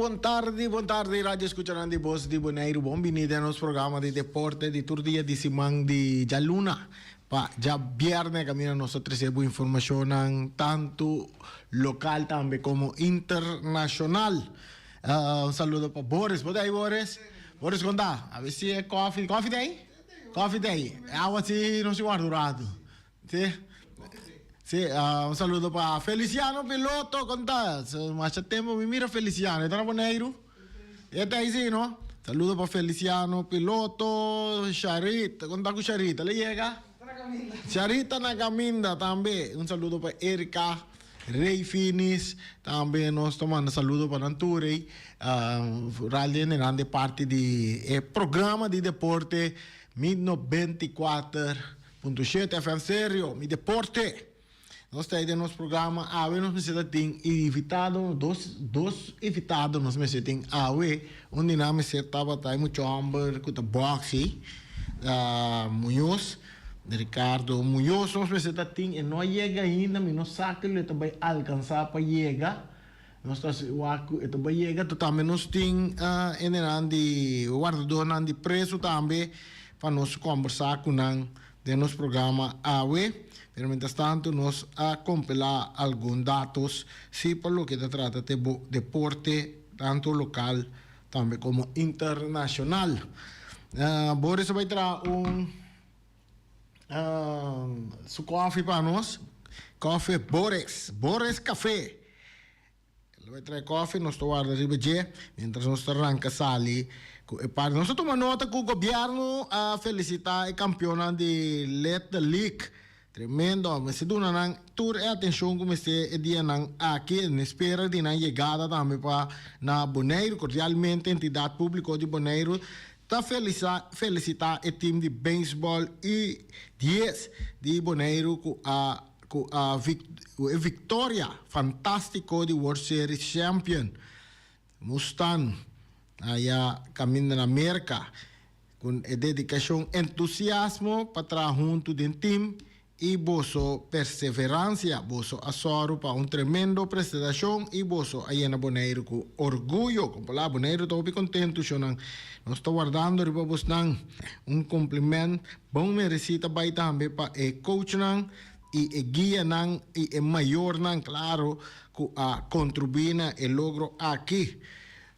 Bon tardi, bon tardi radio escuchanan di Bos di Boneiru. Bon bini den nos programa di deporte di tur dia di siman di djaluna pa djabierne kaminda nos ta trese bo informashonnan tantu lokal tambe komo internashonal. Un saludo pa Boris. Bo ta ei Boris? Boris kon ta? A bes si e kofi, kofi ta ei? Kofi ta ei. E awa si no si warda un ratu. Si. Si, un saludo pa Feliciano Piloto, kon ta? Masha tempo mi mira Feliciano, e ta na Boneiru? E ta ei si no? Saludo pa Feliciano Piloto, Sharita, kon ta ku Sharita? El a yega? Sharita na kaminda tambe. Un saludo pa Erika, Rey Finis, tambe nos ta manda saludo pa nan tur ei. Vooral den nan de parti di e programa di deporte Mi 94. Punto shete FM Stereo, mi deporte! Nos ta ei den nos programa awe nos mester ta tin invitado, dos dos invitado nos mester tin awe. Un di nan mester tabata e mucha homber ku ta boxi, Muñoz, Ricardo Muñoz nos mester ta tin, e no a yega ainda, mi no sa ke lo e ta bai alkansa pa yega. Nos ta wak ku e ta bai yega. Tambe nos tin hendenan di wardadornan di presu tambe pa nos kombersá ku nan den nos programa awe. Pero mientrastantu nos a kompilá algun datos si pa loke ta trata te bo deporte tantu lokal tambe komo internashonal. Boris a bai traha un su kofi pa nos, kofi Boris, Boris Café. El a bai trae kofi, nos ta warda riba dje, mientras nos ta ranka sali ku e parti. Nos ta tuma nota ku gobièrnu a felisitá e kampionnan di Little League. Tremendo, mester duna nan tur e atenshon ku mester e dianan aki en espera di nan yegada tambe pa na Boneiru. Kordialmente Entidat Públiko di Boneiru ta felisitá e tim di beisbòl U dies di Boneiru ku a ku a ku e viktoria fantástiko di World Series Champion Mustang aya kaminda na Merka. Ku e dedikashon, entusiasmo pa traha huntu den tim i boso perseveransia, boso a sòru pa un tremendo presentashon i boso a yena Boneiru ku orguyo. Kompolá, Boneiru ta hopi kontentu, shonnan. Nos ta wardando riba bosnan. Un kompliment bon meresí ta bai tambe pa e coachnan i e guianan i e mayornan, klaro, ku a kontribuí na e logro aki.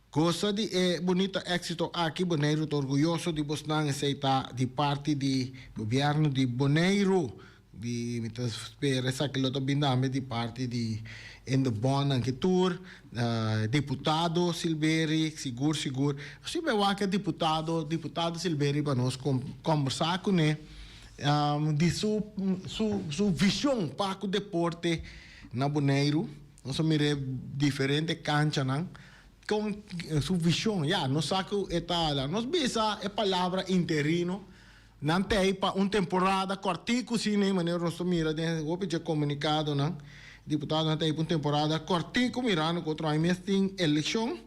Gosa di e bunita éxito aki, Boneiru ta orguyoso di bosnan, esei ta di parti di gobièrnu di Boneiru, di mi ta spera esaki lo ta bin tambe di parti di in de bònnan ki tur, diputado Silberie, sigur sigur, nos tin bai wak e diputado, diputado Silberie pa nos kòmbersá kuné di su su su vishon pa ku deporte na Boneiru. Nos a mira e diferente kanchanan kon su vishon. Ya, nos sa ku e ta la. Nos bisa e palabra interino. Nan ta ei pa un temporada kòrtiku si nei manera nos ta mira den hopi dje komunikadonan. Diputadonan ta ei pa un temporada kòrtiku mirando ku otro aña mes tin elekshon.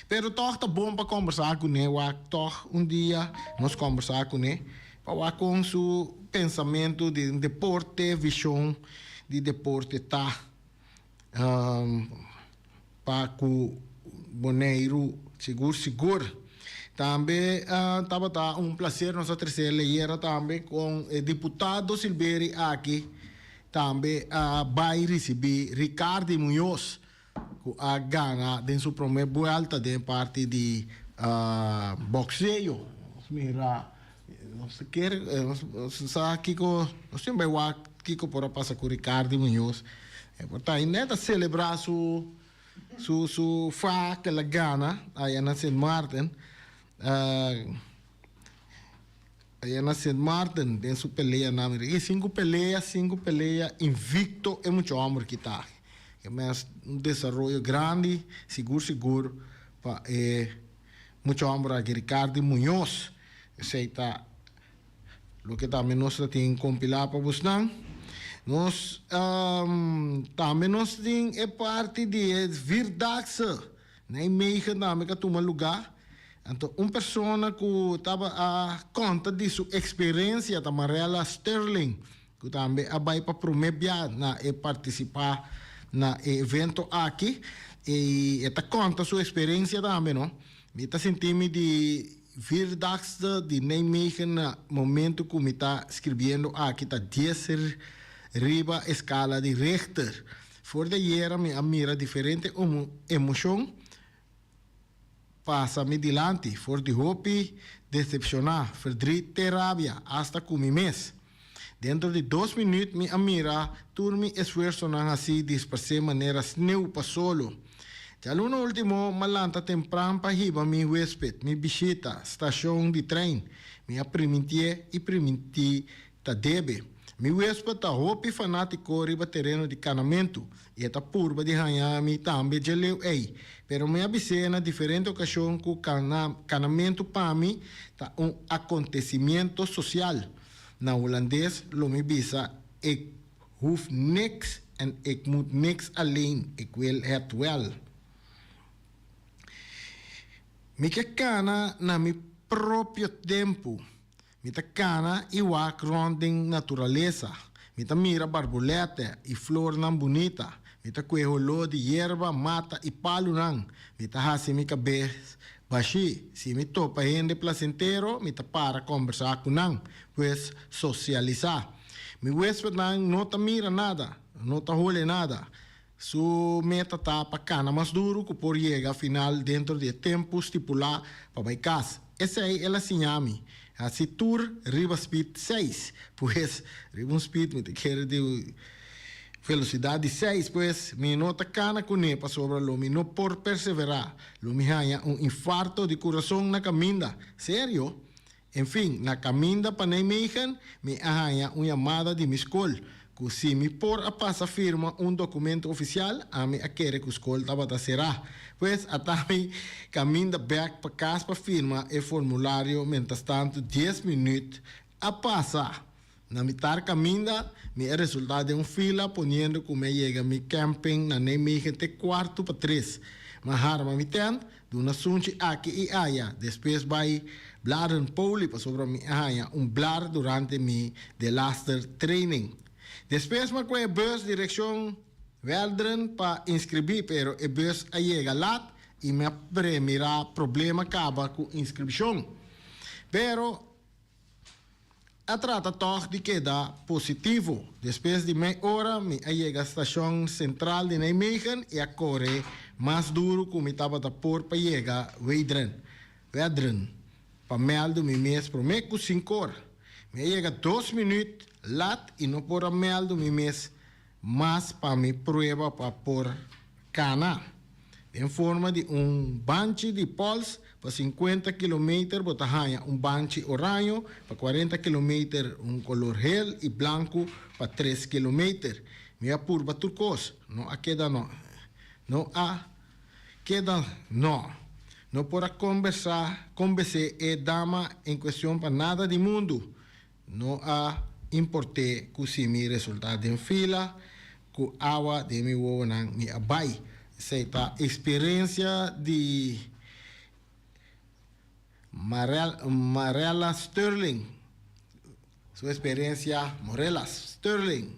Pero tòg ta bon pa kòmbersá kuné wak tòg un dia nos kòmbersá kuné pa wak kon su pensamentu di deporte, vishon di deporte ta. Pa ku Boneiru sigur sigur. Tambe tabata un placer nos a trece leyera tambe con e diputado Silberie aki tambe a bay ricibi Ricardi Muñoz cu a gana den su prome buelta den parti di boxeo. Nos mira nos kier nos sa kico nos tin bay wak kico por a pasa cu Ricardi Muñoz. E por ta ainda ta celebra su su su fa cu el a gana aya na Sint Maarten. Aya na Sint Maarten den su peleanan. Mira aki sinku pelea, sinku pelea invicto e mucha homber ki ta. E mes un desaroyo grandi sigur sigur pa e mucha homber aki Ricardi Muñoz. Esey ta Loke tambe nos ta tin kompilá pa bosnan. Nos tambe nos tin e parti di e Vierdaagse Nijmegen tambe ku a tuma lugá. Anto un persona ku taba a konta di su eksperensia ta Marella Sterling ku tambe a bai pa promé bia na e partisipá na e evento aki i e ta konta su eksperensia tambe no. Mi ta sinti mi di Vierdaagse di Nijmegen na momento ku mi ta skribiendo aki ta dies riba eskala di Richter. For di ayera mi a mira diferente emoshon pasa mi dilanti, for di hopi desepshoná, verdriet te rabia, asta ku mi mes. Dentro di dos minuut mi a mira tur mi esfuersonan hasí disparsé manera sneu pa solo. Djaluna último m'a lanta tempran pa hiba mi huésped, mi bishita, stashon di trein. Mi a primintié i primintí ta debe. Mi huésped ta hopi fanátiko riba tereno di kanamentu i e ta purba di haña mi tambe dje leu ei. Pero mi a bis'é na diferente okashon ku kanamentu pa mi ta un akontesimiento sosial. Na hulandes lo mi bisa ik hoef niks en ik moet niks alleen, ik wil het wel. Mi ke kana na mi propio tempu. Mi ta kana i wak rònt den naturalesa. Mi ta mira barbulètè i flornan bunita. Mi ta kue holó di yerba, mata i palunan. Mi ta hasi mi kabes bashí. Si mi topa hende plasentero, mi ta para kòmbersá ku nan, pues sosialisá. Mi wéspetnan no ta mira nada, no ta hole nada. Su meta ta pa kana mas duru ku por yega final dentro di e tempu stipulá pa bai kas. Esei el a siña mi. Hasi tur riba speed seis. Pues, riba un speed mi ta kere di velosidat di seis. Pues, mi no ta kana kuné pasobra lo mi no por perseverá. Lo mi haña un infarto di kurason na kaminda. Serio? En fin, na kaminda pa Nijmegen mi a haña un yamada di mi skol ku si mi por a pasa firma un dokumento ofisial, ami a kere ku skol tabata será. Pues a ta mi kaminda bèk pa kas pa firma e formulario mientrastantu dies minüt a pasa. Na mitar kaminda mi a resultá den un fila poniendo ku mi a yega mi camping na Nijmegen te kuartu pa tres. Mi a harma mi tènt, duna sunchi aki i aya, despues bai Bladeren Poli pasobra mi a haña un blar durante mi delaster training. Despues mi a kohe bus direkshon Welderen pa inskribí pero e bus a yega lat i mi a premirá problema kaba ku inskripshon. Pero. A trata tòg di keda positivo. Despues di mei ora mi a yega stashon sentral di Nijmegen i a kore mas duru ku mi tabata por pa yega Weidren, Wedren, pa mèldu mi mes promé ku sinkor. Mi a yega dos minüt lat i no por a mèldu mi mes mas pa mi prueba pa por kana. Den forma di un banchi di pols pa sinkuenta kilometer bo ta haña un banchi oraño, pa kuarenta kilometer un kolor hel i blanku pa tres kilometer. Mi a purba tur kos, no a keda no. No a keda no. No por a kombersá, kombesé e dama en kuestion pa nada di mundu. No a import'é ku si mi resultá den fila, ku awa den mi wowonan mi a bai. Esei ta eksperensia di Marella Sterling, su eksperensia Morella Sterling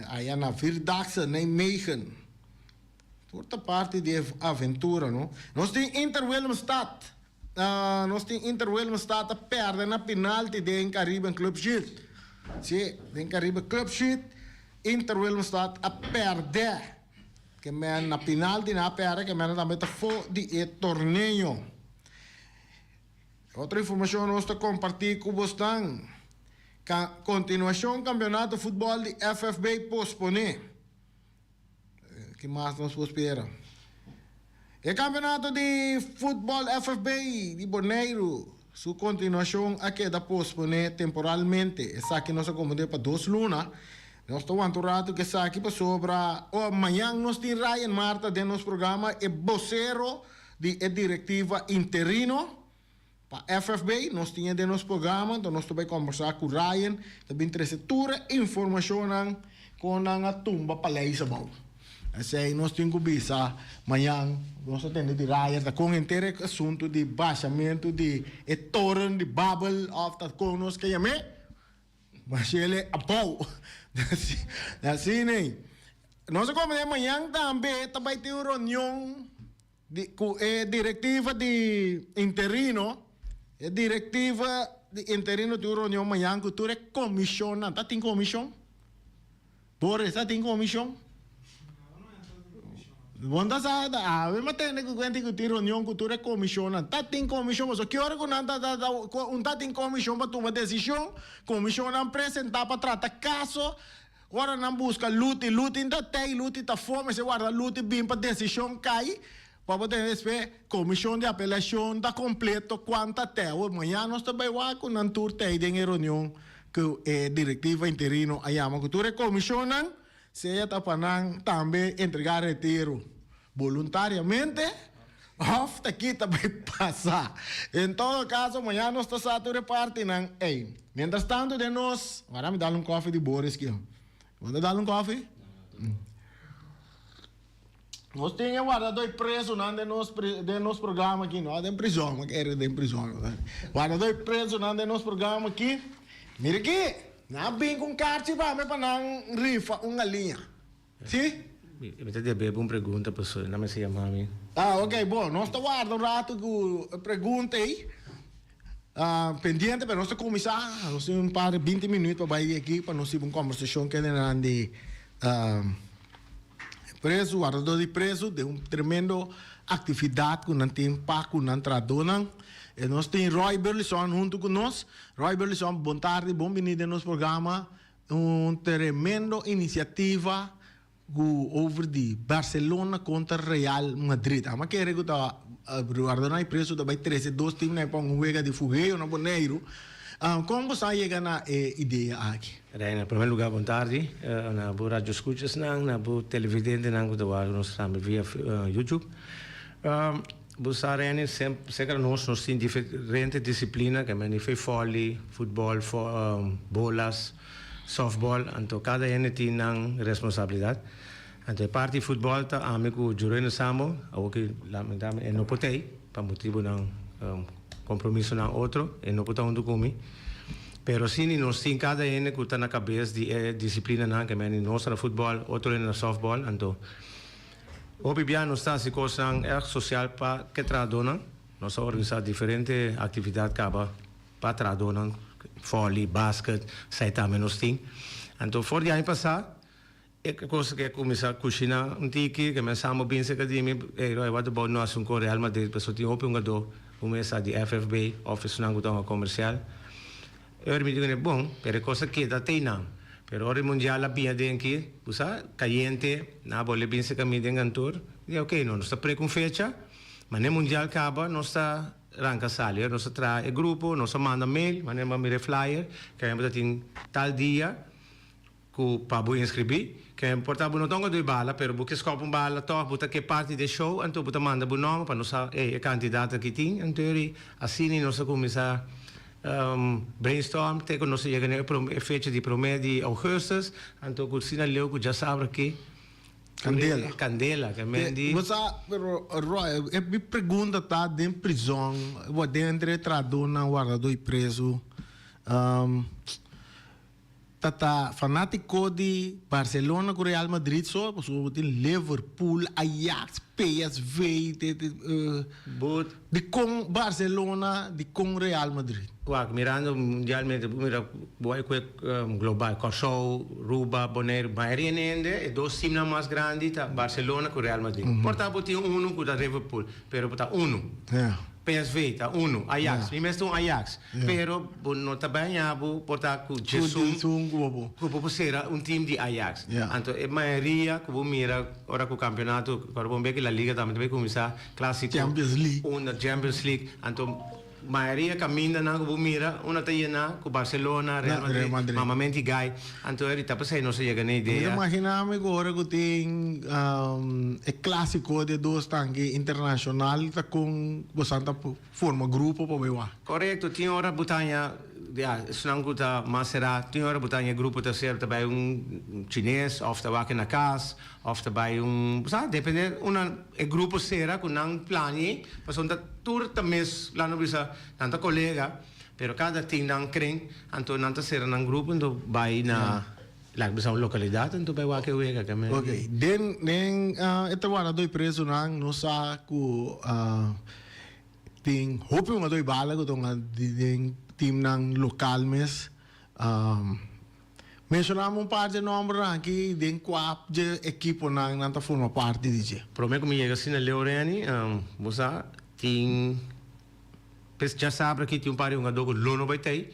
aya na Vierdaagse Nijmegen. Tur ta parti di e aventura, no? Nos tin Inter Willemstad. Nos tin Inter Willemstad ta perde na penalti den Caribbean Club Shield. Si, den Caribe Club Shield Inter Willemstad a perde. Ke men na penalti nan a perde, ke men tambe ta fo di e torneo. Otro informacion nos ta comparti cu bosnan. Continuacion campeonato futbol di FFB pospone. Ki mas nos por spera? E kampeonato di futbòl FFB di Boneiru su kontinuashon a keda posponé temporalmente. Esaki nos a komprendé pa dos luna. Nos ta wanta un ratu ku esaki pasobra oh mañan nos tin Ryan Marta den nos programa, e bosero di e direktiva interino. Pa FFB nos tin e den nos programa, enton nos ta bai kombersá ku Ryan, ta bin trese tur e informashonnan kon nan a tumba paleis abou. Esei nos tin ku bisa mañan, nos ta tende di Ryan ta kon henter e asuntu di bashamentu di e toren di Babel òf ta kon nos ke yam'é, bash'el abou. Asina ei. Nos a komprendé mañan tambe ta bai tin un reunion di ku e direktiva di interino. E direktiva di interino tin un reunion mañan ku tur e komishonnan. Ta tin komishon? Boris, ta tin komishon? Bo no ta sa? Awe mi a tende ku kende ku tin reunion ku tur e komishonnan. Ta tin komishon pasobra ki ora ku nan ta ta un ta tin komishon pa tuma desishon, komishonnan presentá pa trata kaso. Ora nan buska Luti, Luti n'ta tei, Luti ta fo, mester warda Luti bin pa desishon kai, pa bo tene despues komishon di apelashon ta kompleto kuan ta tei. Awor mañana nos ta bai wak ku nan tur tei den e reunion ku e direktiva interino a yama ku tur e komishonnan, sea ta pa nan tambe entrega retiro boluntariamente òf ta kita bai pasa. En todo kaso mañana nos ta sa tur e partinan ei. Mientras tanto den nos, wara mi dal un koffie di Boris ki. Bo ta dal un koffie? Nos tin e wardadó y presonan den nos den nos programa aki, no den prison, mi kere den prison. Wardadó y presonan den nos programa aki. Mira aki, nan a bin ku un karchi pa mi pa nan rifa un galiña. Si? Mi ta debe bo un pregunta pasobra nan mester yama mi. Ah, ok, bon. Nos ta warda un rato ku e pregunta ei. Ah, pendiente, pero nos ta kuminsá. Nos tin un par di binti minuut pa bai di aki pa nos hiba un kombersashon kende nan di prezu, wardadó di prezu, den un tremendo aktividat ku nan tin pa ku nan trahadónan. E nos tin Roy Burleson huntu ku nos. Roy Burleson, bon tardi, bon bini den nos programa. Un tremendo iniciativa cu over di Barcelona contra Real Madrid. Amo kere cu ta Guardiola y Preso ta bay trece dos team nan pa un wega di fugeo na Boneiru. Con boso a yega na e idea aki? Reina, na prome lugar bon tardi na bo radioscuchasnan, na bo televidentenan cu ta wak nos tambe via YouTube. Bo sa Reni, semper nos nos tin diferente disciplina, ke meni fe volley, futbol, bolas, softball, anto kada hende tin nan responsabilidad. Anto e parti futbol ta ami ku Jureno Sambo, awor ki lamentablemente e no por tei pa motibonan compromisonan otro, e no por ta hunto ku mi. Pero si ni nos tin kada hende ku ta na kabes di e disciplinanan, ke meni nos ta na futbol, otro hende na softball, anto. Hopi bia nos ta hasi kosnan erg sosial pa ke trahadónan. Nos a organisá diferente aktividat kaba pa trahadónan, vòli, basket, esei tambe nos tin. Anto for di aña pasá e kos ke kuminsá kushiná un tiki, ke men sa bo bin serka di mi, ey Roy, what about no hasi un kon Real Madrid, pasobra tin hopi hungadó ku mesa di FFB òf esunnan ku ta hunga komersial. Ora mi di kuné, Bon, pero e kos a keda te einan. Pero ora e mundial a bia den aki, bo sa, kayente, nan a bolbe bin serka mi den kantor. Mi di, Oké, no, nos ta prek un fecha, ma n'e mundial kaba nos ta ranka sali. Ora nos a traha e grupo, nos a manda mail, manera bo a mira e flyer, ku a ta tin tal dia ku pa bo inskribí. Ke por ta bo no ta un dui bala, pero bo ke skòp un bala tòg, bo ta ke parti di e show, anto bo ta manda bo nòmber pa nos sa, ey, e kantidat aki tin. Anto asina nos a kuminsá Brainstorm te ku nos a yega na e fecha di promé di ougùstus, anto ku asina leu ku djasabra aki Kandela. Kandela, ke men di. Bo sa, pero Roy, e mi pregunta ta den prizòn, bo den entre trahadónan, wardadó i prezu, Ta ta fanatico di Barcelona cu Real Madrid so, pasobra bo tin Liverpool, Ajax, PSV, dicon Barcelona, dicon Real Madrid? Wak, mirando mundialmente, bo mira bo a cue global, Kòrsou, Ruba, Boneiru, mayoria hende, e dos teamnan mas grandi ta Barcelona cu Real Madrid. Por ta bo tin uno cu ta Liverpool, pero bo ta uno. PSV ta uno, Ajax, mi mes ta un Ajax, pero bo no ta baña bo por ta cu djesun cu bo por cera un team di Ajax. Anto e mayoria cu bo mira ora cu campeonato, ora bo mira cu La Liga tambe ta bay cuminsa, Clasico, unda Champions League, anto mayoria camindanan cu bo mira unda ta yena cu Barcelona, Real Madrid, mamamenti gai. Anto eri ta pasai nos a yega na Mi ta idea. imagina mi ku ora ku tin e klasiko di e dos tanki internashonal ta kon bosan ta forma grupo pa bai wak. Korekto, tin ora bo ta haña, ya, esnan ku ta mas será, tin ora bo ta haña e grupo ta ser ta bai un chines òf ta wak na kas òf ta bai un, bo sa, depende unda e grupo sera ku nan plania, pasobra ta tur ta mes, laat nos bisa, nan ta kolega. Pero kada tin nan kren, anto nan ta sera nan grupo anto bai na Laga bisa un localidad anto bay wak e wega ke men. Ok, den den e ta warda doi presonan nos sa ku tin hopi hunga doi bala ku ta hunga den teamnan lokal mes. Menshonami un par dje nombernan aki den kua dje ekiponan nan ta forma parti di dje. Prome ku mi yega asina leu Renny, bo sa tin pes djasabra aki tin un par di hungadó ku lo no bay tei.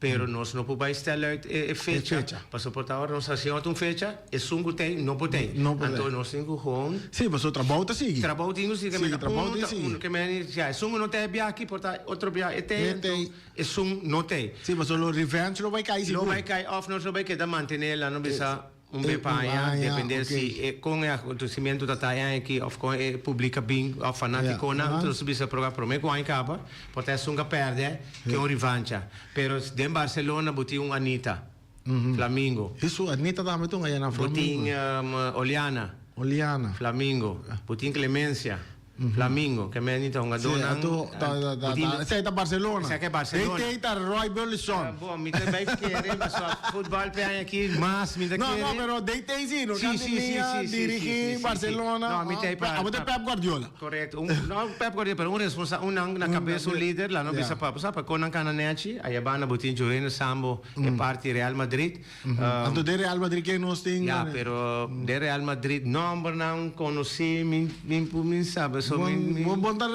Pero nos no por bai stel uit e fecha, pasobra por ta ora nos hasi otro un fecha, esun ku tei no por tei. Anto nos tin ku gewoon. Sí, pasobra trabou ta sigui. Trabou tin ku sigui. Sí, trabou tin sigui. Ke meni, ya, esun ku no tei e bia aki por ta otro bia e tei, anto esun no tei. Sí, pasobra lo revenge lo bai kai sigur. Lo bai kai òf nos lo bai keda mantené la no bisa. Un be pa aña, depende si e kon e akontesimiento ta ta e aña aki of kon e publik a bin of fanatikonan, entonces nos bisa proba prome ku aña kaba, por ta esun ka pèrdè ke un rivancha. Pero den Barcelona bo tin un Anita, Flamingo. Hesu, Anita tambe ta un aya na Flamingo. Bo tin Oliana, Oliana. Flamingo. Bo tin Clemencia. Flamingo, ke meni ta hungadónan. Sí, anto ta ta ta ta esei ta Barcelona. Esei ke Barcelona. Ei ta Roy Burleson. Bon, mi ta bai kere pasobra futbòl p'e aña aki mas mi ta kere. No, no, pero DT sí, no sí, sí, sí, sí, dirigí Barcelona. No, mi ta ei pa. Abo ta Pep Guardiola. Korekto. Un, no Pep Guardiola, pero un responsa, un nan na kabes, un lider, la no bisa pa, sa pa kon nan kana nechi, aya banda bo tin Jorene Sambo e parti Real Madrid. Anto den Real Madrid ken nos tin? Ya, pero den Real Madrid nombernan conoci mi mi por mi sabe so mi mi. Bo bo ta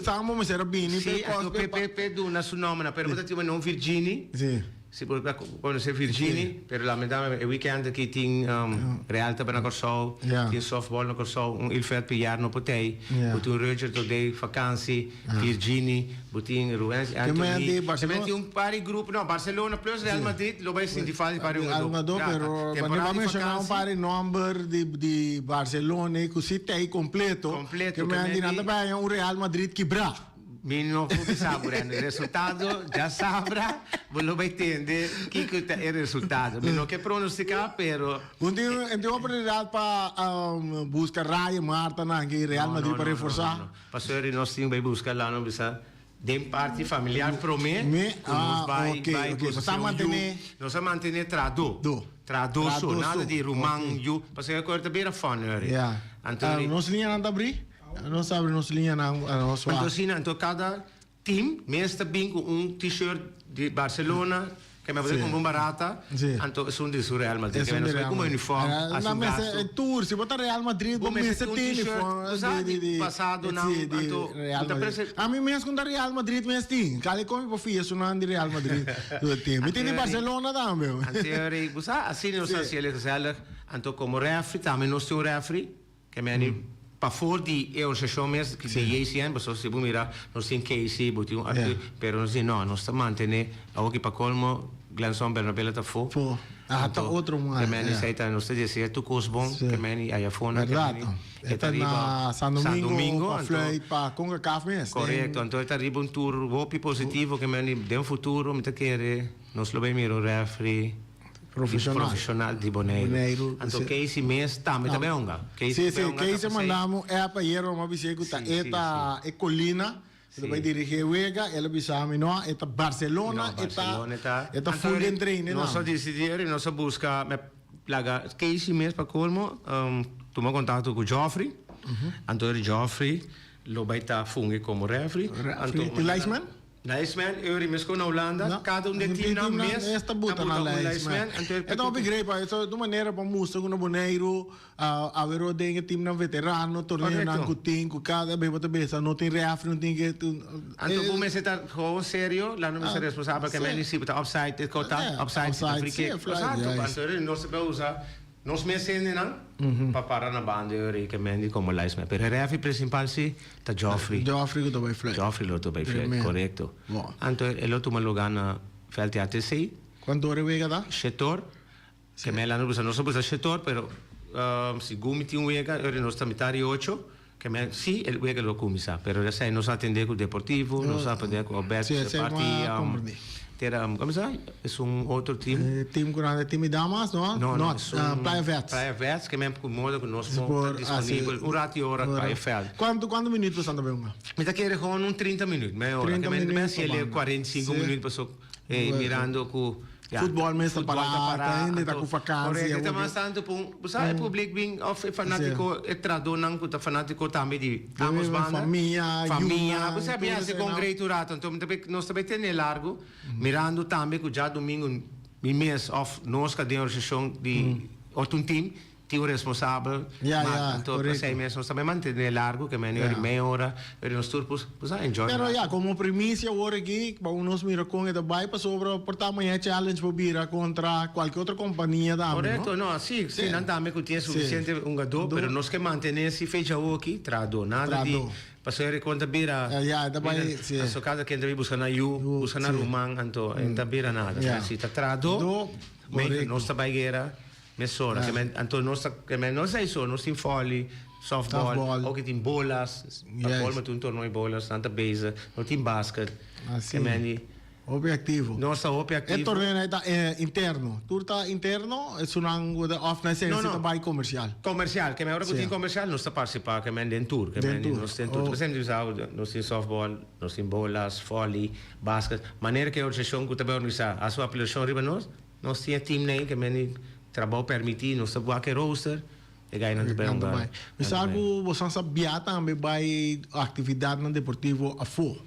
sa bo mester a bini pe cos pe. Si, pe pe duna su nombernan pero bo ta tin un Virgini. Si. Si bo ta conoce Virgini, pero lamentablemente e weekend aki tin Real ta na Corsou, tin softball na Corsou, un Ilfred Piar no por tey, bo tin un Roger Todey vakantie. Virgini, bo tin Ruens, Anthony. Ke men tin un par di grupo, no, Barcelona plus Real Madrid lo bai sinti falta di par di hungadó. Hungadó, pero bo a menshoná un par di nòmber di Barcelona ku si ta ei kompleto. Kompleto. Ke men di nan ta bai haña un Real Madrid kibrá. Mi no por bisa bo, Rene. Resultado djasabra bo lo bai tende kiko ta e resultado. Mi no ke pronostiká, pero. Un tin un tin oportunidat pa buska Raya Marta nan aki Real Madrid pa reforsá. Pasobra di nos tin bai buska la no bisa den parti familiar prome ku nos bai bai buska un yu. Nos a mantene trado. Trado so, nada di ruman yu. Pasobra e kos ta bira fun ori. Anto Nos liñanan ta abri? Nos abri nos liñanan nos wak. Anto asina, anto kada team mes ta bin ku un t-shirt di Barcelona. Ke mi a por kumpra un barata, anto esun di su Real Madrid. Ke mi no sabe kuma uniform hasi un gasto. Tur, si bo ta Real Madrid, bo mester tin uniform di pasado nan, anto mi ta prese. Ami mes ku ta Real Madrid mes tin. Kale kon mi por fia esunnan di Real Madrid tin. Mi tin di Barcelona tambe. Anto bo sa asina nos ta hasi gezellig. Anto komo refri tambe nos tin un refri. Ke meni pafor di e organisashon mes di JCN, pasobra si bo mira nos tin Casey, bo tin un Arthur, pero nos di no, nos ta mantene awoki pa colmo Glenson Bernabela ta afo. Fo. Ah, ta otro man. Ke meni esei ta nos ta desea tur kos bon, ke meni aya afo nan, ke meni e ta riba San Domingo, pa fluit pa Concacaf mes. Korekto, anto e ta riba un tur hopi positivo, ke meni den futuro mi ta kere nos lo bay mira un refri. Profesional. Profesional di Boneiru. Boneiru. Anto Casey mes tambe ta bay hunga. Casey sí, sí, Casey mandamos app ayer, mi a bis'é ku ta e ta e Colina, ku ta bay dirigí e wega, el a bisa mi no, e ta Barcelona, No, Barcelona e ta. E ta full den trainen Nos a disidí eri, nos a buska, me laga Casey mes pa colmo, tuma kontakto ku Geoffrey, anto eri Geoffrey lo bay ta fungi komo refri. Refri, tin linesman? Linesman, Eury mes ku na Hulanda, kada un den teamnan mes ta buta un linesman. E ta hopi great pa eso ta un manera pa mustra ku na Boneiru awero den e teamnan veterano, torneonan ku tin ku kada bes bo ta bisa no tin refri no tin ke. Anto bo mester ta gewoon serio, la no mester responsabel ke men si bo ta offside e kota, offside si ta free kick. Anto nos ta usa. Nos mes hendenan pa para na banda e ora ke Mandy komo linesman. Pero e referee principal si ta Geoffrey. Geoffrey ku ta bai fluit. Geoffrey lo ta bai fluit, korekto. Anto e lo tuma luga na veld di ATC. Kuantu ora e wega ta? Shetor. Ke men la nos a bisa shetor pero segun mi tin un wega e ora nos ta mitar di ocho. Ke men si e wega lo kuminsá pero esei nos a atendé ku Deportivo, nos a atendé ku Alberto Sí, esei parti bo a komprendé. Tera, komo sa? Es un otro team. E team ku nan ta team di damas, no? No, no, es un Playa Vets. Playa Vets, ke men ku moda ku nos por ta disponibel un rato i ora pa e vèlt. Kuantu kuantu minüt boso ta bai hunga? Mi ta kere gewoon un trinta minüt, mei ora. 30 Ke men minüt si el 45 Sí. minüt paso mirando ku. Futbol mes ta pará, hende ta ku vakansia. Korekto, ta mas tantu pa un, bo sa e publik bin òf e fanátiko, e tradónan ku ta fanátiko tambe di ambos banda. Famia, yunan. Bo sa bin hasi kon great un rato, anto nos ta bai tene largu, mirando tambe ku djadumingu mi mes òf nos ka den organisashon di otro un tim, Tin un responsabel, Ya, ma anto korekto. p'esei mes nos ta bai mantené largu, ke mene ora di meia ora, ora nos tur pus pus a enjoy. Pero ya, komo primisia awor aki, pa nos mira kon e ta bai, pasobra por ta maña challenge por bira kontra kualke otro kompania tambe, no? Korekto, no, si, si, nan tambe ku tin sufisiente hungadó, pero nos ke mantené si fecha awor aki, trahadó, nada di Trahadó. pasobra e kon ta bira, Ya, ya, e ta bai, si. Pasobra kada ken ta bai buska nan yu, buska nan ruman, anto e no ta bira nada. Si ta trahadó, nos ta bai guera. Mesora, ke men, anto nos ta, ke men no esei so, nos tin vòli, sòftbòl, Softball. oki tin bolas, pa kolmo tin un torneo di bolas, nan ta bezig, nos tin basket, Asi. ke men di. Hopi aktivo. Nos ta hopi E aktivo. torneo ei ta interno, tur ta interno, esunnan ku ta òf na esei No, si no. ta bai komersial. Komersial, ke men ora ku Sí. tin komersial nos ta partisipá ke men den tur, ke Den men di tur. nos den tur. Oh. Por esempel bisa nos tin sòftbòl, nos tin bolas, vòli, basket, manera ku e organisashon ku ta bai organisá hasi un apelashon riba nos, Nos tin e team nei ke meni trabou permiti, nos ta wak e rooster, e gainan ta bai hunga. Mi sa ku bosan sa bia tambe bai aktividatnan deportivo afó.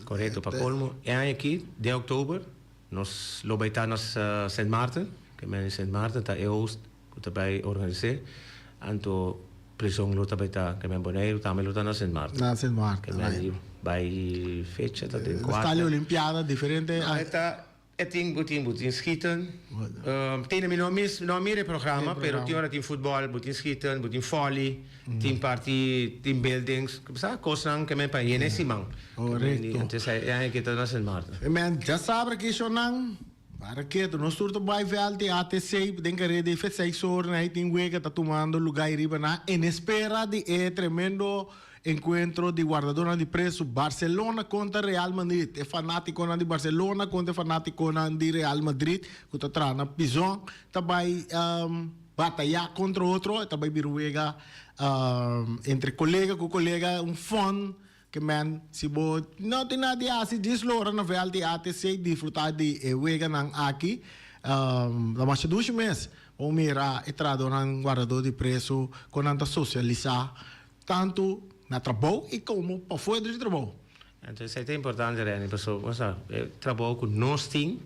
Korekto, pa kolmo e aña aki den oktober nos lo bai ta na Sint Maarten, ke meni Sint Maarten ta e host ku ta bai organis'é, anto prison lo ta bai ta ke men Boneiru tambe lo ta na Sint Maarten. Na Sint Maarten, Ke meni bai fecha ta den kuater. Stalio Olimpiada diferente. No, e ta. E tin bo tin bo tin schieten. Tene mi no mis no a mira e programa pero tin ora tin futbol bo tin schieten bo tin volley tin parti team buildings sa kosnan ke men pa yena e siman. Korekto. Entonces e aña aki ta na Sint Maarten. E men djasabra kishonnan para ketu nos tur ta bai vèlt di ATC den kareda di F6 or na ei tin wega ta tumando luga ei riba nan en espera di e tremendo Enkuentro di wardadónan di presu, Barcelona kontra Real Madrid. E fanátikonan di Barcelona kontra e fanátikonan di Real Madrid ku ta traha na pizon ta bai batayá kontra otro. E ta bai bira un wega entre kolega ku kolega, un fun ke men si bo no tin nada di hasi djis lora na vèlt di ATC disfrutá di e weganan aki. Ta masha dushi mes. Bo mira e trahadónan wardadó di presu kon nan ta sosialisá. Tantu na trabou i komo pafuer di trabou. Anto esei ta importante Renny pasobra bo sa e trabou ku nos tin.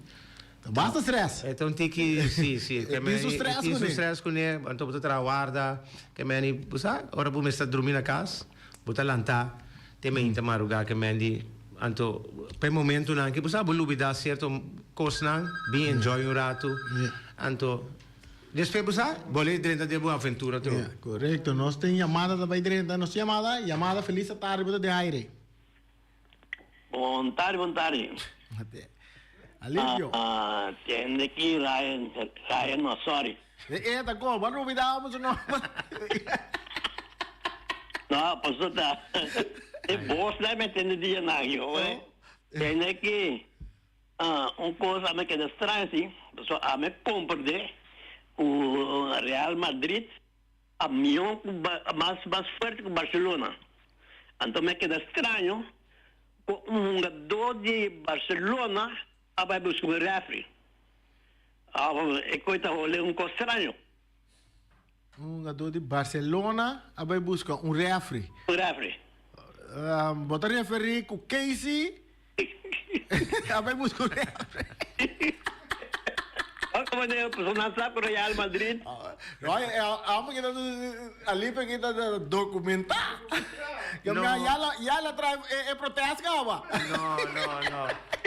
Ta basta stress. E ta un tiki si si E tin su stress e tin su kuné. stress kuné anto bo ta traha warda ke meni bo sa ora bo mester drumi na kas bo ta lanta te mainta maruga ke meni anto pa e momentunan ke bo sa bo lubida sierto kosnan bin enjoy un ratu anto. Despues bo sa, bo lei drenta den bo aventura tro. Ya, korekto. Nos tin yamada ta bai drenta. Nos tin yamada? Yamada, felis tardi, bo ta den aire. Bon tardi, bon tardi. Alivio. Ah, tende ki Ryan, Ryan no, sorry. E, e ta ko, bo a lubida bo su nomber. No, paso ta, e bos na mi tende dia nan, yo, eh. Tende ki. Un kos a mi keda straño si, pasobra a mi komprendé ku Real Madrid a mihó ku mas mas fuerte ku Barcelona. Anto mi a keda straño ku un hungadó di Barcelona a bai buska un refri. E kos ta hole un kos straño. Un hungadó di Barcelona a bai buska un refri. Un refri. Bo ta referí ku Casey a bai buska un refri. Ora manera pasobra nan sa ku Real Madrid. No, amo kita Alipe kita dokumentá. Ya la ya la trae e protesta kaba. No, no, no.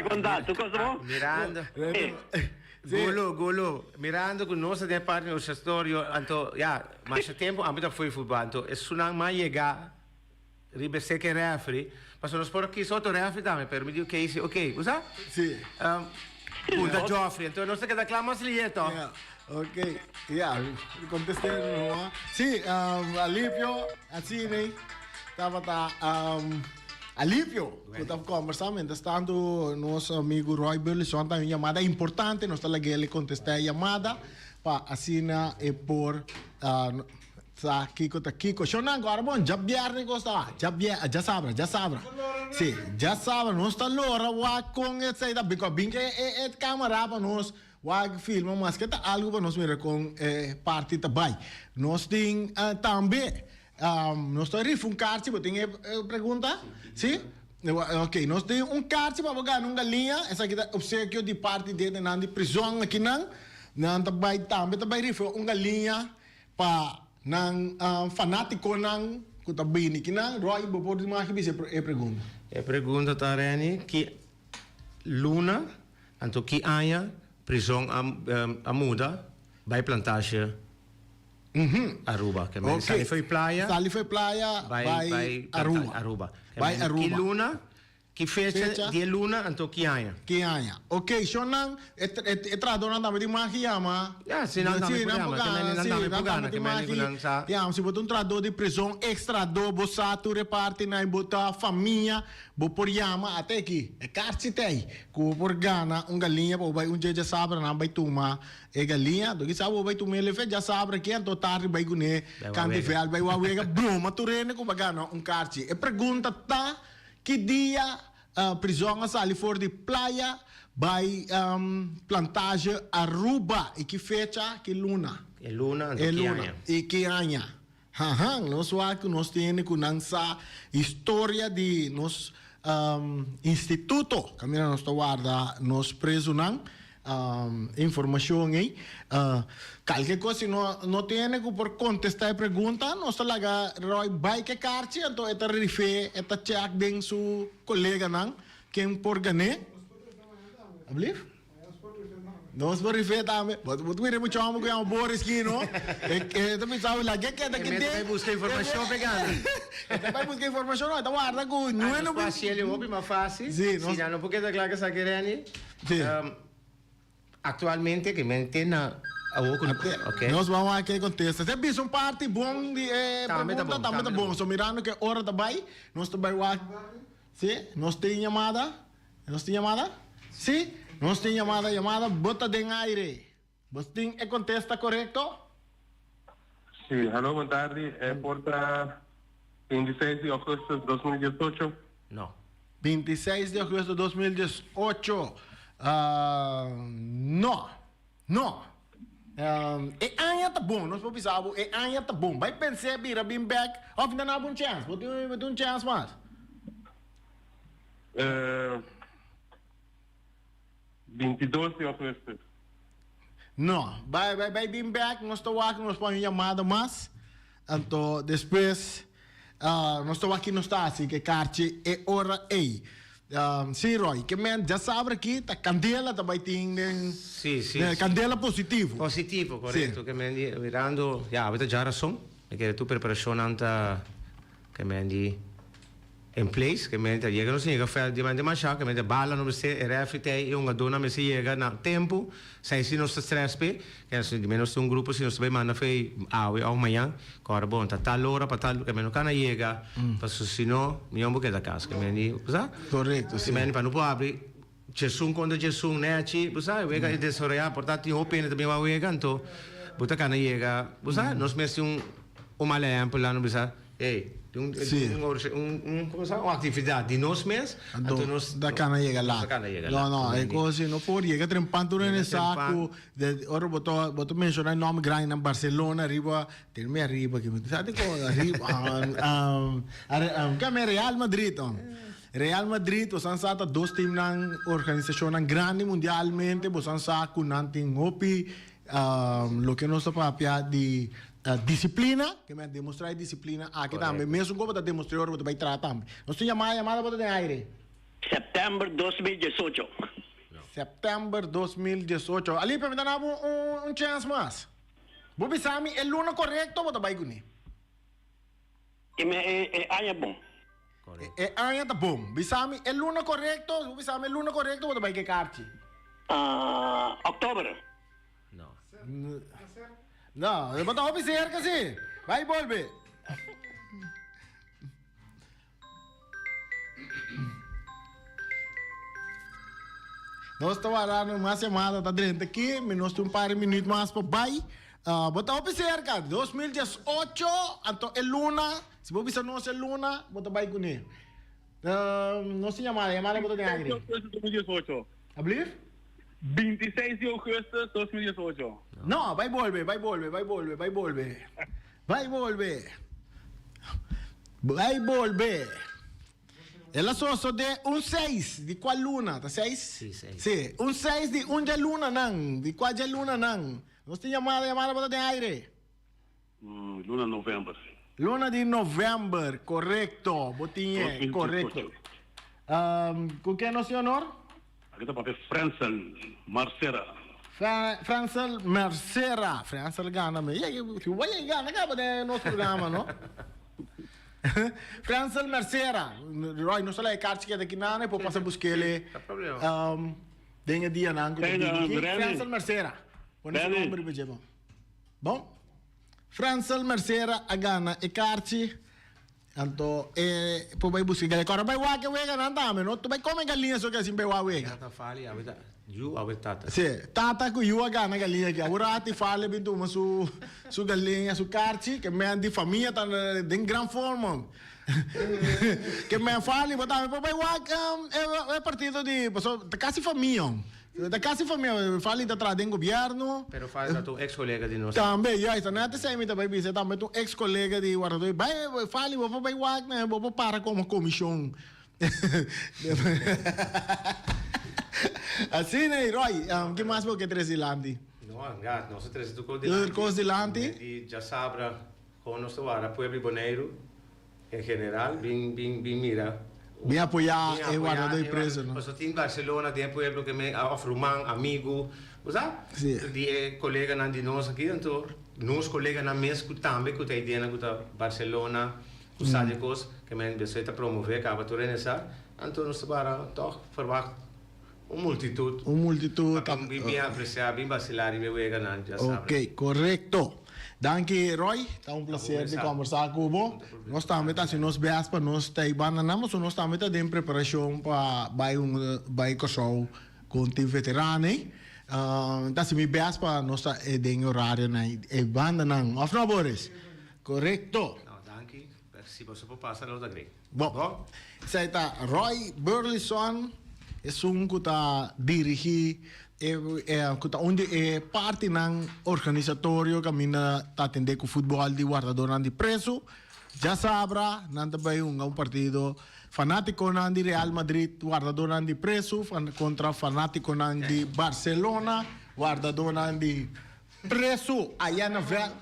Konta, tu kosa bo? Mirando. Gulo, gulo, mirando cu nos ta den parti di observatorio, anto, ya, masha tempo ami ta fo'i futbal, anto esunnan mas yega riba e second referee, pasobra nos por a kisa otro referee tambe, pero mi di Casey, ok, bo sa? Sí. Punta Geoffrey, anto nos ta keda kla mas lihe to. Ya, ok, ya, contesté no. Sí, Alipio, asina ei, tabata. Alivio cu ta combersa mientras tanto nos amigo Roy Burleson ta un yamada importante nos ta laga el contesta e yamada pa asina e por sa kico ta kico. Shownan cu ora bon djabierne cos ta djabier djasabra djasabra si djasabra nos ta lora wak con esey ta bin cu a bin e camara pa nos. Wak filma maske ta algu pa nos mira kon e parti ta bai. Nos tin tambe nos ta rifa un karchi, bo tin e pregunta? Si? Ok, nos tin un karchi pa bo gana un galiña, esaki ta opsekio di parti di nan di prizon akinan. Nan ta bai tambe ta bai rifa un galiña pa nan fanatikonan ku ta bini kinan. Roy, bo por maki bisa e pregunta? E pregunta ta, Renny, ki luna Anto ki aña prizon a muda bai plantasje Aruba? Ke men sali fo'i playa. Sali fo'i playa bai Aruba. Bai Aruba. Ki luna, ki fecha di e luna anto ki aña? Ki aña. Ok, shonnan e trahadornan tambe tin mag yama. Ya, si nan tambe por yama. Ke men nan tambe por gana. Ke men ku nan sa. Ya, si bo ta un trahador di prizon, ex trahador, bo sa tur e partinan, bo ta famia. Bo por yama ata aki, e karchi ta ei, ku bo por gana un galiña pa bo bai un dje djasabra nan bai tuma e galiña. Anto kisas bo bai tuma el efe djasabra aki anto tardi bai kuné kanti vèlt bai wak wega broma tur hende ku bo a gana un karchi. E pregunta ta, ki dia prizòn a sali for di playa bai plantage Aruba i ki fecha, ki luna? E luna anto ki aña? I ki aña? Hahan, nos wak ku nos tene ku nan sa historia di nos instituto kaminda nos ta warda nos prezunan, informashon ei. Kalke kos si no no tene ku por kontestá e pregunta nos ta laga Roy bai ke karchi anto e ta rif'é, e ta chèk den su koleganan ken por gan'é. Ablief? Nos por rifé tambe. Bo bo ta mira e mucha homber ku yama Boris ki no. E e ta bisa la ke keda ki den. E mester bai buska informashon pe gana. E ta bai buska informashon no, e ta warda ku ñue no bin. Nos por hasiel e hopi mas fásil. Sí, nos. Si nan no por keda kla ku esaki Renny. Sí. Aktualmente ke men te na awor ku. Oké. Nos ban wak e kontesta. Si a bisa un parti bon di e pregunta tambe ta bon. So mirando ke ora ta bai, nos ta bai wak. Sí, nos tin yamada. Nos tin yamada? Sí, nos tin yamada. Yamada, bo ta den aire. Bo tin e kontesta korekto? Sí, hallo, bon tardi. E por ta 26 di augustus 2018? No. 26 di augustus 2018. No. No. E aña ta bon, nos por bisa bo, e aña ta bon. Bai pens'é bira bin bèk, òf nan a bo un chèns? Bo tin bo tin un chèns mas? 22 di augustus. No, bai bai bai bin bèk, nos ta wak, nos pon un yamada mas, anto despues nos ta wak ki nos ta hasi ku e karchi e ora ei. Sí Roy, ke men djasabra aki ta kandela ta bai tin den Sí, sí, sí. Kandela positivo. Positivo, korekto. Ke men di mirando, ya, awe ta djarason, mi kere tur preparashonnan ta ke men di in place, ke men ta yega nos yega vèlt di men demashá, ke men ta bala no mester, e rèfri ta ei, e hungadónan mester yega na tempu, Sa si nos ta stress p'e, ke nos di menos un grupo si nos ta bai manda fe awe of mañan, ku ora bon ta tal ora pa tal, ke men no kana yega, paso si no mi homber keda kas, ke men di, bo sa? Korekto, si. Ke men pa no por habri djesun kontra djesun nechi, bo sa, e wega e desaroyá, por ta tin hopi hende ta bin wak wega, anto bo ta kana yega, bo sa, nos mester un un mal ehèmpel la no bisa. Ey, di un, Sí. un, un, un, como sa, un actividad di nos mes, Anto, anto nos, da cana yega nos laat. da cana yega No, laat. no, e cos si no por yega trempan tur Yega en e trempan. saco. De, ora bo ta, bo ta menciona e nomber grandi nan Barcelona ariba, tin mi ariba aki, sa di con ariba, um, um, are, um, ke me Real Madrid, um. Real Madrid, bosan sa ta dos teamnan, organisacionnan grandi mundialmente, bosan sa cu nan tin hopi, um, loke nos ta papia di Disiplina, ke men demostrá e disiplina aki tambe. Mesun ku bo ta demostr'é ora bo ta bai traha tambe. Nos tin yamada, yamada bo ta den aire. Sèptèmber 2018. Sèptèmber 2018. Alipia, mi ta na bo un chèns mas. Bo bisa mi e luna korekto bo ta bai kuné. E me e aña bon. E aña ta bon. Bisa mi e luna korekto, bo bisa mi e luna korekto bo ta bai ku e karchi. Òktober. No. No, bo ta hopi cerca si. Bai bolbe. Nos ta warando mas llamada ta drenta aki. Mi nos tin un par di minuut mas pa bai. Ah, bo ta hopi cerca. 2018, anto e luna, si bo bisa nos e luna, bo ta bai kuné. Uh, nos tin llamada, llamada bo ta den aire. 2018. Ablief? 26 di augustus 2018. No, bai bolbe, bai bolbe, bai bolbe, bai bolbe. Bai bolbe. Bai bolbe. El a sosode un seis di kua luna? Ta seis? Sí, seis. Sí, un seis di un dje lunanan. Di kua dje lunanan? Nos tin yamada, yamada bo ta den aire. Luna november. Luna di november, korekto. Bo tin e, korekto. Ku ken nos tin honor? Aki ta papia Frensel Marcera. Frensel Marcera. Frensel gana mi. Si bo bay gana kaba den nos programa no. Frensel Marcera. Roy nos ta laga e karchi keda aki nan e por pasa buskele den e dianan ku ta bini aki. Frensel Marcera. Pone su nomber riba dje bon. Bon. Frensel Marcera a gana e karchi. Anto e por bai buska galiña. Kòrda bai wak e weganan tambe, no ta bai kome galiña so ke asin bai wak wega. Tata fali awe ta yu awe tata. Si, tata ku yu a gana galiña aki. Awor ati fali a bin tuma su su galiña, su karchi, ke men di famia ta den gran forma. Ke men fali bo tambe por bai wak e partido di, pasobra ta kasi famia. Ta casi famia, Fali ta traha den gobierno. Pero Fali ta un ex colega di nos. Tambe, juist, ta net esey mi ta bay bisa, tambe ta un ex colega di Guardatoy. Bay, Fali, bo por bay wak nan, bo por para como comision. Asina ey, Roy, ki mas bo ke trece dilanti? No, ya, nos a trece tur cos dilanti. Tur cos dilanti. Di djasabra, con nos ta wara pueblo di Boneiru. En general bin bin bin mira. Bin apoyá e wardadó di preso no. Pasobra tin Barcelona den e pueblo ke men òf ruman, amigu, bo sa? Sí. Di e koleganan di nos aki anto nos koleganan mes ku tambe ku ta idea ku ta Barcelona ku sa di e kos ke men besei ta promové kaba tur hende sa anto nos ta para tòg ferwagt un multitut. Un multitut. Pa bin bin apresiá bin basilá riba e weganan dja sabra. Ok, korekto. Danki Roy, ta un placer di combersa cu bo. Nos tambe ta haci nos best pa nos ta banda nan, pasobra nos tambe ta den preparacion pa bay un bay Corsou cu un team veterano ey. Ta haci mi best pa nos ta den e horario nan e banda nan, of no Boris? Corecto. No, danki. Si boso por pasa lo ta great. Bon, esei ta Roy Burleson, esun ku ta dirigí e ku ta un di e partinan organisatorio kaminda ta atendé ku futbòl di wardadornan di presu. Djasabra nan ta bai hunga un partido fanátikonan di Real Madrid wardadornan di presu kontra fanátikonan di Barcelona wardadornan di Presu aya na vèlt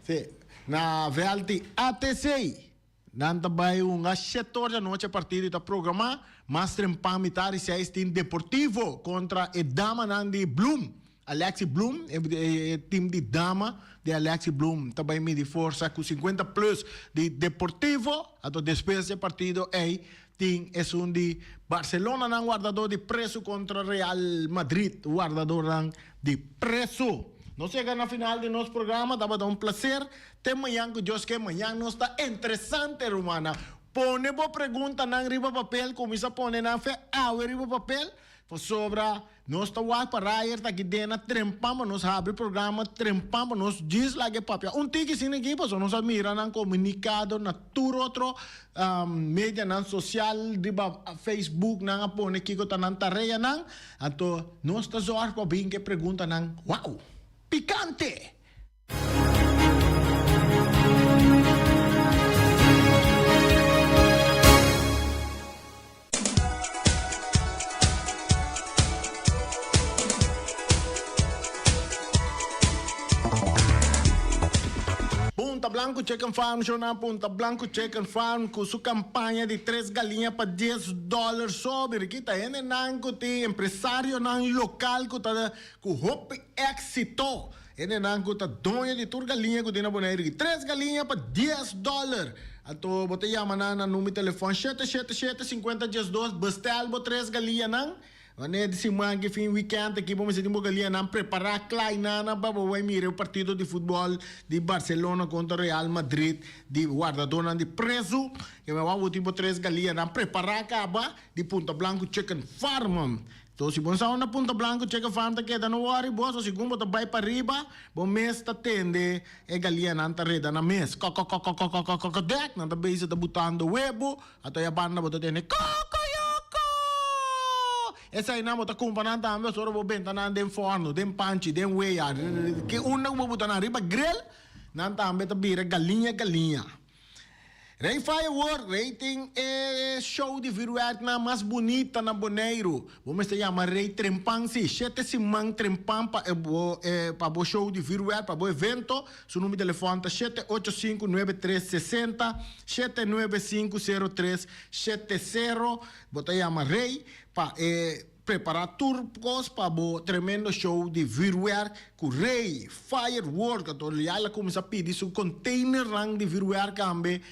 sí na vèlt di ATC. Nan ta bai hunga shete or di anochi e partido i ta programá. Mas trempan mitar di seis tin Deportivo kontra e damanan di Bloem, Alexi Bloem. E tim di dama di Alexi Bloem ta bai midi forsa ku 50 plus di Deportivo. Anto despues di e partido ei Tin esun di Barcelonanan wardador di presu kontra Real Madrid wardadornan di presu. Nos yega na final di nos programa, tabata un placer. Te mañan ku Dios ke, mañan nos ta interesante rumannan. Pone bo preguntanan riba papel, kuminsá pone nan fe awe riba papel, pasobra Nos ta wak pa Rayer ta aki den na trempan pa nos habri programa trempan pa nos djis laga e papia un tiki sin aki pasobra nos a mira nan komunikado na tur otro medianan sosial riba Facebook nan a pone kiko ta nan tareanan anto nos ta zorg pa bin ke preguntanan wow pikante! Punta Blanco Chicken Farm Shona Punta Blanco Chicken Farm ku su kampaña di tres galiña pa dies dòler so. Mira aki ta hendenan ku tin empresarionan lokal ku ta ku hopi éksito. Hendenan ku ta doño di tur galiña ku tin na Boneiru ki tres galiña pa dies dòler. Anto bo ta yama nan na number di telefòn shete shete shete sinkuenta diesdos bestèl bo tres galiñanan. Wanneer di siman ki fin wikènt aki bo mester tin bo galiñanan prepará kla i nana pa bo bai mira e partido di futbòl di Barcelona kontra Real Madrid di wardadónan di prezu. Ke mei wou bo tin bo tres galiñanan prepará kaba di Punta Blanco Chicken Farm. So si bo sa unda Punta Blanco Chicken Farm ta keda no worry bo, so segun bo ta bai pariba bo mes ta tende e galianan ta reda nan mes kokokokokokokokokdek nan ta bezig ta butando webo ato ya banda bo ta tende kokoyoko. Eseinan bo ta kumpra nan tambe ora bo benta nan den fòrnu, den panchi, den wea, ki unda ku bo buta nan riba grill, nan tambe ta bira galiña galiña. Rey Firework, Rey tin e show di vuurwerknan mas bunita na Boneiru. Bo mester yama Rey trempan si, shete siman trempan pa e bo e pa bo show di vuurwerk, pa bo evento. Su number di telefòn ta shete ocho sinku nuebe tres sesenta, shete nuebe sinku sero tres shete sero. Bo ta yama Rey pa e Prepara tur kos pa bo tremendo show di vuurwerk ku Rey Firework. Anto ya el a kuminsá pidi su containernan di vuurwerk tambe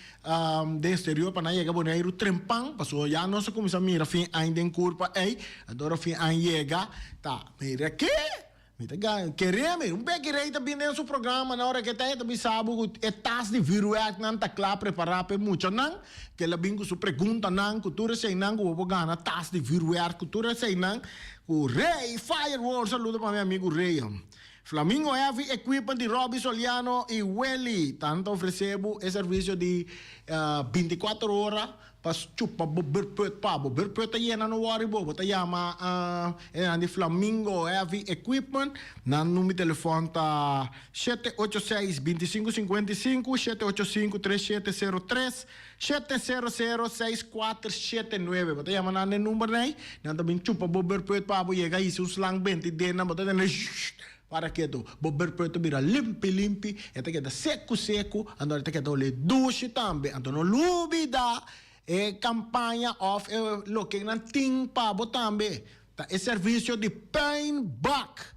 den exterior pa nan yega Boneiru trempan pasobra ya nos a kuminsá mira fin aña den kurpa ei. Anto ora fin aña yega ta mira ke? Mi ta gana kere mi. Un beki Rey ta bin den su programa na ora ke ta e ta bisa bo ku e tas di vuurwerknan ta kla prepará pa e muchanan. Ke la bin ku su preguntanan ku tur eseinan ku bo por gana tas di vuurwerk ku tur eseinan ku Rey Fireworks. Saludo pa mi amigu Rey. Flamingo Heavy Equipment di Robby Soliano i Welly tan ta ofresé bo e servisio di bintikuater ora Pa chupa bo berput pa bo berput ta yena no worry bo bo ta yama e nan di Flamingo Heavy Equipment nan number di telefon ta shete ocho seis binti sinku sinkuenta i sinku shete ocho sinku tres shete sero tres shete sero sero seis kuater shete nuebe bo ta yama nan den number nei nan ta bin chupa bo berput pa bo yega hisa un slang benti den nan bo ta tende shhh para ketu bo berput ta bira limpi limpi e ta keda seku seku anto e ta keda ole dushi tambe anto no lubida e kampaña òf e loke nan tin pa bo tambe ta e servisio di puinbak.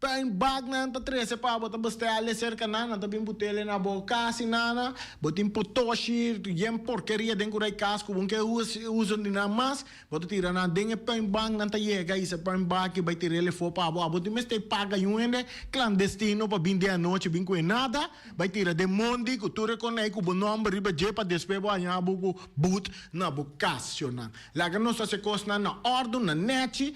Puinbak nan ta trese pa bo ta bestèl serka nan nan ta bin butele na bo kas i nana bo tin potoshi yen porkeria den kurai kas ku bo ke usa di nan mas. Bo ta tira nan den e puinbank, nan ta yega i se puinbak i bai tir'el efo pa bo. Abo tin mester paga yun hende klandestino pa bin den anochi bin ku e nada, bai tira den mondi ku tur e konei ku bo nomber riba dje pa despues bo haña bo ku but na bo kas. Shornan, laga nos hasi e kosnan na òrdu, na nèchi,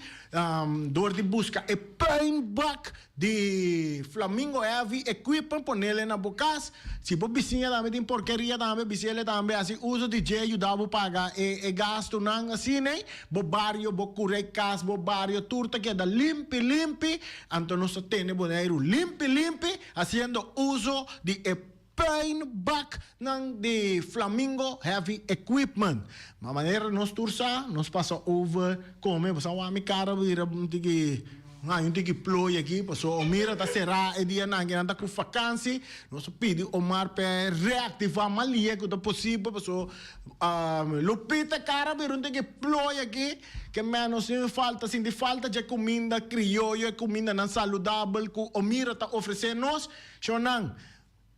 dor di buska e puinbak Di Flamingo Heavy Equipment ponele na bo cas. Si bo bisiña tambe tin porkeria tambe bisiele tambe haci uso di dje yuda bo paga e e gastonan asina ey. Bo bario, bo cura e cas, bo bario tur ta keda limpi limpi. Anto nos ta tene Boneiru limpi limpi haciendo uso di e puinbak nan di Flamingo Heavy Equipment. Ma manera nos tur sa, nos pasa over come, bo sa wak mi cara bira un tiki, un tiki plooi aki, pasobra Omira ta cerá e dianan ke nan ta ku vakansi. Nos a pidi Omar p'e reactiva mas lie ku ta posibel, pasobra Lupita cara bira un tiki plooi aki, ke menos sin falta, sinti falta dje cuminda crioyo, e cumindanan saludabel ku Omira ta ofrece nos. Shonnan,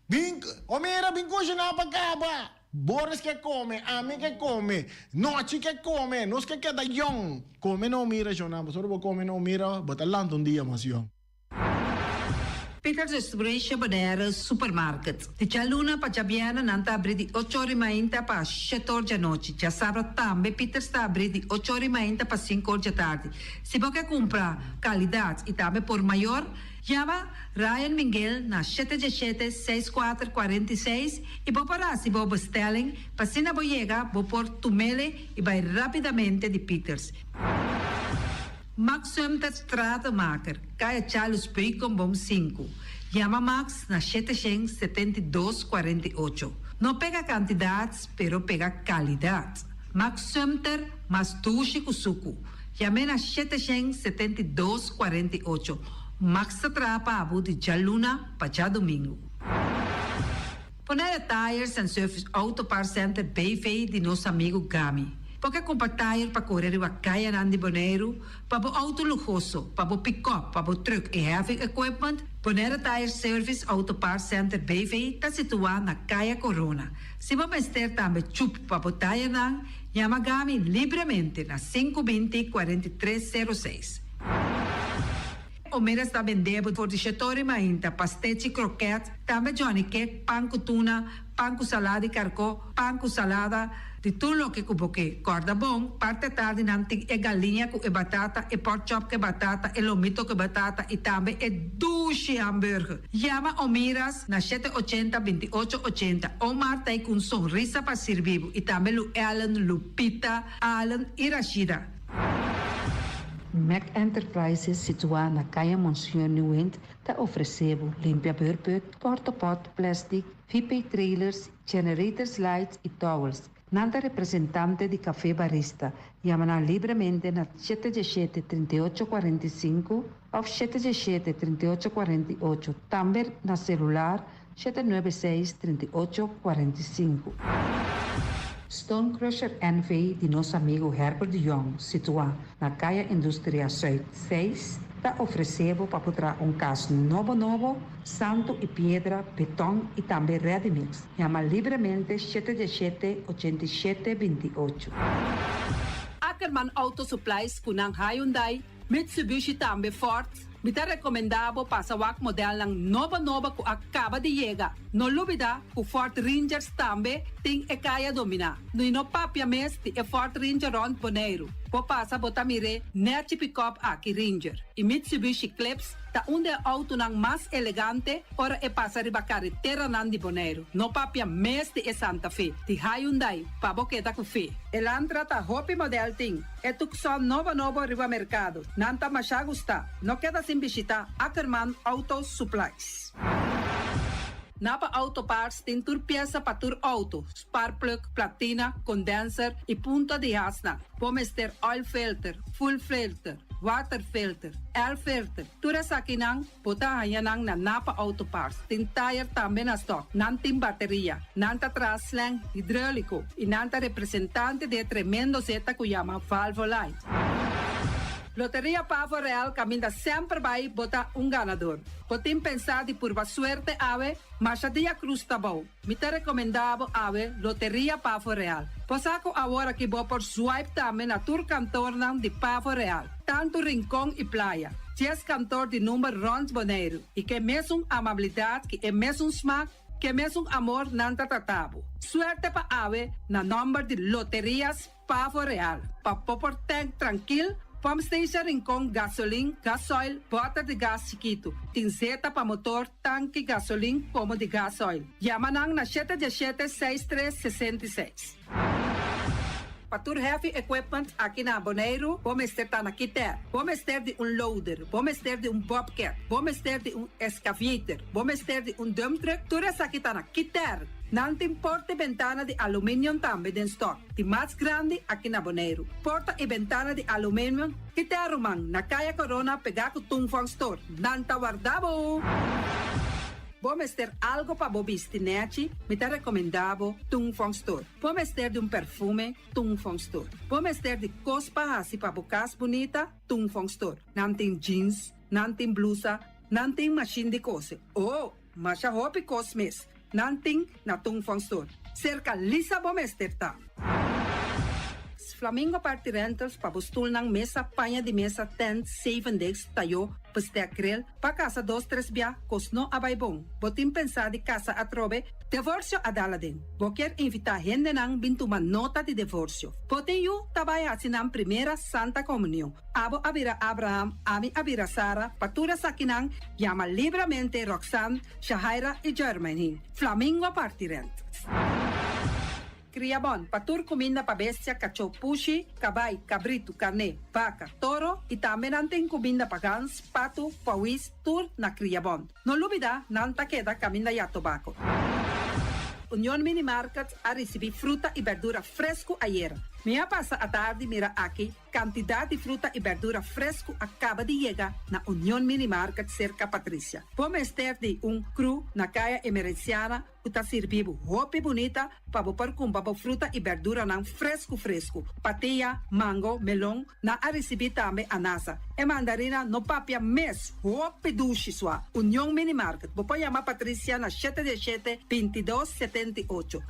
Bin, o mira, bin kushiná pa kaba! Boris ke kome, ami ke kome, Nochi ke kome, nos ke keda yòn. Kome no mira, shonnan, pasobra bo kome no mira, bo ta lanta un dia mas yòn. Peters Distribution Bonaire Supermarket. Di djaluna pa djabièrnè nan ta abrí di ocho or i mainta pa shete or djanochi. Djasabra tambe Peters ta abrí di ocho or i mainta pa sinku or djatardi. Si bo ke kumpra kalidat i tambe por mayor, Yama Ryan Minguel na shete djeshete seis kuater kuarenta i seis i bo por hasi bo bestelling pa asina bo yega bo por tumele i bai rapidamente di Peters. Max Sumter Stratenmaker, Kaya Charles Beukenboom sinku. Yama Max na shete shen 72 48. No pega kantidat pero pega kalidat. Max Sumter mas dushi ku suku. Yam'é na 772 48. Max ta traha pa abo di djaluna pa djadumingu. Bonaire Tires and Service Auto Parts Center BV di nos amigu Gami. Bo ke kumpra tire pa kore riba kayanan di Boneiru, pa bo auto luhoso, pa bo pikòp, pa bo trùk i heavy equipment? Bonaire Tire Service Auto Parts Center BV ta situá na Kaya Korona. Si bo mester tambe chup pa bo tayanan, Yama Gami libremente na sinku binti 43 sero seis. Omeras ta bende bo for di shetori mainta, pastechi, kroket, tambe Johnny cake, pan ku tuna, pan ku salada di karkó, pan ku salada, di tur loke ku bo ke. Kòrda bon, parti atardi nan tin e galiña ku e batata, e pork chop ku e batata, e lomito ku e batata i tambe e dushi hamburger. Yama Omiras na shete ochenta, binti ocho ochenta. Omar ta ei ku un sonrisa pa sirbi bo i tambe Lu Ellen, Lupita, Allen i Rashida. Mac Enterprises situá na Kaya Monseñor Nieuwind ta ofresé bo limpia beurput, portapot, plastic, VP trailers, generators lights i towels. Nan ta representante di Café Barista. Yama nan libremente na 717 38 45 òf 717 38 48, tambe na selular 796 38 45. Stone Crusher NV di nos amigu Herbert de Jong, situá na Kaya Industria Zuid 6, ta ofresé bo pa por traha un kas nobo nobo, santu i piedra, beton i tambe ready mix. Yama libremente 717 87 28. Ackerman Auto Supplies ku nan Hyundai, Mitsubishi tambe Ford. Mi ta rekomendá bo pasa wak modelnan nobo nobo ku a kaba di yega. No lubidá ku Ford Rangers tambe tin e kaya dominá. I no papia mes di e Ford Ranger rònt Boneiru. Bo pasa bo ta mir'é nèchi pikòp aki Ranger i Mitsubishi Eclipse ta un di e outonan mas elegante ora e pasa riba kareteranan di Boneiru. No papia mes di e Santa Fe di Hyundai pa bo keda ku fe. Elantra ta hopi modèl tin. E Tucson nobo nobo riba merkado. Nan ta masha gustá. No keda sin bishitá Ackerman Auto Supplies. Napa Auto Parts tin tur piesa pa tur outo, sparkplug, platina, condenser i punta di hasnan. Bo mester oil filter, fuel filter, water filter, air filter. Tur esakinan bo ta haña nan na Napa Auto Parts. Tin tayer tambe na stock. Nan tin bateria. Nan ta traha slang hidróliko i nan ta representante di e tremendo zeta ku yama Valvoline. Loteria Pavo Real kaminda semper bai bo ta un ganador. Bo tin pensá di purba suerte awe? Masha dia krus ta bou. Mi ta rekomendá bo awe Loteria Pavo Real. Bo sa ku awor aki bo por swipe tambe na tur kantornan di Pavo Real, tantu Rincon i Playa. Dies kantor di number rònt Boneiru i ke mesun amabilidat ki e mesun smak, ke mesun amor nan ta trata bo. Suerte pa awe na nòmber di Loterias Pavo Real. Pa bo por tank trankil, pump station Rincon gasolin, gasoil, bòter di gas chikitu. Tin zeta pa motor, tanki gasolin komo di gasoil. Yama nan na shete diesshete 63 66. Pa tur heavy equipment aki na Boneiru, bo mester ta na Kiter. Bo mester di un loader, bo mester di un bobcat, bo mester di un excavator, bo mester di un dump truck, tur esaki ta na Kiter. Nan tin porta i bentana di aluminium tambe den stock, di mas grandi aki na Boneiru. Porta i bentana di aluminium, Kiter ruman, na Kaya Corona pegá ku Tung Fong Store. Nan ta warda bo! Bo mester algo pa bo bisti nèchi? Mi ta rekomendá bo Tung Fong Store. Bo mester di un perfume? Tung Fong Store. Bo mester di kos pa hasi pa bo kas bunita? Tung Fong Store. Nan tin jeans, nan tin blusa, nan tin mashin di kose. Oh, masha hopi kos mes nan tin na Tung Fong Store. Serka Lisa bo mester ta. Flamingo Party Rentals pa bo stulnan, mesa, paña di mesa, tent, zeven desk, tayó, bestek, grill. Pa kasa dos tres bia, kos no a bai bon. Bo tin pensá di kasa atrobe? Divorsio a dal aden. Bo kier invitá hendenan bin tuma nota di divorsio. Bo tin yu ta bai hasi nan primera Santa Komunion. Abo a bira Abraham, ami a bira Sara, pa tur esakinan yama libramente Roxanne, Shahaira i Jermaine. Flamingo Party Rent. Kria bon pa tur kuminda pa bestia, kachó, pushi, kabai, kabritu, karné, baka, toro i tambe nan tin kuminda pa gans, patu, pawis, tur na Kria Bon. No lubida nan ta keda kaminda ya tobako. Union Mini Market a risibí fruta i berdura fresku ayera. Mi a pasa atardi mira aki Kantidat di fruta i bèrdura fresku a kaba di yega na Union Mini Market serka Patricia. Bo mester di un kru na Kaya Emerenciana ku ta sirbi bo hopi bunita pa bo por kumpra bo fruta i bèrduranan fresku fresku. Patia, mango, melon, nan a risibí tambe anasa. E mandarina no papia mes, hopi dushi sua. Union Mini Market, bo por yama Patricia na shete diesshete, 22, 78.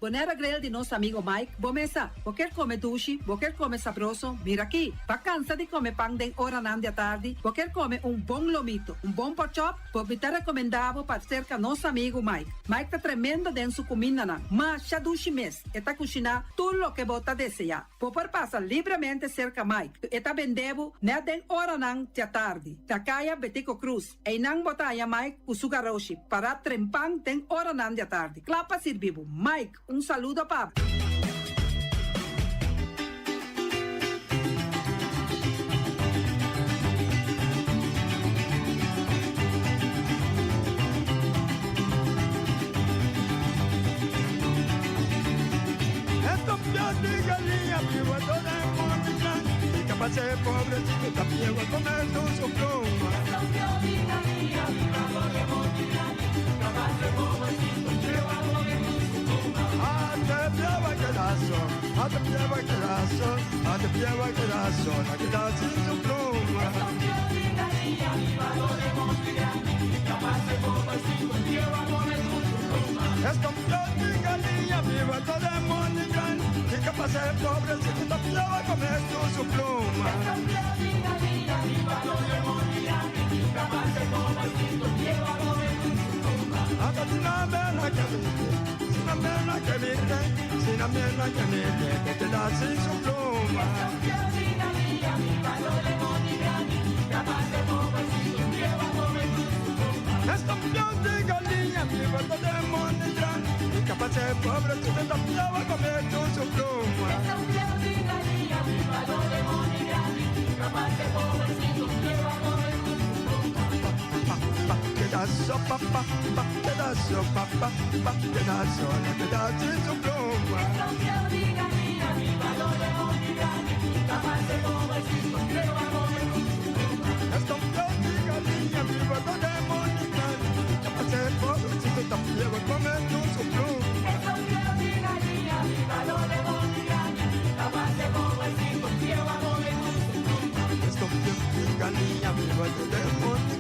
Bonaire Grill di nos amigo Mike, bo mesa. Bo kier come dushi, bo kier come sabroso, mira aki. Bo cansa di come pan den oranan di atardi, bo kier come un bon lomito, un bon pork chop, bo mi ta recomenda bo pa cerca nos amigo Mike. Mike ta tremendo den su cumindanan, masha dushi mes, e ta cushina tur loke bo ta desea. Bo por pasa libremente cerca Mike, e ta bende bo net den oranan di atardi. Na Caya Betico Croes. Einan bo ta haña Mike ku su garoshi pará trempan den oranan di atardi, kla pa sirbi bo. Mike, un saludo pa bo. capaz de pobrecito también va a comer tu su pluma. A te pieva que lazo, a te pieva que lazo, la que da sin su pluma. Es campeón de gallina, viva todo el mundo gran, y capaz de pobrecito también va a comer tu su pluma. Hasta si no me la que viste, si no me la que viste, si no me la que viste, que te da sin su pluma. Es campeón de gallina, viva todo el mundo gran, y capaz de pobrecito también va a comer tu su pluma. Pedazo, pa, pa, pa, pedazo, pa, pa, pa, pedazo, la que da sin su pluma. Es campeón de gallina, viva todo el mundo gran, y capaz de pobrecito también va a comer tu su pluma. Es campeón de gallina, viva todo el mundo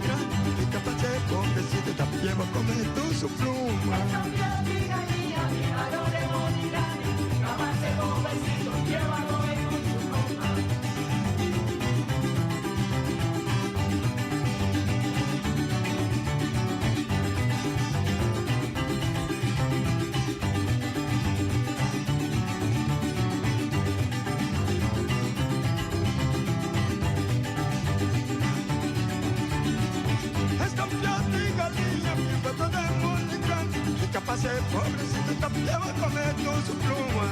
gran, y capaz de pobrecito también va a comer tu su pluma. Es campeón de gallina, viva todo el mundo gran, y capaz de pobrecito también va a comer tu su pluma.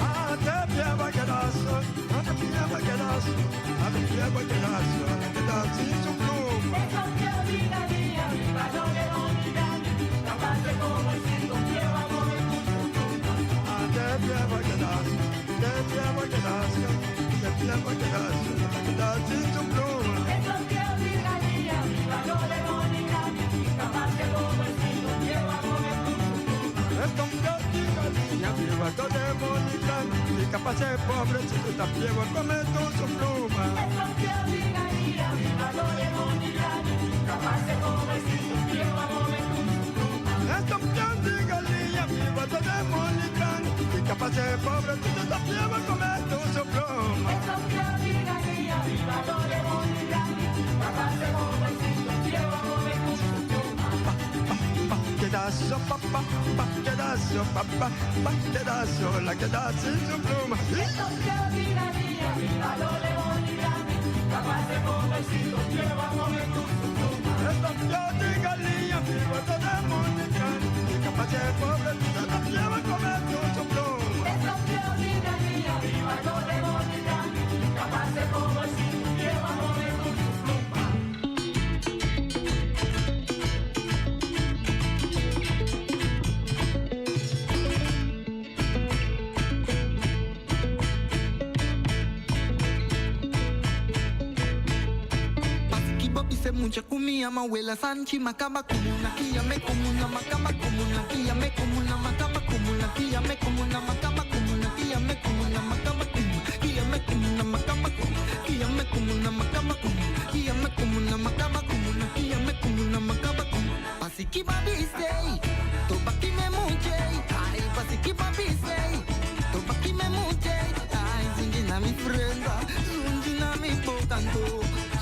A te pieva que lazo, a te pieva que lazo, a te pieva que lazo, la que da sin su pluma. A te pieva que lazo, te pieva que lazo, te pieva que lazo, la que da sin su pluma. Es campeón de gallina, viva todo el mundo gran, y capaz de pobrecito también va a comer tu su pluma. Es campeón de gallina, viva todo el mundo gran, y capaz de pobrecito también va a comer tu su pluma. Pedazo, pa, pa, pa, pedazo, pa, pa, pa, pedazo, la que da sin su pluma. Es campeón de gallina, viva todo el mundo gran, y capaz de pobrecito también va a comer tu su pluma. Paski bobi se mucha kumia ma wela sanchi makaba kumuna kia me kumuna makaba kumuna kia me kumuna makaba kumuna kia me kumuna makaba kumuna kia me kumuna makaba kumuna kia me kumuna makaba kumuna kia me kumuna makaba kumuna kia me kumuna makaba kumuna kia me kumuna makaba kumuna Pasiki babi say to baki me muche ai pasiki babi say to baki me muche ai zunji na mi frenda zunji na mi bocanto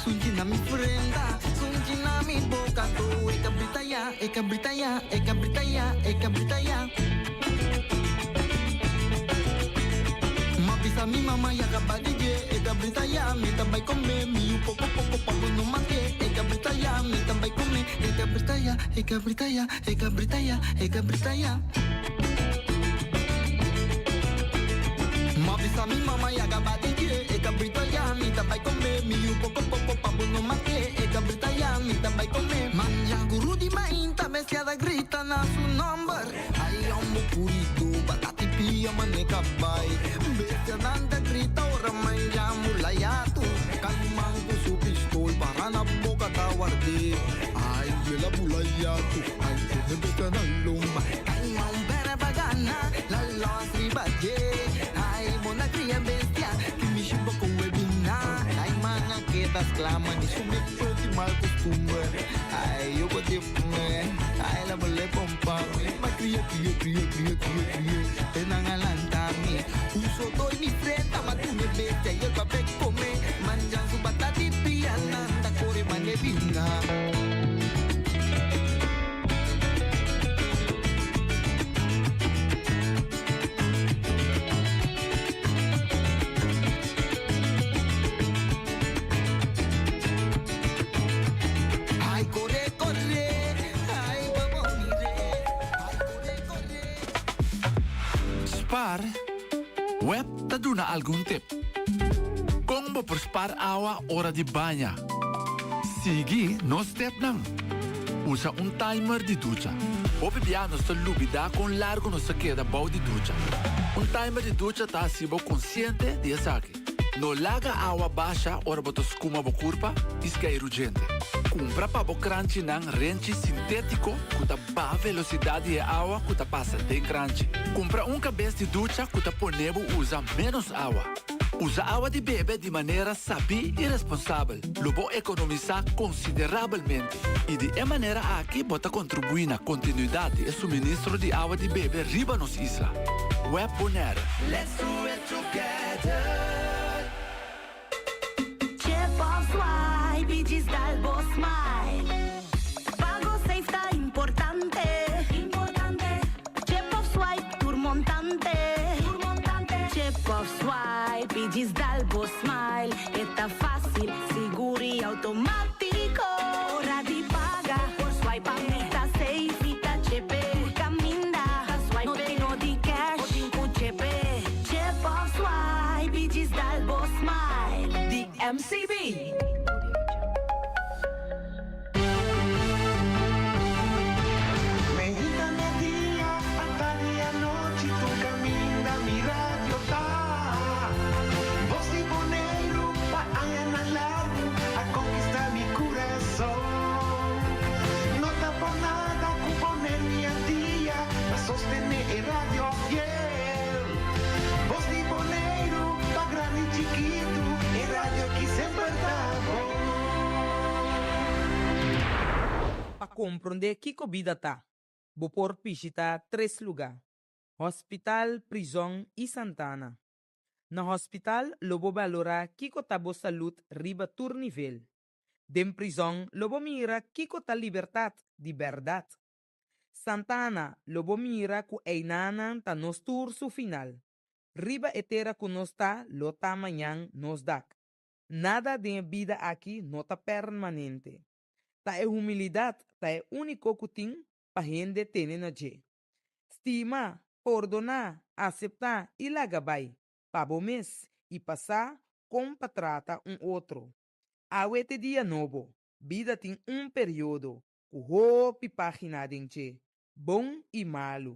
Sunji na mi frenda, sunji na mi boca do. E cabrita ya, e cabrita ya, e cabrita ya, e cabrita ya. Ma pisa mi mama ya cabarille, e cabrita ya, mi tambay come, mi un poco poco papo no mate, e cabrita ya, mi tambay come, e cabrita ya, e cabrita ya, e cabrita ya, e cabrita ya. Ma pisa mi mama ya cabarille, e cabrita ya, mi tambay come, mi un poco poco papo no mate, e cabrita ya, mi tambay come. Manja guru di mainta, mezclada grita na su nombre. Ay, un Kuritu, batati pia mane kabai. Bestia nanda grita ora manja mulayatu. Caimán con su pistol para na boca tawarde. Ay, la bulayatu, ay, tiene bestia na lomba. Caimán pere bagana, la los ribaje. Ay, mona cria bestia, que me chimba con webina. Ay, manga que das clama, ni sume peti mal costumbre. Ay, yo te ay, la bole pompa. Ma cria, cria, cria, cria, cria, cria. Tenangalantami. Uso doy mi frente, ma tu me bestia y el papel come. Manjan su batati pia, nanda core manebina. Ay, corre, corre, ay, vamos, mire. Ay, corre, corre. Spar, web ta duna algun tip. Kon bo por spar awa ora di baña? Sigui nos stepnan. Usa un timer di ducha. Hopi bia nos ta lubidá kon largu nos ta keda bou di ducha. Un timer di ducha ta hasi bo konsiente di esaki. No laga awa basha ora bo ta skuma bo kurpa i skeiru djente. Kumpra pa bo kranchinan renchi sintétiko ku ta baha velosidat di e awa ku ta pasa den kranchi. Kumpra un kabes di ducha ku ta pone bo usa ménos awa. Usa awa di bebe di manera sabí i responsabel. Lo bo ekonomisá konsiderabelmente i di e manera aki bo ta kontribuí na kontinuidat di e suministro di awa di bebe riba nos isla. Web Bonaire. Let's do it together. Chip of swipe i djis dal bo smile. Pago safe ta importante. Importante. Chip of swipe tur montante. Tur montante. Chip of swipe i djis dal bo smile. E ta fásil, sigur i outomátiko. Ora di paga por swipe pa mi ta safe. Mi ta chepe. Tur kaminda ta swipe. No tin no di cash. Bo tin ku chepe. Chip of swipe i djis dal bo smile. Di MCB. Meinta media, atardi anochi, tur kaminda mi radio ta. Bos di Boneiru pa añanan largu a konkistá mi kurason. No ta por nada ku Boneiru i Antia ta sostené e radio fiel. Bos di Boneiru pa grandi i chikitu, e radio aki semper ta bon. Pa komprondé kiko bida ta, bo por bishitá tres lugá, hòspital, prizòn i santana. Na hòspital lo bo balorá kiko ta bo salud riba tur nivel. Den prizòn lo bo mira kiko ta libertat di bèrdat. Santana lo bo mira ku einanan ta nos tur su final. Riba e tera ku nos ta lo ta mañan nos dak. Nada den e bida aki no ta permanente. Ta e humilidat ta e úniko ku tin pa hende tene na dje. Stima, pordoná, aseptá i laga bai, pa bo mes i pa sa kon pa trata un otro. Awe t'e dia nobo, bida tin un periodo ku hopi página den dje, bon i malu.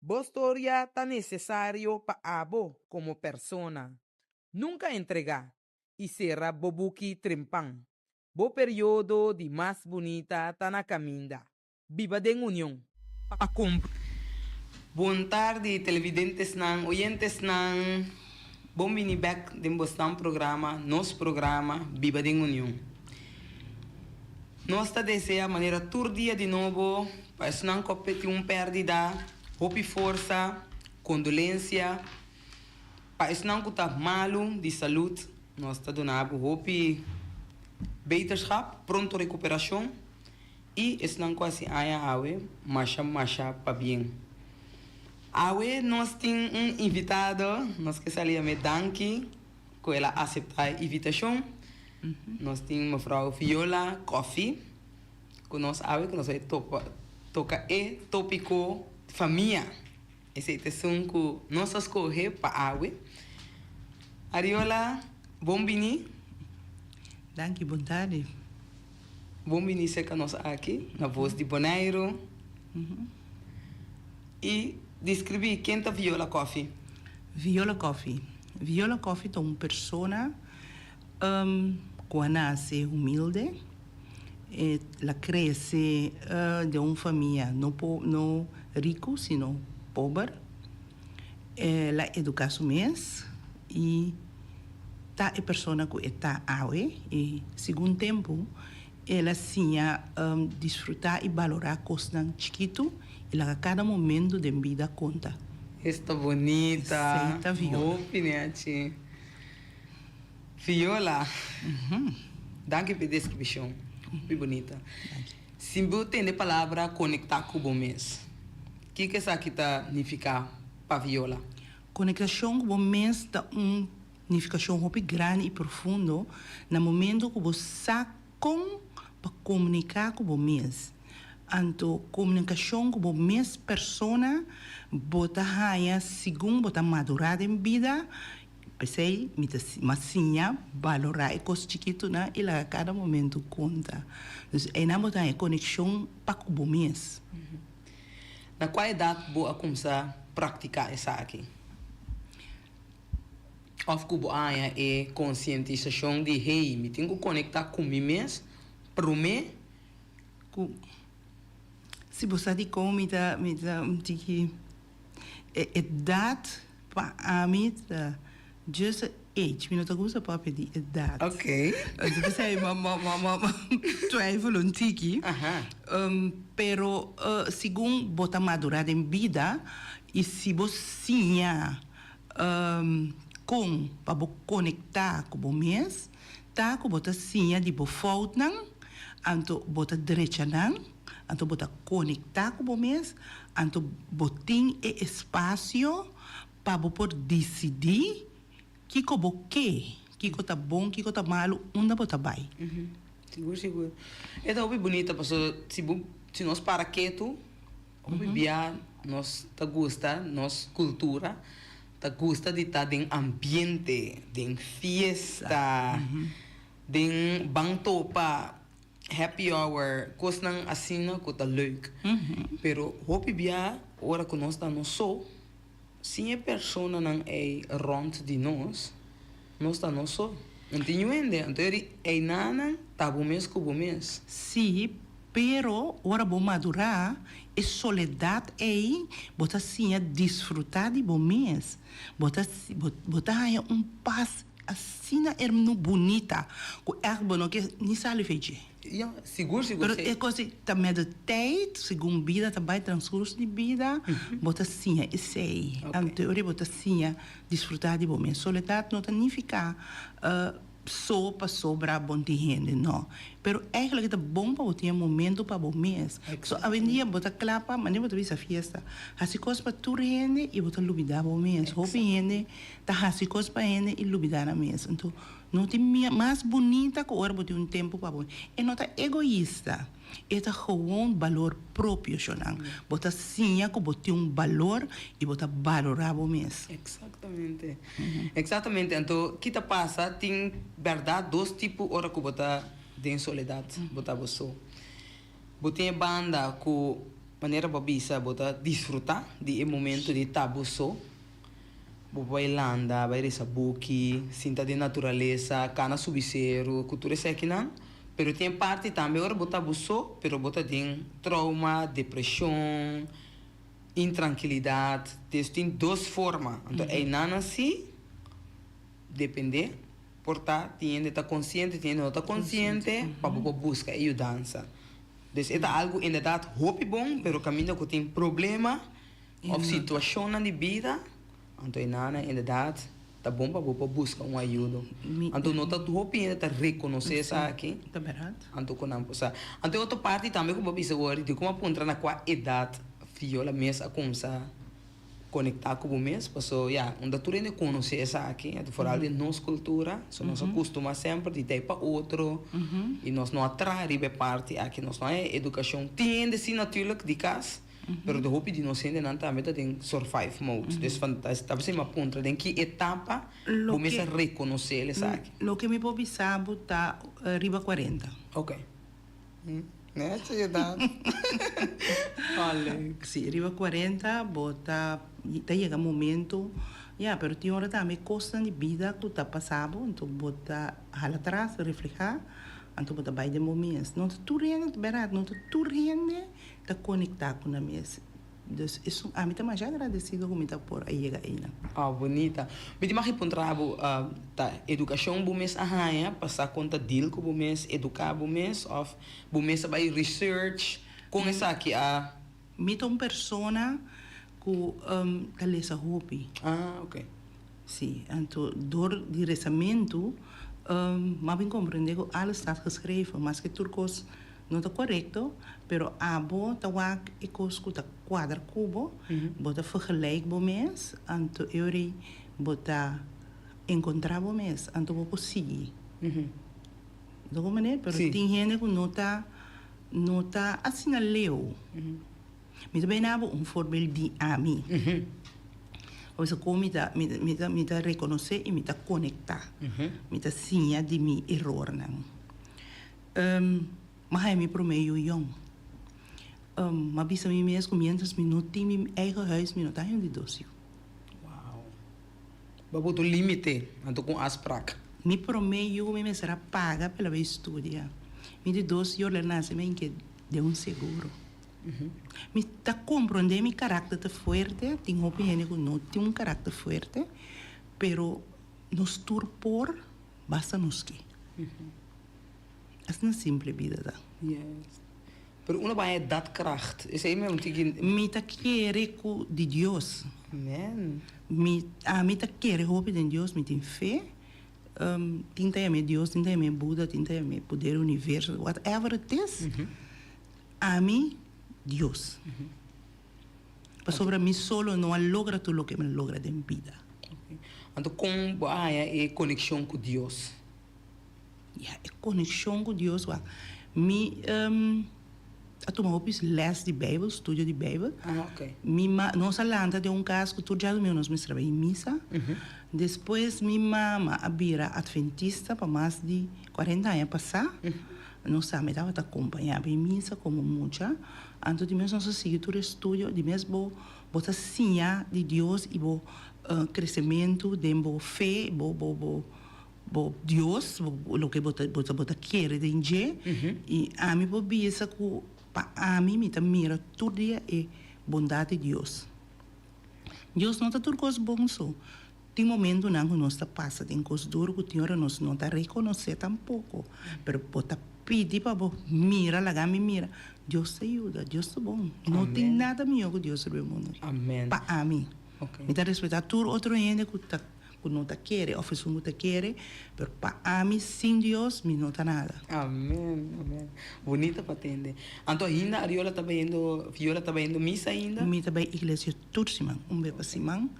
Bo storia ta nesesario pa abo komo persona. Nunka entregá i sera bo buki trempan. Bo periodo di mas bunita ta na kaminda. Biba den union. Pa cumpra. Bon tardi televidentesnan, oyentesnan. Bon bini bek den bosnan programa, nos programa Biba den Union. Nos ta desea manera tur dia di nobo pa esnan ku a peti un pèrdida, hopi forsa, kondolensia. Pa esnan ku ta malu di salud, nos ta duna bo hopi beterschap, pronto rekuperashon. I esnan ku hasi aña awe, masha masha pabien. Awe nos tin un invitado, nos ke sali yam'é danki ku el a aseptá e invitashon. Nos tin mevrouw Viola Coffie ku nos awe ku nos bai topa toka e topiko famia. Esei ta esun ku nos a skohe pa awe. Ariola, bon bini. Danki, bon tardi. Bon bini serka nos aki na Voz di Boneiru. I Deskribí ken ta Viola Coffie. Viola Coffie. Viola Coffie ta un persona ku a nase humilde. El a krese den un famia no po no riku sino pober. El a eduká su mes i ta e persona ku e ta awe i segun tempu el a siña disfrutá i balorá kosnan chikitu i laga kada momentu den bida konta. Esta bonita. Esei ta Viola. Hopi nechi. Viola. Danki pa e deskripshon. Hopi bonita. Si bo tende palabra konektá ku bo mes, kiko esaki ta nifiká pa Viola? Konektashon ku bo mes ta un nifikashon hopi grandi i profundo na momento ku bo sa kon pa komuniká ku bo mes. Anto komunikashon ku bo mes persona bo ta haña segun bo ta madurá den bida. P'esei mi ta mas siña balorá e kos chikitunan i laga kada momento konta. Dus einan bo ta haña konekshon pa ku bo mes. Na kua edat bo a kumsa praktiká esaki? Òf ku bo a haña e konsientisashon di, hey, mi tin ku konektá ku mi mes promé ku. Si bo sa dikon mi ta mi ta un tiki e edat pa ami ta just a age, mi no ta gusta papia di edat. Ok. Anto p'esei mi mi twijfel un tiki. Pero segun bo ta madura den bida y si bo siña kon pa bo konektá ku bo mes, ta ku bo ta siña di bo foutnan, anto bo ta drecha nan, anto bo ta konektá ku bo mes, anto bo tin e espasio pa bo por disidí kiko bo ke, kiko ta bon, kiko ta malu, unda bo ta bai. Sigur, sigur. E ta hopi bunita pasobra si bo, si nos para ketu, Hopi bia nos ta gusta nos cultura, ta gusta di ta den ambiente, den fiesta, den ban topa, happy hour, cosnan asina cu ta leuk. Pero hopi bia ora cu nos ta nos so, sin e personanan ey rond di nos, nos ta nos so. No tin niun hende. Anto eynanan ta bo mes cu bo mes. Sí, Pero ora bo madurá, e soledat ei bo ta siña disfrutá di bo mes. Bo ta bo ta haña un pas asina ermno bunita ku ègt bo no ke ni sali fe dje. Ya, sigur sigur Pero e kos ei ta met de tijd, segun bida ta bai, transkurso di bida, bo ta siña esei. Anto ora bo ta siña disfrutá di bo mes. Soledat no ta nifiká So pasobra bon tin hende, no. Pero eigenlijk e ta bon pa bo tin e momento pa bo mes. So awendia bo ta kla pa, manera bo ta bisa fiesta, hasi kos pa tur hende i bo ta lubida bo mes. Hopi hende ta hasi kos pa hende i lubida nan mes. Anto no tin mas bunita ku ora bo tin un tempu pa bo. E no ta egoista. E ta gewoon balor propio, shonnan. Bo ta siña ku bo tin un balor i bo ta balorá bo mes. Exactamente. Exactamente. Anto, ki ta pasa? Tin bèrdat dos tipo ora ku bo ta den soledat, bo ta bo so. Bo tin e banda ku, manera bo a bisa, bo ta disfrutá di e momento di ta bo so. Bo por bai landa, bai resa buki, sinta den naturalesa, kana subi seru, ku tur esekinan. Pero tin e parti tambe ora bo ta bo so, pero bo ta den trauma, depresion, intrankilidat. Des tin dos forma. Anto einan asi depende por ta tin hende ta konsiente, tin hende no ta konsiente pa bo por buska e yudansa. Des e ta algu inderdat hopi bon, pero kaminda ku tin problema Of situacionnan di bida, anto e nana inderdaad ta bon pa bo por busca un ayudo. Anto no ta hopi hende ta reconoce esaki. Ta berdad. Anto cu nan por sa. Anto e otro parti tambe cu bo a bisa wor, di como a puntra na cua edad Viola mes a cuminsa conecta cu bo mes, paso ya, unda tur hende conoce esaki, anto vooral den nos cultura, so nos a custuma semper di ta e pa otro, y nos no a traha riba e parti aki, nos no a e educacion. Tin hende si natuurlijk di cas. Pero de hopi di nos hendenan tambe ta den survive mode. Dus van ta bisa mi a puntra den ki etapa bo mester reconoce esaki. Loke mi por bisa bo ta riba cuarenta. Ok. Nechi edat. Oh leuk. Si, riba 40 bo ta ta yega momento, ya, pero tin ora tambe kosnan di bida ku ta pasa bo, anto bo ta hala atras, reflehá, anto bo ta bai den bo mes. No ta tur hende, bèrdat, no ta tur hende ta konektá ku nan mes. Dus esun, ami ta masha agradesido ku mi ta por a yega einan. Oh, bunita. Mi tin mag puntra bo, ta edukashon bo mes a haña pa sa kon ta deal ku bo mes, eduká bo mes, òf bo mes a bai research? Kon esaki a. Mi ta un persona ku ta lesa hopi. Ah, oke. Si, anto dor di resamentu m'a bin komprendé ku alles staat geschreven, maske tur kos No ta korekto, pero abo ta wak e kos ku ta kuadra ku bo, bo ta vergelijk bo mes, anto e ora ei bo ta enkontrá bo mes, anto bo por sigui. Bo ta komprendé? Pero tin hende ku no ta no ta asina leu. Mi ta bini abo un voorbeeld di ami. Bo bisa kon mi ta mi ta mi ta rekonosé i mi ta konektá. Mi ta siña di mi erornan. M'a haña mi promé yu yòn. M'a bisa mi mes ku miéntras mi no tin mi eigen huis, mi no ta haña un di dos yu. Wow. Bo a buta un límite anto ku un afsprak. Mi promé yu mi mester a paga pa el a bai studia. Mi di dos yu el a nase mi a hinke den un seguro. Mi ta komprondé mi karakter ta fuerte, tin hopi hende ku no tin un karakter fuerte, pero nos tur por, basta nos ke. Asina simple bida ta. Yes. Pero uno baña dat kracht. Esei mi un tiki. Mi ta kere ku di Dios. Amen. Mi ami ta kere hopi den Dios, mi tin fe. Tin ta yam'é Dios, tin ta yam'é Buda, tin ta yam'é poder universo, whatever it is, ami Dios. Pasobra mi solo no a logra tur loke mi a logra den bida. Anto kon bo a haña e konekshon ku Dios? Ya, e konekshon ku Dios wak. Mi a tuma hopi lès di Beibel, studio di Beibel. Ah, ok. Mi ma, nos a lanta den un kas ku tur djadumingu nos mester a bai misa. Despues mi mama a bira adventista pa mas di kuarenta aña pasá. Nos tambe tabata kompañá bai misa komo mucha. Anto di mes nos a sigui tur e studio, di mes bo bo ta siña di Dios i bo kresementu den bo fe, bo bo bo Bo Dios, bo loke bo ta bo ta bo ta kere den dje, i ami por bisa ku pa ami mi ta mira tur dia e bondat di Dios. Dios no ta tur kos bon so. Tin momentunan ku nos ta pasa den kos duru ku tin ora nos no ta rekonosé tampoko, pero bo ta pidi pa bo mira, laga mi mira, Dios ta yuda, Dios ta bon. No tin nada mihó ku Dios riba e mundu aki. Pa ami. Mi ta respetá tur otro hende ku ta. Ku no ta kere of esun ku ta kere, pero pa ami sin Dios mi no ta nada. Amen, amen. Bunita pa tende. Anto ainda Ariola ta bayendo, Viola ta bayendo misa ainda? Mi ta bay iglesia tur siman, un be pa siman,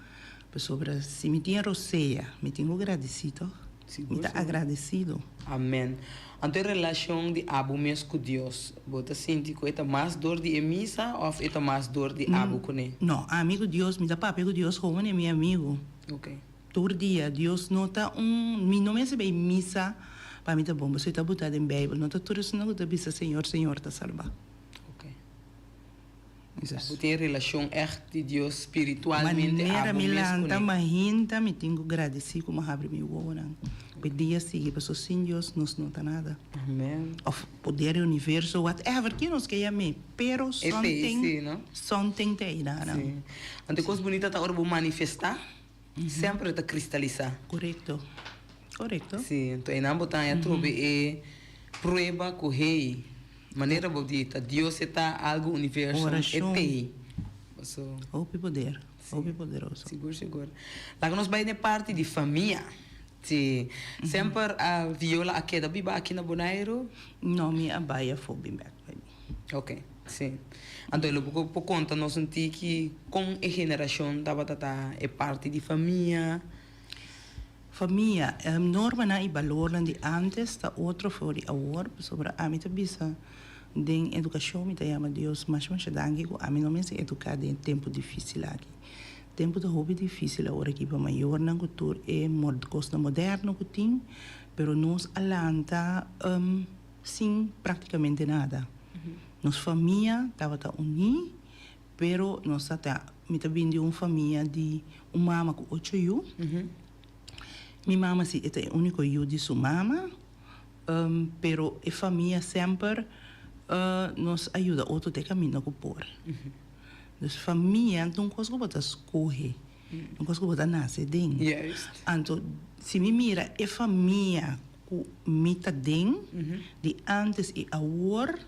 pasobra si mi tin e rosea, mi tin ku gradisí tog. Mi ta agradesido. Amen. Anto e relashon di abo mes ku Dios, bo ta sinti ku e ta mas dor di e misa of e ta mas dor di abo kuné? No, ami ku Dios, mi ta papia ku Dios hoben e mi amigu. Ok. Tur dia Dios no ta un mi no mester bay misa pa mi ta bon pasobra ta buta den bijbel no ta tur esnan ku ta bisa Señor Señor ta salba. Ok. Bo tin e relashon ègt di Dios spiritualmente Manera abo mi mes lanta kuné. mahinta mi tin ku gradisí ku mi a habri mi wowonan pa e dia sigui pasobra sin Dios nos no ta nada. Amen. Of poder di universo whatever ke nos ke yam'é. Pero something, something ta ei nan. Sí. Anto e kos bunita ta ora bo manifestá, semper e ta kristalisá. Korekto, korekto. Sí, anto einan bo ta haña trobe e prueba ku hey, manera bo di ta Dios e ta algu universo, e t'ei. Orashon. Hopi poder, hopi poderoso. Sigur, sigur. Laga nos bai na e parti di famia. Sí. Semper Viola a keda biba aki na Boneiru? No, mi a bai afó bin bèk. Ok, sí. Anto lo bo por konta nos un tiki kon e generashon tabata ta e parti di famia? Famia, normanan i balornan di ántes ta otro for di awor, pasobra ami ta bisa den edukashon mi ta yama Dios masha masha danki ku ami no mester eduká den e tempu difísil aki. Tempu ta hopi difísil awor aki pa mayornan ku tur e kosnan moderno ku tin, pero nos a lanta. Sin práktikamente nada. Nos famia tabata uní, pero nos ta ta, mi ta bin di un famia di un mama ku ocho yu. Mi mama si e ta e úniko yu di su mama, pero e famia semper nos a yuda otro te kaminda ku por. Dus famia ta un kos ku bo ta skohe, un kos ku bo ta nase den. Anto si mi mira e famia ku mi ta den di antes i awor,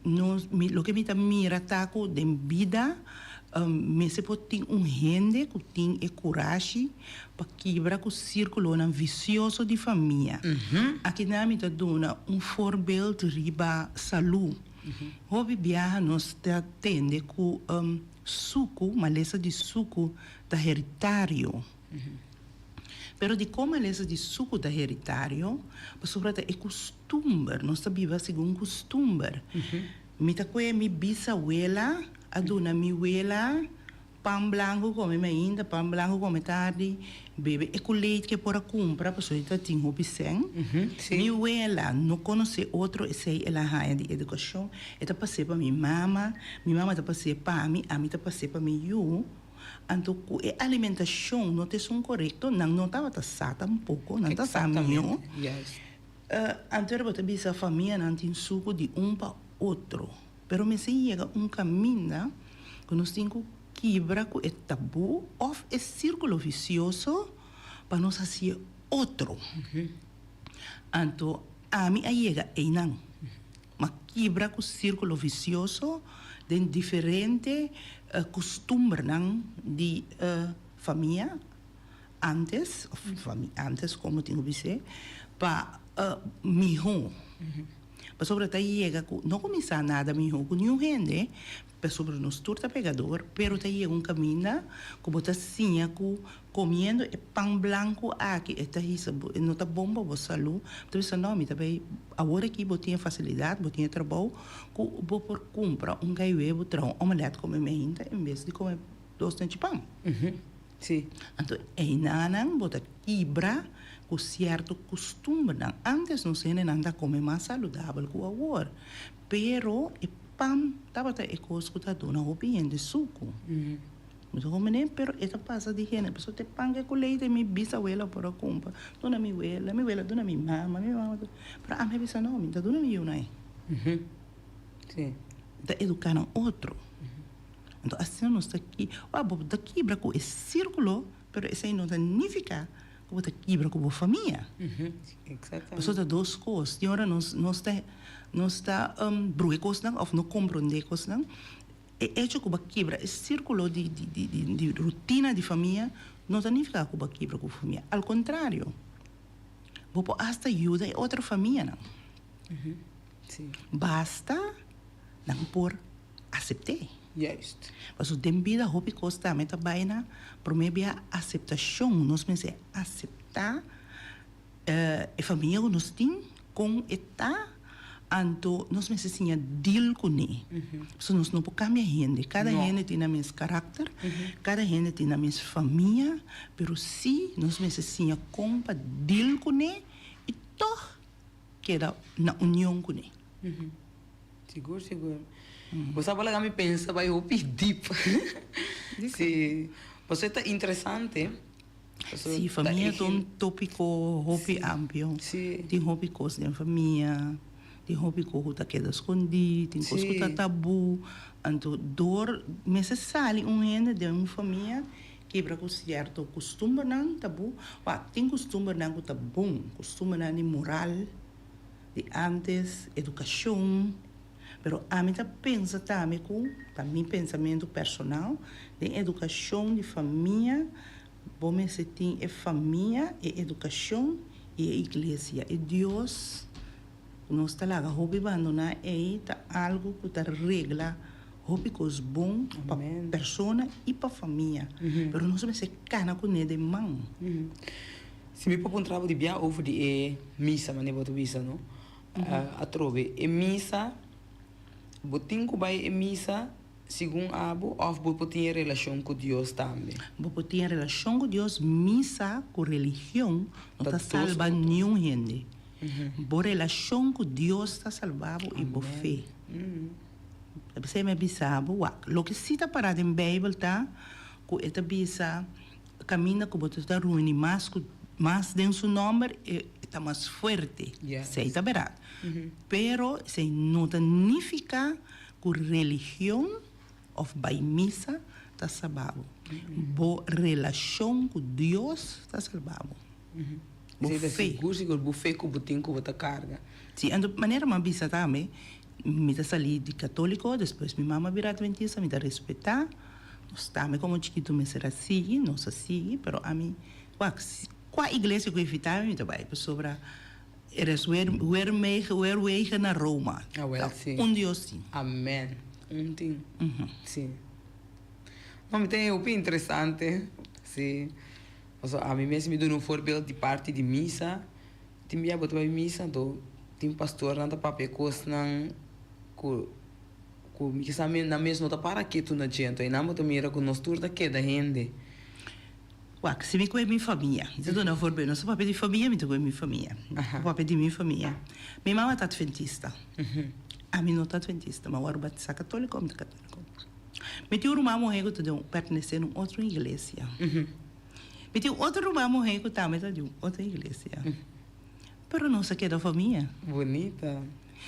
nos mi loke mi ta mira ta ku den bida mester por tin un hende ku tin e kurashi pa kibra ku sirkulonan visioso di famia. Akinan mi ta duna un voorbeeld riba salú. Hopi biaha nos ta tende ku suku, malesa di suku ta heritario. Pero dikon malesa di suku ta heritario? Pasobra ta e kustumber, nos ta biba segun kustumber. Mi ta kue mi bisawela a duna mi wela pan blanku kome mainta, pan blanku kome tardi, bebe e kuleit ke por a kumpra pasobra e ta tin hopi sèn. Mi wela no konosé otro esei el a haña di edukashon, e ta pas'é pa mi mama, mi mama ta pas'é pa mi, ami ta pas'é pa mi yu. Anto ku e alimentashon no ta esun korekto, nan no tabata sa tampoko, nan ta sa mihó. Anto bo ta bisa famianan tin suku di un pa otro, pero mester yega un kaminda ku nos tin ku kibra ku e tabú òf e sírkulo visioso pa nos hasié otro. Anto ami a yega einan. Ma kibra ku sírkulo visioso den diferente kustumbernan di famia ántes, òf ántes komo tin ku bis'é, pa mihó. Pasobra ta yega ku no kuminsá nada mihó ku niun hende, pasobra nos tur ta pekador, pero ta yega un kaminda ku bo ta siña ku Comiendo e pan blanco aki e ta hisa bo, e no ta bon pa bo salud. Bo ta bisa no, mi ta bay, awor aki bo tin e facilidad, bo tin e trabou cu bo por cumpra un cay webo, traha un omelet come meinta en bes di come dos nechi pan. Anto einanan bo ta kibra cu cierto custumbernan. Antes nos hendenan ta come mas saludabel cu awor, pero e pan tabata e cos cu ta duna hopi hende sucu. Mi ta come ne, pero e ta pasa di hende. Pasobra te pan ke ku leite mi bisawela por a kumpra. Duna mi wela, mi wela duna mi mama, mi mama duna. Pero ami a bisa no, mi ta duna mi yunan ei. Sí. Ta eduká nan otro. Anto asina nos ta ki, ora bo ta kibra ku e sírkulo, pero esei no ta nifiká ku bo ta kibra ku bo famia. Exactamente. Pasobra ta dos kos. Tin ora nos nos ta nos ta bruha e kosnan òf no komprondé e kosnan. E echo ku bo a kibra e sirkulo di di rutina di famia no ta nifiká ku bo a kibra ku famia. Al kontrario, bo por asta yuda e otro famianan. Basta nan por asept'é. Juist. Pasobra den bida hopi kos tambe ta bai na promé bia aseptashon. Nos mester aseptá. E famia ku nos tin, kon e ta, anto nos mester siña deal kuné. Pasobra nos no por kambia hende. Kada hende tin nan mes karakter, kada hende tin nan mes famia, pero sí nos mester siña kon pa deal kuné i tòg keda na union kuné. Sigur, sigur. Bo sa bo laga mi pensa bai hopi dip. Sí, pasobra e ta interesante. Sí, famia ta un tópiko hopi amplio. Tin hopi kos den famia, tin hopi kos ku ta keda skondí, tin kos ku ta tabú. Anto dor mester sali un hende den un famia kibra ku sierto kustumbernan tabú. Wak, tin kustumbernan ku ta bon, kustumbernan di moral di ántes, edukashon. Pero ami ta pensa tambe ku, ta mi pensamentu personal, den edukashon di famia bo mester tin e famia, e edukashon i e iglesia. E Dios ku nos ta laga hopi bandoná ei ta algu ku ta regla hopi kos bon pa persona i pa famia. Pero nos mester kana kuné den man. Si mi por puntra bo di bia over di e misa manera bo ta bisa no. Atrobe e misa, bo tin ku bai e misa segun abo òf bo por tin e relashon ku Dios tambe? Bo por tin e relashon ku Dios, misa ku religion no ta salba niun hende. Bo relashon ku Dios ta salba bo i bo fe. Ta p'esei mi a bisa bo, wak, loke si ta pará den Beibel ta ku e ta bisa kaminda ku bo ta runi mas ku mas den su nòmber, e ta mas fuerte. Esei ta bèrdat. Pero esei no ta nifiká ku religion òf bai misa ta salba bo. Bo relashon ku Dios ta salba bo. Bo fe. Sigur sigur bo fe ku bo tin ku bo ta karga. Si, anto manera mi a bisa tambe, mi ta sali di katoliko, despues mi mama a bira adventista, mi ta respetá, nos tambe komo chikitu mester a sigui, nos a sigui, pero ami, wak, kua iglesia ku invitá mi, mi ta bai, pasobra er is weer, weer mege, weer wegen naar Roma. Awel si. Un Dios tin. Amen. Un tin. Si. No, mi ta haña hopi interesante, si. Pasobra ami mes mi duna un voorbeeld di parti di misa. Tin bia bo ta bai misa anto tin pastornan ta papia kosnan ku ku mi kisa nan mes no ta para ketu na dje. Anto einan bo ta mira ku nos tur ta keda hende. Wak, si mi kohe mi famia, mi ta duna un voorbeeld, nos ta papia di famia, mi ta kohe mi famia. Mi ta papia di mi famia. Mi mama ta adventista. Ami no ta adventista, mi a wòrdu batisá katóliko, mi ta katóliko. Mi tin un ruman muhé ku ta den un pertenesé na un otro iglesia. Mi tin un otro ruman muhé ku tambe ta di un otro iglesia. Pero nos a keda famia. Bunita.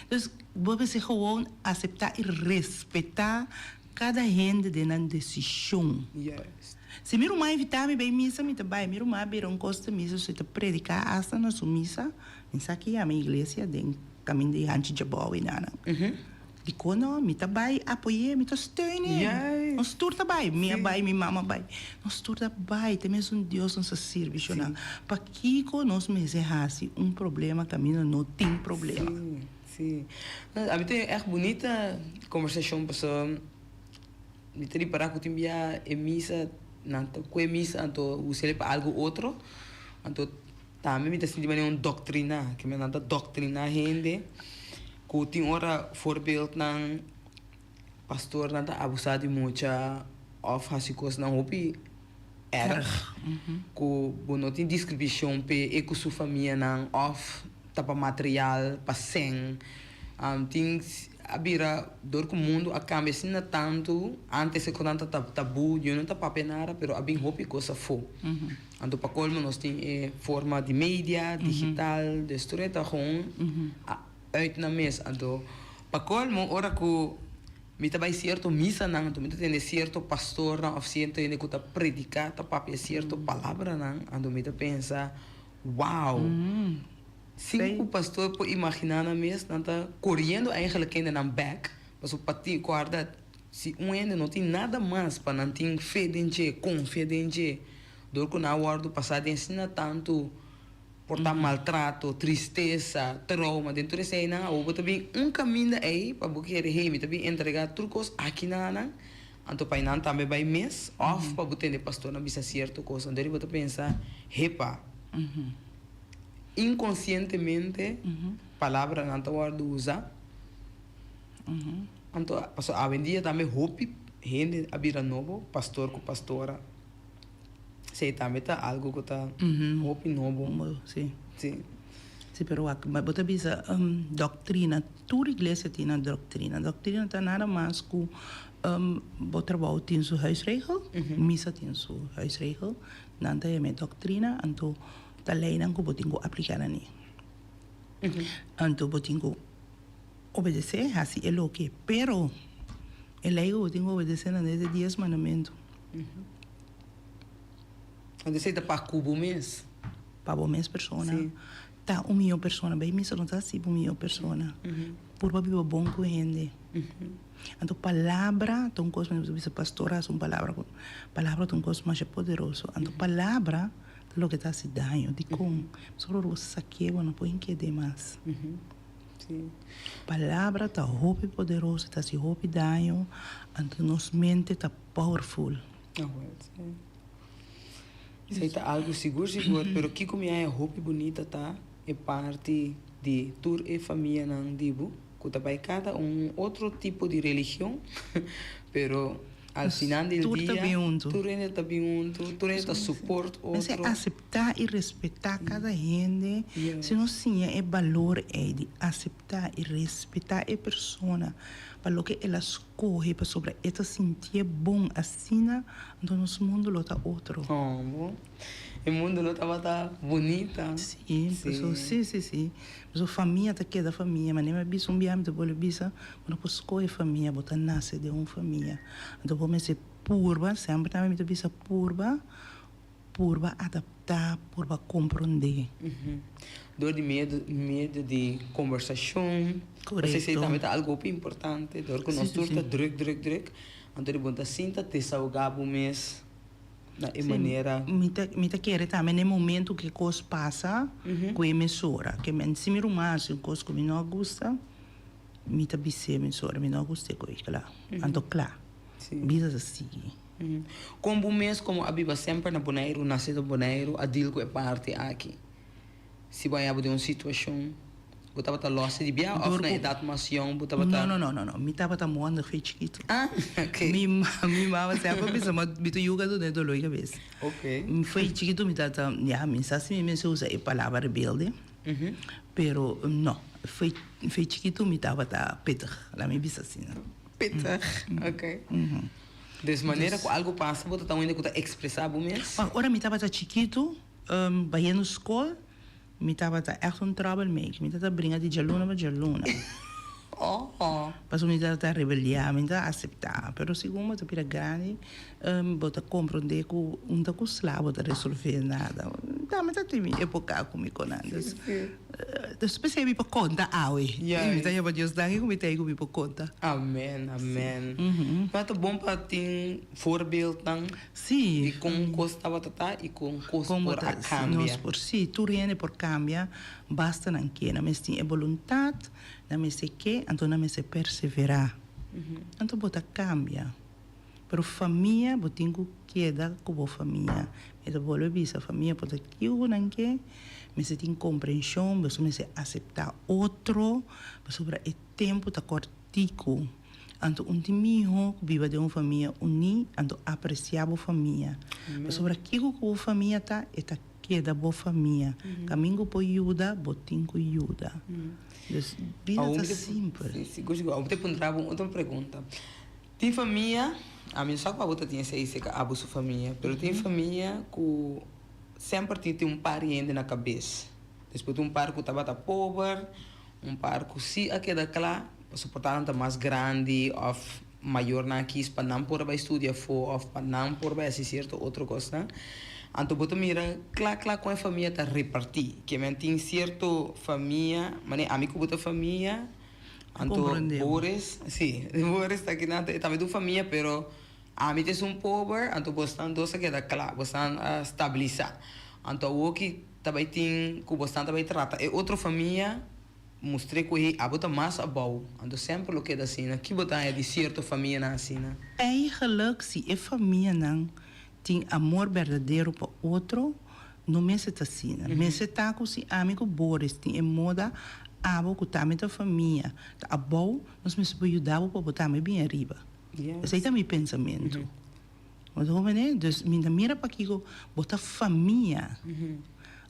Dus bo mester gewoon aseptá i respetá kada hende den nan desishon. Juist. Si mi ruman invitá mi bai misa, mi ta bai. Mi ruman a bira un kos ta misa, su e ta prediká asta na su misa. Mi sa ki yama iglesia den kaminda di Hanchi Jabou i nanan. Dikon no? Mi ta bai apoy'é, mi ta steun'é. Nos tur ta bai. Mi a bai, mi mama a bai. Nos tur ta bai. Ta mesun Dios nos ta sirbi, shonnan. Pakiko nos mester hasi un problema kaminda no tin problema? Sí, sí. Ami ta ègt bunita kombersashon pasobra mi ta ripará ku tin bia e misa nan ta kue misa anto us'é pa algu otro. Anto Tambe mi ta sinti manera un doctrina, ke nan ta doctrina hende ku tin ora voorbeeldnan pastornan ta abusa di mucha of hasi kosnan hopi erg ku bo no tin descripcion p'e e ku su famianan of ta pa material, pa sèn. Tin a bira dor ku mundu a kambia asina tantu, antes e konan ta tabú, yo no ta papia nada pero a bin hopi kos afó. Anto pa colmo nos tin e forma di media, digital, dus tur e ta gewoon uit na mes. Anto pa colmo ora cu mi ta bay cierto misanan anto mi ta tende cierto pastornan of cierto hende cu ta predica ta papia cierto palabranan anto mi ta pensa wow, sin cu pastor por imagina nan mes nan ta coriendo eigenlijk hende nan bek pasobra pa ti corda si un hende no tin nada mas pa nan tin fe den dje, confia den dje. Dor ku nan a wòrdu pasá den asina tantu por ta maltrato, tristesa, trauma, den tur eseinan awor bo ta bin un kaminda ei pa bo kere, hey, mi ta bin entregá tur kos aki na nan, anto pa einan tambe bai mes, òf pa bo tende pastornan bisa sierto kos. Anto bo ta pensa, hepa, inkonsientemente palabranan ta wòrdu usá. Anto pasobra awendia tambe hopi hende a bira nobo, pastor ku pastora. Esei tambe ta algo ku ta hopi nobo. Sí. Sí. Sí, pero wak, bo ta bisa doktrina. Tur iglesia tin nan doktrina. Doktrina ta nada mas ku bo trabou tin su huisregel, misa tin su huisregel. Nan ta yama e doktrina, anto ta leinan ku bo tin ku apliká nan ei. Anto bo tin ku obedesé, hasi e loke. Pero e lei ku bo tin ku obedesé nan ta e dies mandamentu. Anto esei ta pa ku bo mes. Pa bo mes persona. Ta un mihó persona. Bay misa no ta hasi bo mihó persona. Purba biba bon ku hende. Anto palabra ta un kos, mi ta bisa pastor a hasi un palabra ku palabra ta un kos masha poderoso. Anto palabra ta loke ta hasi daño. Dikon? Pasobra ora bo sakié bo no por hink'é mas. Palabra ta hopi poderoso, ta hasi hopi daño. Anto nos mente ta powerful. Esei ta algu sigur sigur, pero kiko mi haña hopi bunita ta e parti di tur e famianan di bo ku ta bai kada un otro tipo di religion, pero. Al final del Tur ta dia, bin huntu. tur hende ta bin huntu, tur hende ta support Mester otro. aseptá i respetá kada hende. Yes. Si nos siña e balor ei di aseptá i respetá e persona pa loke el a skohe pasobra e ta sintié bon asina, anto nos mundu lo ta otro. Oh, bo. E mundu lo tabata bunita. Sí, paso, sí, sí, sí. Paso famia ta keda famia. Manera mi a bisa un biaha mi ta bolbe bisa, bo no por skohe famia, bo ta nase den un famia. Anto bo mester purba, semper tambe mi ta bisa purba, purba adaptá, purba komprondé. Dor di medio medio di kombersashon. Korekto. Esei tambe ta algu hopi importante, dor ku nos tur ta drùk drùk drùk, anto di bo ta sinta desahogá bo mes. Na e manera. Mi ta mi ta kere tambe na e momento ku e kos pasa ku e mesora. Ke men si mi ruman hasi un kos ku mi no a gusta, mi ta bis'é mesora mi no a gusta e kos kla. Anto kla. Bida ta sigui. Kon bo mes komo a biba semper na Boneiru, nase na Boneiru, a deal ku e parti aki? Si bo a yaba den un situashon, bo tabata lòs di bia òf na edat mas yòn bo tabata. No, no, no, no, no. Mi tabata mondig fe chikitu. Ah, ok. Mi mi mama semper a bisa mi ta yuga duna e doló di kabes. Ok. Fe chikitu mi tabata, ya, mi sa si mi mester usa e palabra rebelde, pero no. Fe fe chikitu mi tabata pittig, laat mi bisa asina. Pittig, ok. Dus manera ku algu pasa bo ta ta un hende ku ta ekspresá bo mes? Ora mi tabata chikitu. Bayendo skol mi tabata ègt un troublemaker. Mi tabata bringa di djaluna pa djaluna. Pasobra mi tabata rebeliá, mi no tabata aseptá. Pero segun bo ta bira grandi, bo ta komprondé ku un ta ku sla bo ta resolvé nada. Tambe ta tin mi époka ku mi konan. Dus, dus p'esei mi por konta awe. Mi ta yama Dios danki ku mi ta ei ku mi por konta. Amen, amen. Ma ta bon pa tin voorbeeldnan. Sí. Di kon kos tabata ta i kon kos Kon por a bo ta, kambia. nos por, sí, tur hende por kambia, basta nan ke. Nan mester tin e boluntat, nan mester ke, anto nan mester perseverá. Anto bo ta kambia. Pero famia, bo tin ku keda ku bo famia. Mi ta bolbe bisa, famia por ta kiko ku nan ke, mester tin komprenshon, boso mester aseptá otro, pasobra e tempu ta kòrtiku. Anto un tin miho ku biba den un famia uní, anto apresiá bo famia. Pasobra kiko ku bo famia ta, e ta keda bo famia. Kamin ku por yuda, bo tin ku yuda. Dus, bida ta simpel. Sí, sigur, sigur. Awor mi ta puntra bo un otro pregunta. Tin famia, ami no sa ku abo ta tin esei serka abo su famia, pero tin famia ku semper tin tin un par di hende na kabes. Despues tin un par ku tabata pober. Un par ku sí a keda kla, pasobra por ta nan ta mas grandi òf mayornan a kis pa nan por a bai studia afó òf pa nan por bai hasi sierto otro kosnan. Anto bo ta mira kla kla kon e famia ta repartí. Ke men tin sierto famia, manera ami ku bo ta famia, anto Boris, sí, Boris ta akinan, e tambe ta un famia pero ami ta esun pober, anto bosnan dos a keda kla, bosnan a stabilisá. Anto awoki. Ta bai tin ku bosnan ta bai trata e otro famia, mustr'é ku hey abo ta mas abou, anto semper lo keda asina. Ki bo ta haña di sierto famianan asina? Eigenlijk si e famianan tin amor berdadero pa otro, no mester ta asina. Mester ta ku si ami ku Boris tin e moda, abo ku tambe ta famia ta abou, nos mester por yuda bo pa bo tambe bin ariba. Esei ta mi pensamentu. Bo ta comprende? Dus mi ta mira pakiko bo ta famia.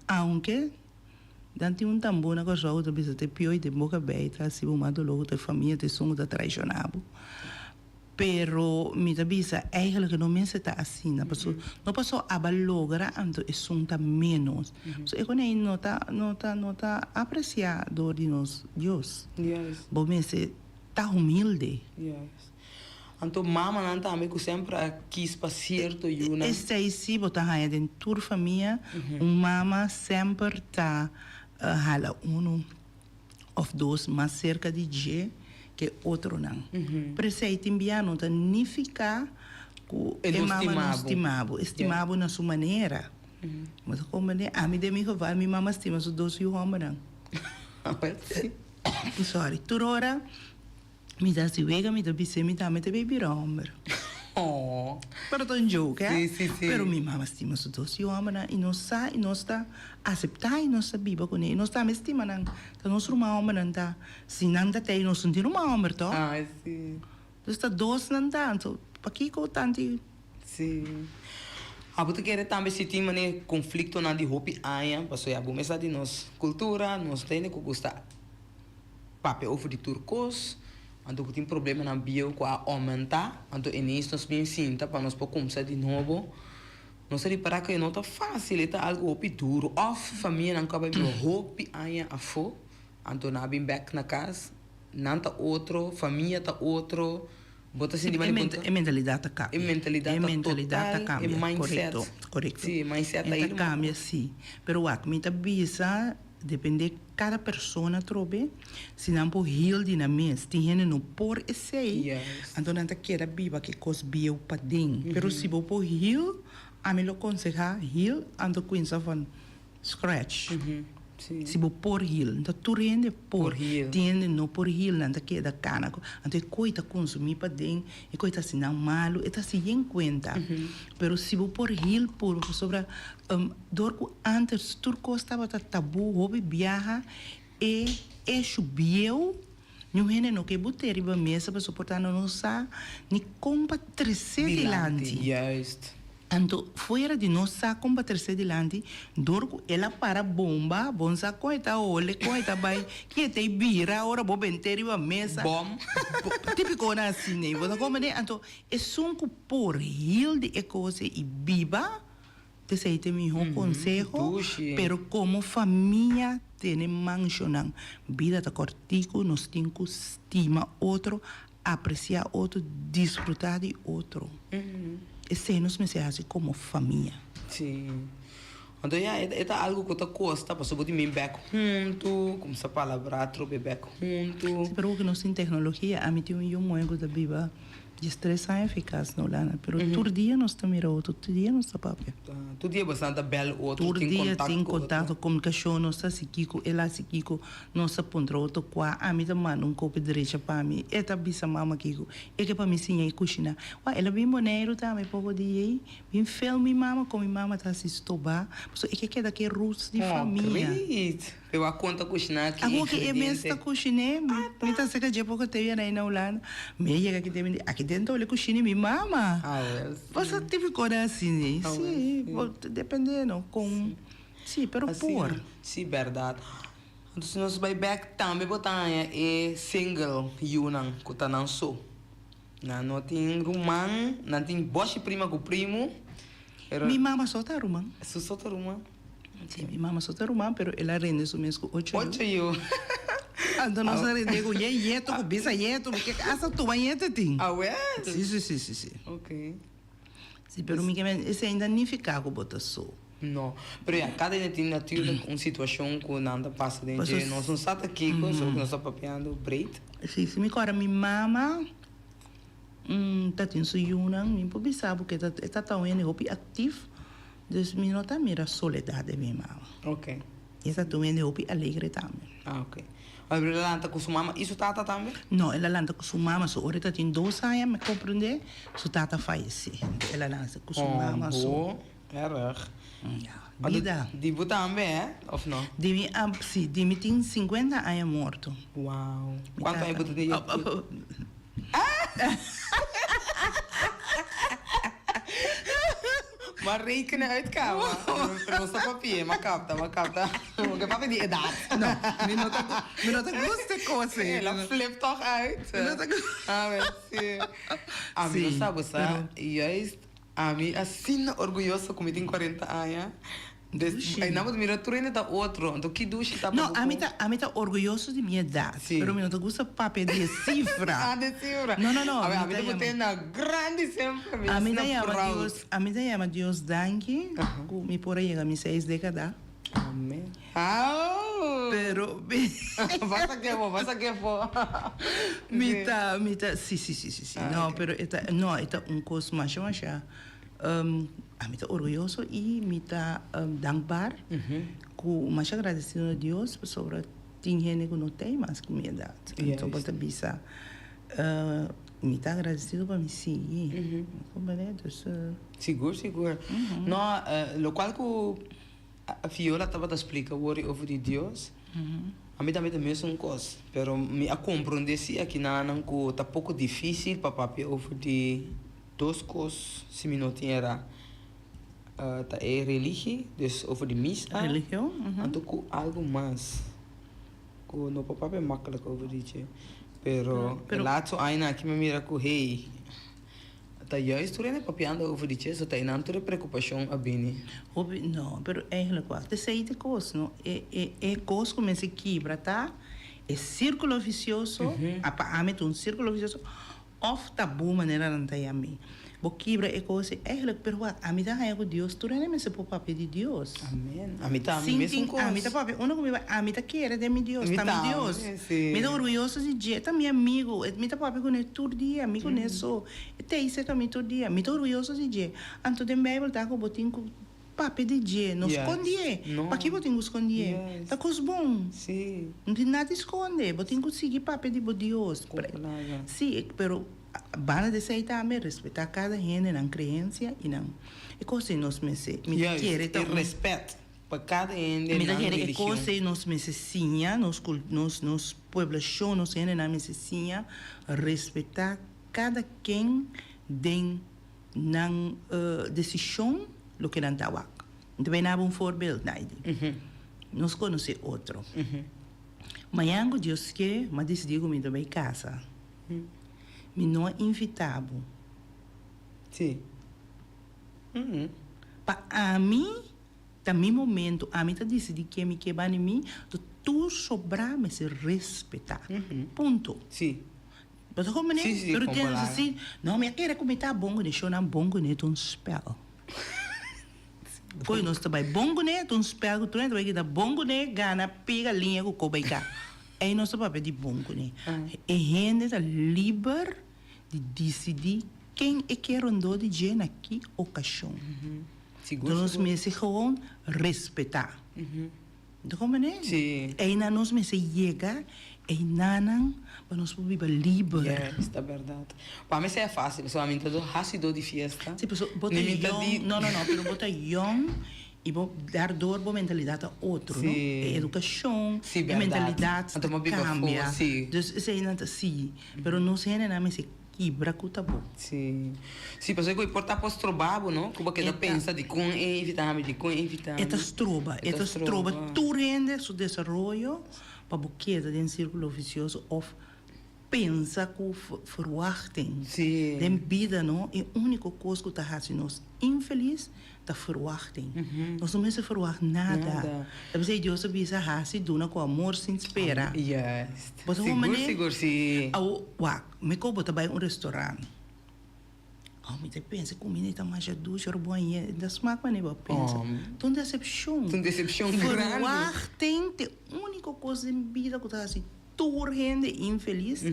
Aunke nan tin un tambor na Kòrsou ku ta bisa te pioi den bo kabei ta hasi bo mas doló ku ta famia ta esun ku ta traishoná bo. Pero mi ta bisa eigenlijk no mester ta asina paso no paso aba logra anto esun ta ménos. So e konei no ta no ta no ta apresiá dor di nos Dios. Bo mester ta humilde. Anto mamanan tambe ku semper a kis pa sierto yunan. Esei si bo ta haña den tur famia, un mama semper ta hala unu òf dos mas serka di dje ke otronan. Pero esei tin bia no ta nifiká ku e mama no stima bo, e stima bo na su manera. Bo ta komprendé? Ami den mi geval mi mama stima su dos yu hòmbernan. Sorry, tur ora. Mi ta hasi wega, mi ta bis'é mi tambe ta bay bira homber. Pero ta un joke, hè? Sí, sí, sí. Pero mi mama stima su dos yu hombernan i nos sa i nos ta aseptá i nos ta biba kuné i nos tambe stima nan. Ta nos ruman hombernan ta, si nan ta tei nos no tin ruman homber tò? Ay, sí. Dus ta dos nan ta, anto. Pakiko tanti. Si. Abo ta kere tambe si tin manera konfliktonan di hopi aña, pasobra ya bo mes sa di nos kultura, nos ta hende ku gusta papia over di tur kos, anto ku tin problemanan bieu ku a oumentá, anto ineens nos bin sinta pa nos por kumsa di nobo. Nos a ripará ku e no ta fásil, e ta algu hopi duru. Òf famianan ku a bai biba hopi aña afó, anto nan a bin bèk na kas, nan ta otro, famia ta otro. Bo ta sinti manera bo ta. E mentalidat ta kambia. E mentalidat E ta mentalidat ta total, e kambia, mindset. korekto, korekto. Sí, e mindset E ta ta helemaal. kambia, sí. Pero wak, mi ta bisa depende kada persona atrobe, si nan por heal di nan mes. Tin hende no por esei, Juist. anto nan ta keda biba ku e kos bieu paden. Pero si bo por heal, ami lo konsehá heal anto kuinsa van Scratch. Si bo por heal. Nta tur hende por. Tin hende no por heal, nan ta keda kana ku. Anto e koi ta konsumí paden, e koi ta hasi nan malu, e ta hasi yen kuenta. Pero si bo por heal puru, pasobra dor ku ántes tur kos tabata tabú, hopi biaha e eshu bieu, niun hende no ke bot'é riba mesa pasobra por ta nan no sa ni kon pa tres'é dilanti. Anto fuera di nos sa kon pa trese dilanti, dor ku el a para bomba, bon sa kon e ta hole, kon e ta bai, kin e ta e bira ora bo bent'é riba mesa. Bom. Típikonan asina ei, bo ta komprendé? Anto esun ku por hil di e kos ei i biba, t'esei ta e mihó konseho, pero komo famia tene manshonan. Bida ta kòrtiku, nos tin ku stima otro, Apreciá otro, disfrutá di otro. Esei nos mester haci como famia. Sí. Anto ya, e ta algo cu ta costa, pasobra bo tin bin bek hunto, cuminsa palabrá atrobe bek hunto. Sí, pero oki nos tin tecnologia. Ami tin un yu muhe cu ta biba diestres aña eficas na Hulanda, pero tur dia nos ta mira otro, tur dia nos ta papia. Tur dia boso ta bel otro, Tur tin dia contacto tin cu otro. contacto, comunicacion, nos ta haci kico, el haci kico. Nos ta puntra otro kua ami ta manda un kopi drecha pa mi. E ta bisa mama kiko e ke pa mi siña e kushiná. Wak, el a bin Boneiru tambe poko dia ei, bin film mi mama kon mi mama ta hasi stobá, pasobra e ke keda ku e roots di Oh, famia. great! Pero a konta kushiná ki Awor ke e mes ingrediente? ta kushiné, mi ta seka dje poko te yena ei na Hulanda. Mi a yega aki den mi di, aki den ta wole kushina mi mama. Ah, wel, si. Pasobra tipikonan asina ei, Ah, wel, si, si. bo ta depende no kon, si, pero por. Asina, si, bèrdat. Anto si nos bai bek tambe bo ta haña e single yunan ku ta nan so. Nan no tin ruman, nan tin boshi prima ku primu, pero. Mi mama so ta ruman. Su so ta ruman? Si, mi mama so ta ruman, pero el a rende su mes ku ocho yu. Ocho yu. Anto nos a rende ku ye yeto, ku bisa yeto, ku hasta tuma yeto tin. Awel? Si, si, si, si, si. Ok. Si, pero mi ke men esei no nifiká ku bo ta so. No, pero ya, kada hende tin natuurlijk un situashon ku nan ta pasa den dje. Nos no sa ta kiko, solo ku nos ta papiando breed. Si, si mi kòrda mi mama ta tin su yunan, mi por bisa bo ku e ta e ta un hende hopi aktif, dus mi no ta mira soledat den mi mama. Ok. E ta un hende hopi alegre tambe. Ah, ok. Pero el a lanta ku su mama i su tata tambe? No, el a lanta ku su mama. Su ora e ta tin dos aña, mi komprendé, su tata fayesé. El a lanta ku su mama so. Oh, erg. Ja, bida. Di bo tambe, hè? Of no? Di mi, si, di mi tin sinkuenta aña morto. Wow. Kuantu aña bo ta tin? Maar rekenen uit kaba. Pero nos ta papia, m'a kapta, m'a kapta. Bo ke papia di edat. No, mi no ta, mi no ta gusta e kos ei. El a flip tòg uit. Mi no ta A ver, si. Ami no sa bo sa, juist ami asina orguyoso ku mi tin kuarenta aña. Des, einan bo ta mira tur hende ta otro, anto ki dushi ta pa No, bo ami ku. ta, ami ta orguyoso di mi edat, Si. pero mi no ta gusta papia di e sifra. Ah, di e sifra. No, no, no, A ver, mi ami ta ta yama. put'e na grandi semper, mi Ami ta asina yama proud. Dios, ami ta yama Dios danki ku mi por a yega mi seis dekada. Amen. Au! Pero Basta ke bo, basta ke bo. Mi ta, mi ta, si, si, si, si, si. Ah, No, ok. pero e ta, no, e ta un kos masha, masha. Ami ta orguyoso i mi ta dankbaar ku masha agradesido na Dios pasobra tin hende ku no tei mas ku mi edat. Anto bo ta bisa mi ta agradesido pa mi sigui. Comprende? Dus. Sigur, sigur. No, lokual ku Viola tabata splika wori over di Dios, ami tambe ta mesun kos. Pero mi a komprende si akinanan ku ta poko difisil pa papia over di. Dos kos si mi no tin era ta e religie, dus over di misa. Religion, mhm. Anto ku algu mas ku no por papia makkelijk over di dje. Pero e laatste añanan aki mi a mira ku hey, ta juist tur hende papiando over di dje, so ta einan tur e preokupashon a bini. Hopi no, pero eigenlijk wak t'esei t'e kos no. E e e kos ku mester kibra ta e sirkulo visioso, a pa ami ta un sirkulo visioso, Of tabú manera nan ta yam'é. Bo kibra e kos ei eigenlijk, pero wak, ami ta haña ku Dios tur hende mester por papia di Dios. Amen. Ami tambe Sin mesun tin, kos. ami ta papia unda ku mi bai, ami ta kere den mi Dios, Mi ta mi tambe, Dios. si. Mi ta orguyoso di dje, e ta mi amigu, e mi ta papia kuné tur dia, mi kuné so, e ta ei serka mi tur dia, mi ta orguyoso di dje. Anto den Bijbel ta ku bo tin ku Papia di dje, no skondié. Paki bo tin ku skondié? Ta kos bon. No tin nada di skonde. Bo tin ku sigui papia di bo Dios. Sí, pero banda di esei tambe respetá kada hende nan kreensia i nan e kos ei nos mester mi ta kere ta un E rèspèt pa kada hende Mi ta nan kere e religion. kos ei nos mester siña nos nos nos pueblashon nos hendenan mester siña respetá kada ken den Nan desishon loke nan ta wak. Mi ta bay naba un voorbeeld, Naidy. Nos konosé otro. Mañan ku Dios ke, m'a disidí ku mi ta bay kasa. Mi no a invitá bo. Sí. Pa ami ta mi momento, ami ta disidí ken mi ke bani mi, tur sobrá mester respetá. Punto. Sí. Bo ta comprende? Sí, sí, Pero tienes comparado. así, no, mi a kere cu mi ta bon cune, shonan bon cune ta un spel. Koe nos ta bay bon cune ta un spel cu tur hende ta bay kita bon cune, gana, pega liña cu ko bay ka. Ey nos ta papia di bon cune. E hende ta liber di dicidi ken e ke rondó di dje na ki ocasion. Sigur, Enton nos sigur. mester gewoon respeta. Bo ta comprende? Sí. Einan nos mester yega einanan pa nos por biba liber. Yes, ta berdad. Pa mi sea fácil, pasobra mi ta hacidor di fiesta. Sí, pasobra bo ta Ni mi ta yong, di. no, no, no, pero bo ta yong y bo daardoor bo mentalidad ta otro, no? Sí. E educacion, Sí, e berdad. mentalidad Anto bo biba for, cambia. sí. Dus eseinan ta sí. Pero nos hendenan mester Kibra ku ta bo. Sí. Sí, pasobra ku e por ta por stroba bo, no? Ku bo keda pensa dikon e invita mi, dikon e invita mi. E ta stroba. E ta stroba tur hende su desaroyo pa bo keda den sirkulo visioso òf pensa ku verwachting. Sí. Den bida, no, e úniko kos ku ta hasi nos infelis ta verwachting. Nos no mester verwacht nada. Nada. Ta p'esei Dios a bisa hasi duna ku amor sin spera. Juist. Bo ta Sigur, manera? sigur, si. Awo, wak, mi ko bo ta bai un restaurant. Oh, mi ta pensa kumida ei ta masha dushi, ora bo a yega, e ta smak manera bo a pensa. Ta un desepshon. Ta un desepshon grandi. Verwachting ta e úniko kos den bida ku ta hasi tur hende infelis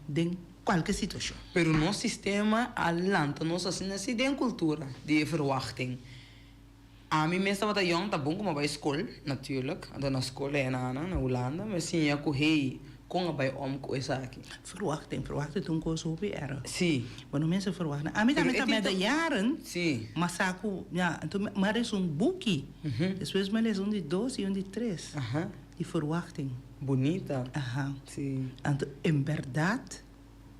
den kualke situashon. Pero nos sistema a lanta nos asina si den kultura di e verwachting. Ami mes tabata yong, ta bon ku mi a bai skol natuurlijk, anto na skol e na na Hulanda mi a siña ku hey kon a bai om ku esaki. Verwachting, verwachting ta un kos hopi erg. Si. Bo no mester verwacht na. Ami Pero tambe e ta tin meda to jaren, Si. ma sa ku ya, anto mi a lesa un buki, despues mi a lesa un di dos i un di tres. Di verwachting. Bunita. Aha. Si. Anto en berdad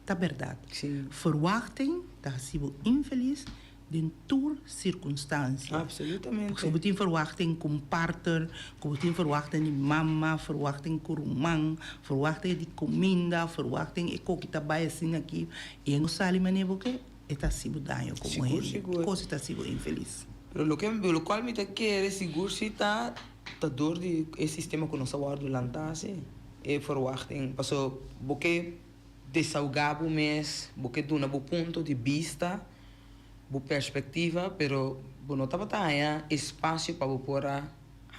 ta berdad. Si. Verwachting ta haci bo infeliz den tur circunstancia. Absolutamente. Pasobra bo tin verwachting cu un partner, cu bo tin verwachting di mama, verwachting cu ruman, verwachting di cuminda, verwachting e koki ta bay asina aki y e no sali manera bo ke, e ta haci bo daño como Sigur, hende. sigur. Cos ta haci bo infeliz. Pero loke, locual mi ta kere sigur si ta. Ta dor di e sistema ku nos a wòrdu lantá si, e verwachting. Paso bo ke desahogá bo mes, bo ke duna bo punto di bista, bo perspektiva, pero bo no tabata haña espasio pa bo por a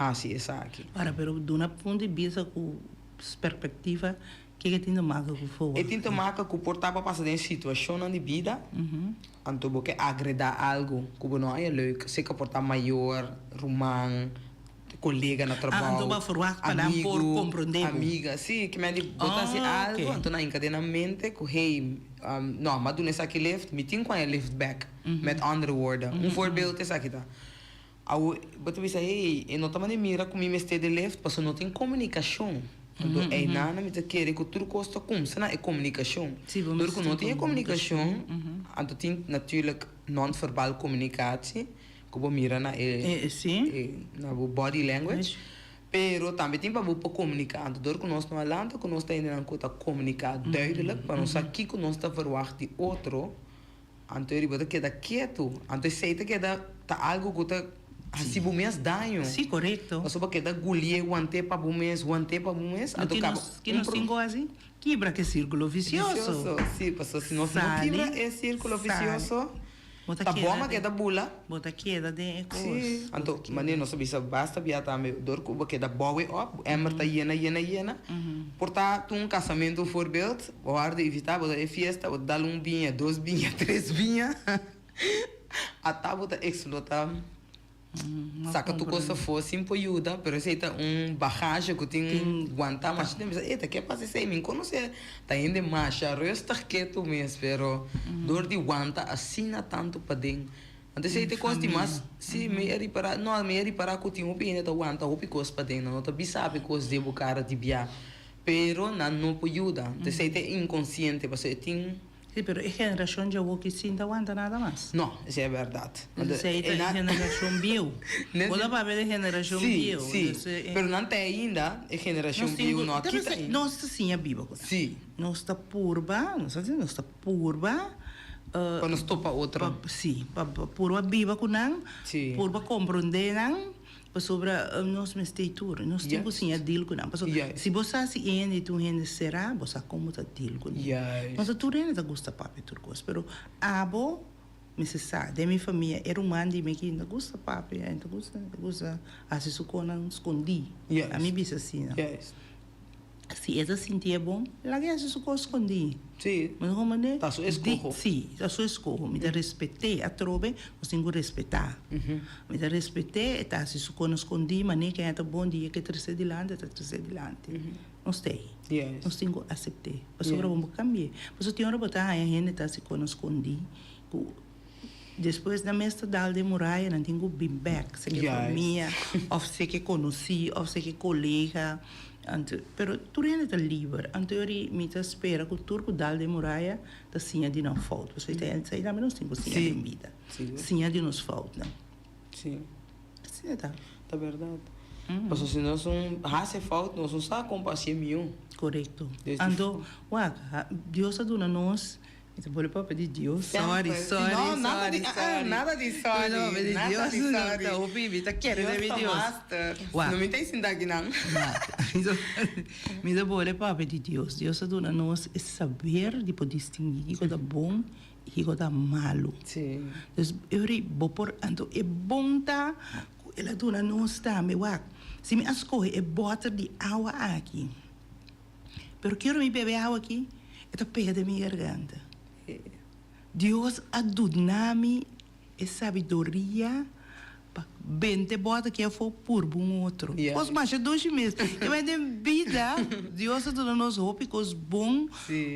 hasi esaki. Ora, pero duna punto di bista ku perspektiva, ke ke tin te maka ku E tin verwachting? te maka ku por ta pa pasa den situashonnan di bida. Anto bo ke agredá algu ku bo no haña leuk, sea por ta mayor, ruman, kolega na Ah, anto trabou, bo a ferwagt pa nan por amigu, komprondé bo. amiga. Sí, ke men di bo ta hasi Ah, algu, oké. anto nan hinka den nan mente ku hey, no, mi a duna esaki lift, mi tin ku haña lift bèk. Met andere woorden, un voorbeeld esaki ta, Awo bo ta bisa hey, e no ta manda mira ku mi mester di lift pasobra no tin komunikashon. Anto einan mi ta kere ku tur kos ta kumsa na e komunikashon. Dor ku no tin e komunikashon, anto tin natuurlijk non-verbal communicatie ku bo mira na e na bo body language, pero tambe tin pa bo por komuniká. Anto dor ku nos no a lanta ku nos ta hendenan ku ta komuniká duidelijk pa nos sa kiko nos ta verwagt di otro. Anto e riba ta keda ketu. Anto esei ta keda ta algu ku ta hasi bo mes daño. Sí, korekto. Pasobra bo keda gulié, want'é pa bo mes, want'é pa bo mes, anto Ki kaba nos, ki un nos pro. tin ku hasi? Kibra ku e sírkulo visioso. Visioso, sí, pasobra si nos no Sali, kibra e sírkulo sali. visioso, Bo ta ta keda bòm a den, keda bula. bo ta keda den e kos. Sí, Bo anto ta keda. manera nos a bisa basta bia tambe, dor ku bo keda bouw op, bo emmer ta yena, yena, yena. Por ta un casamentu voorbeeld, bo wòrdu invitá, bo ta e fiesta, bo ta dal un biña, dos biña, tres biña, ata bo ta explotá, saca tur cos afó sin por yuda, pero esei ta un bagage cu tin guantá masha tempo, bisa, e ta ke pasa esei, mi conoce ta hende masha rustig ketu mes, pero dor di wanta asina tantu paden. Anto esei ta e kos di mas, si, mi a ripará, no, mi a ripará ku tin hopi hende ta wanta hopi kos paden, nan no ta bisa bo e kos den bo kara di bia, pero nan no por yuda. Anto esei ta e inkonsiente, pasobra e tin. Si, pero e generashon djawo ki sin ta wanta nada mas. No, esei e bèrdat. Anto esei ta e generashon bieu. Bo ta papia di generashon bieu. Si, si, pero nan ta ainda e generashon bieu no a kita ainda. Nos ta siña biba ku nan. Si. Nos ta purba, nos ta nos ta purba. Pa nos topa otro. Pa, si, pa purba biba ku nan, Si. purba komprondé nan, pasobra nos mester ei tur. Nos tin ku siña deal ku nan. Pasobra Juist. si bo sa si e hende ta un hende será, bo sa kon bo ta deal kuné. Juist. No ta tur hende ta gusta papia tur kos, pero abo mester sa, den mi famia e ruman di mi aki no ta gusta papia, e no ta gusta, e ta gusta hasi su konan skondí. Juist. Ami bisa asina. Juist. Si e ta sintié bon, laga e hasi su kos skondí. Sí. Mi ta komprendé? Ta su eskoho. Sí, ta su eskoho. Mi ta respet'é. Atrobe nos tin ku respetá. Mi ta respet'é, e ta hasi su kos skondí, manera ku e ta bon dia ku e tres'é dilanti, e ta tres'é dilanti. Nos ta ei. Nos tin ku asept'é. Pasobra bo no por kambi'é. Pasobra tin ora bo ta haña hende ta hasi kos skondí ku despues nan mes ta dal den muraya, nan tin ku bin bèk, sea ke famia, òf sea ke konosí, òf sea ke kolega. Anto, pero tur hende ta liber. Anto yori mi ta spera ku tur ku dal den muraya ta siña di nan fout. Pasobra e ta esei tambe nos tin ku siña den bida. Siña di nos foutnan. Sí. Asina ta. Ta bèrdat. Pasobra si nos un hasi fout, nos no sa kon pa hasié mihó. Korekto. Anto, wak, Dios a duna nos Mi ta bolbe papia di Dios. Sorry, sorry, No, nada sorry, di, ah, sorry. nada di sorry. Mi ta papia di Nada Dios. di sorry. Ta hopi, mi ta kere den mi Dios ta Dios. master. Wak. No mi ta sinta akinan. Mi ta bolbe papia di Dios. Dios a duna nos e saber di por distingui kiko ta bon i kiko ta malu. Sí. Dus, eri bo por, anto e bon ta ku el a duna nos tambe. Wak, si mi a skohe e bòter di awa aki. Pero kier mi bebe awa aki, e ta pega den mi garganta. Dios a duna mi e sabiduria pa bente bòt aki afó purba un otro. Kos masha dushi mes. I bai den bida, Dios a duna nos hopi kos bon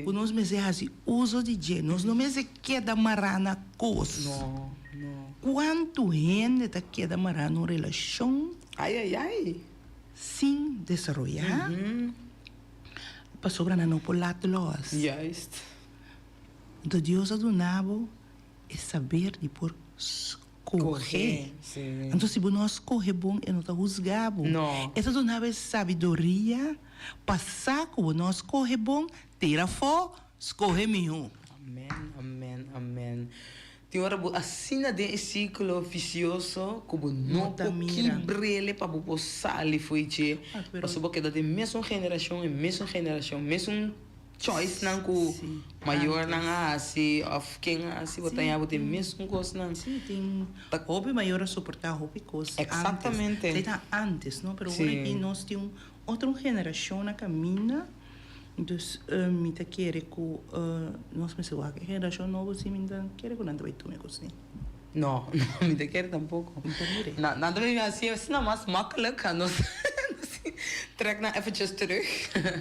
ku nos mester hasi uso di dje. Nos no mester keda mará na kos. Kuantu hende ta keda mará na un relashon? Ai, ai, ai. Sin desaroyá, pasobra nan no por laat los. Juist. Anto Dios a duna bo e saber di por skohe. Sí. Anto si bo no a skohe bon, e no ta husga bo. No. E ta duna bo e sabiduria pa sa ku bo no a skohe bon, tira afó, skohe mihó. Amen, amen, amen. Tin ora bo asina den e sirkulo visioso ku bo no por kibr'el pa bo por sali fo'i dje, pasobra bo keda den mesun generashon, e mesun generashon, mesun choicenan ku mayornan a hasi òf ken a hasi, bo ta haña bo den mesun kosnan. Sí, tin hopi mayor a soportá hopi kos antes. Eksaktamente. Esei ta antes, no? Pero ora aki nos tin un otro generashon na kaminda. Dus mi ta kere ku nos mester wak e generashon nobo si mi ta kere ku nan ta bai tuma e kos ni. No, no mi ta kere tampoko. Mi ta mira. Na, nan ta bai hasi asina mas makkelijk, a nos trek nan eventjes terug.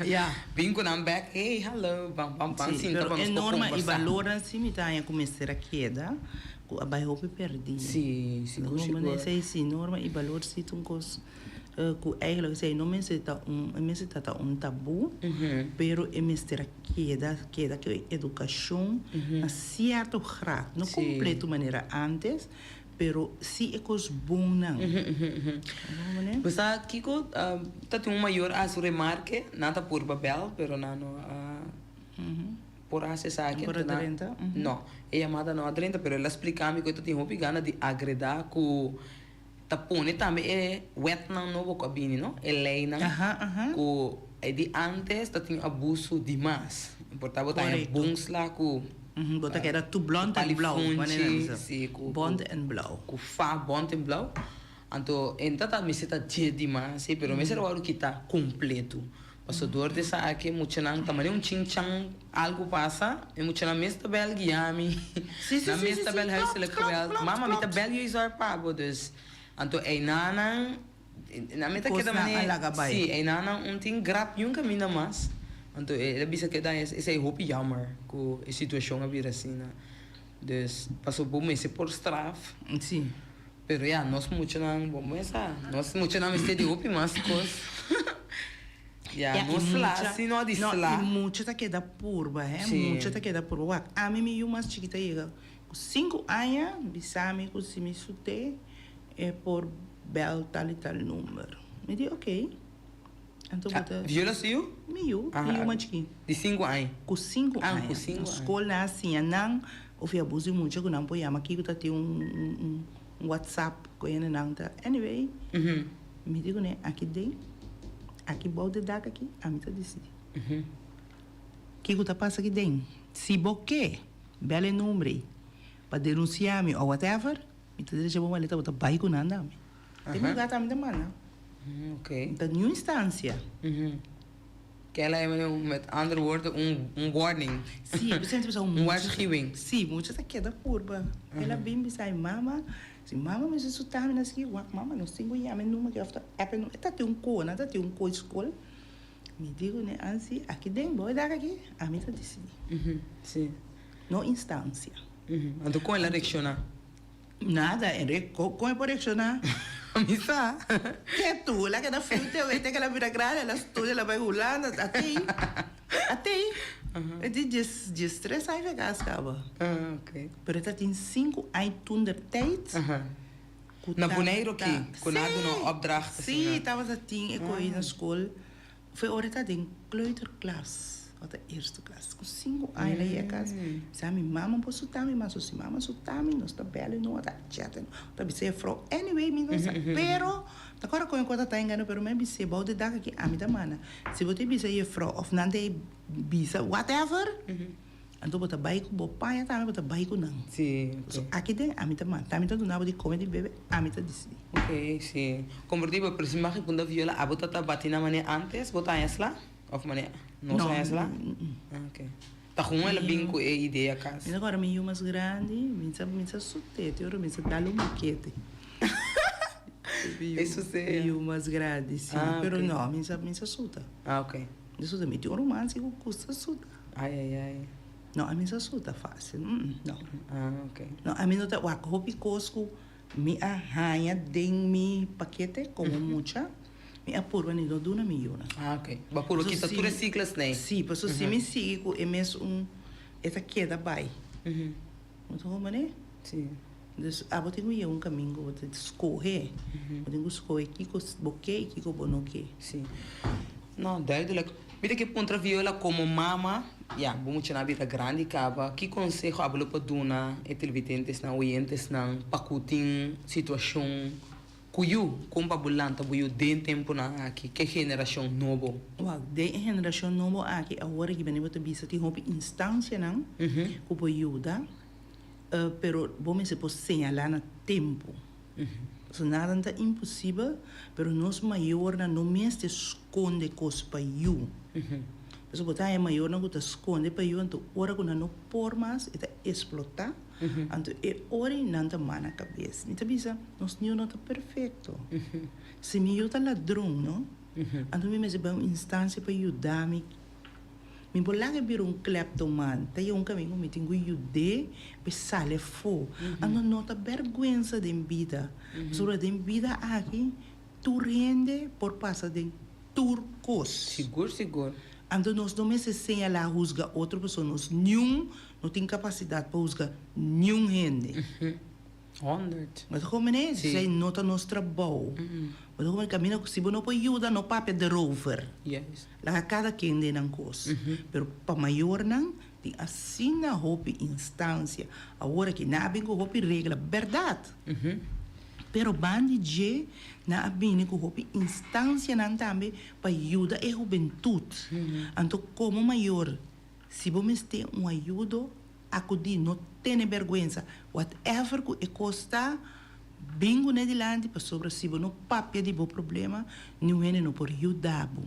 Ja. Bin ku nan bek, hey, hallo, bam, bam, bam, Sí, sinta pero pa e nos por norma i kombersá. balornan si mi ta haña ku mester a keda, ku a bai hopi pèrdí. Sí, sigur, sigur. Esei si, norma i balor si ta un kos. Ku eigenlijk esei no mester ta un, e mester ta ta un tabú, pero e mester a keda, keda ku e edukashon na sierto grad, no kompleto manera antes, pero si e kos bonnan. Bo sa kiko? Ta tin un mayor a hasi un remarke, nan ta purba bèl, pero nan no a por hasi esaki. Por a drenta? No, e yamada no a drenta, pero el a splika mi ku e ta tin hopi gana di agredá ku. Ta pone tambe e wetnan nobo ku a bini no, e leinan ku e di antes ta tin abuso dimas. Por ta bo ta haña bon sla ku Bo ta keda tu blond en blauw, manera nan bisa. Bont en blauw. Ku fa bont en blauw. Anto e ta ta mester ta dje dimas si, pero mester wòrdu kita kompleto. Paso dor di esaki e muchanan ta manera un chinchan algu pasa, e muchanan mes ta bel guia mi, nan mes ta bel huiselijk geweld, mama mi ta bel jeugdzorg pa bo, dus anto einanan nan mi ta keda manera, si einanan un tin grap niun kaminda mas, anto el a bisa keda esei hopi jammer ku e situashon a bira asina, dus paso bo mester por straf, pero ya nos muchanan bo mester nos muchanan mester di hopi mas kos. Ya, no sla, si no di sla. No, i mucha ta keda purba, he. Mucha ta keda purba. Wak, ami mi yu mas chikit a yega ku sinku aña, bisa mi ku si mi sut'é e por bèl tal i tal number. Mi di oké. Anto bo ta. Viola su yu? Mi yu, mi yu mas chikit. Di sinku aña? Ku sinku aña. Ah, ku sinku aña. Skol nan a siña nan of e abuso di mucha ku nan por yama kiko ta tin un WhatsApp ku hendenan ta. Anyway. Mi di kuné, aki den, aki bou di dak aki, ami ta disidí. Kiko ta pasa aki den? Si bo ke bel e nomber ei pa denunsiá mi o whatever, mi ta derecha bo maleta, bo ta bai ku nan tambe. Den mi lugar tambe ta manda. No ta niun instansia. Kela e met andere woorden un warning. Sí, bo senti bisa un waarschuwing. Sí, mucha ta keda purba. El a bin bisa e mama, si mama mester suta mi na ski, wak mama nos tin ku yama e number aki of ta app e number. E ta tin un ko, nan ta tin un ko di skol. Mi di kuné, ansi aki den bo e dak aki, ami ta disidí. Sí. No instansia. Anto kon el a reakshoná? Nada, Enrique, con e por reacciona? Mi sa. Ke tu, el a keda fiu te wete ke el a bira grandi, el a studia, el a bai Hulanda, atei, atei. E di dies, diestres aña fe kas kaba. Ah, ok. Pero e ta tin sinku aña toender tijd. Ku Na Boneiru ki? Ku nan a duna un opdracht asina? Si, tabata tin e koe na skol. Foi ora e ta den kleuterklas, ò ta eerste klas, ku sinku aña el a yega kas, bisa mi mama por suta mi, mas si mama suta mi nos ta bel no ta chat no ta bisa e frou anyway mi no sa pero ta kòrda kon e kos ta ta engano pero mi a bis'é bou di dak aki ami ta manda si bo ta bisa e frou òf nan ta bisa whatever. Anto bo ta bai ku bo paña tambe bo ta bai ku nan. Sí, ok. So aki den ami ta manda. Ami ta duna bo di kome di bebe, ami ta disidí. Ok, sí. Kompartí bo pero si mag punta Viola, abo ta ta bati nan manera antes bo ta haña sla? Of manera nos haña sla? No. Ah, ok. Ta gewoon el a bin ku e idea kas. Mi ta kòrda mi yu mas grandi, mi sa mi sa sut'é te ora mi sa dal un bukete. E sus'é. Mi yu mas grandi, sí. Ah, ok. Pero no, mi sa mi sa suta. Ah, ok. Mi sa suta. Mi tin un ruman si ku gusta suta. Ai ai ai. No, ami sa suta fácil. Mm, no. Ah, ok. No, ami no ta wak hopi kos ku mi a haña den mi pakete komo mucha, mi a purba ni no duna mi yunan. Ah, ok. Bo a purba kita tur e sikles nei. Sí, pasobra si mi sigui ku e mes un, e ta keda bai. Bo ta hopi Sí. Dus abo tin ku yega un kamin ku bo ta skohe. Bo tin ku skohe kiko bo ke i kiko bo no ke. Sí. No, duidelijk. Mi ta ke puntra Viola komo mama, ya, bo muchanan a bira grandi kaba, ki konseho abo lo por duna e televidentesnan, oyentesnan pa ku tin situashon ku yu, kon pa bo lanta bo yu den tempunan aki, ke generashon nobo? Wak, den e generashon nobo aki awor aki bini bo ta bisa tin hopi instansianan ku por yuda. Pero bo mester por señalá na tempu. Pasobra nada no ta imposibel, pero nos mayornan no mester skonde kos pa yu. Pasobra bo ta haña mayornan ku ta skonde pa yu, anto ora ku nan no por mas e ta eksplotá, anto e ora ei nan ta mana kabes. Mi ta bisa, nos niu no ta perfekto. Si mi yu ta ladron, no, anto mi mester bai un instansia pa yuda mi. Mi por laga e bira un kleptoman, ta yega un kamin ku mi tin ku yud'é pa e sali afó. Anto no ta bèrgwensa den bida, pasobra den bida aki Tur hende por pasa den tur kos. Sigur sigur. Anto nos no mester señalá husga otro pasobra nos niun no tin kapasidat pa husga niun hende. Honderd. Bo ta komprendé? Sí. Esei no ta nos trabou. Bo ta komprendé? Kaminda ku si bo no por yuda no papia derover. Juist. Laga kada ken den nan kos. Pero pa mayornan tin asina hopi instansia. Awor aki nan a bin ku hopi regla, bèrdat. Pero ban di dje nan a bini ku hopi instansianan tambe pa yuda e hubentut. Anto komo mayor si bo mester un ayudo akudí, no tene bèrgwensa. Whatever ku e kos ta, bin kuné dilanti pasobra si bo no papia di bo problema niun hende no por yuda bo.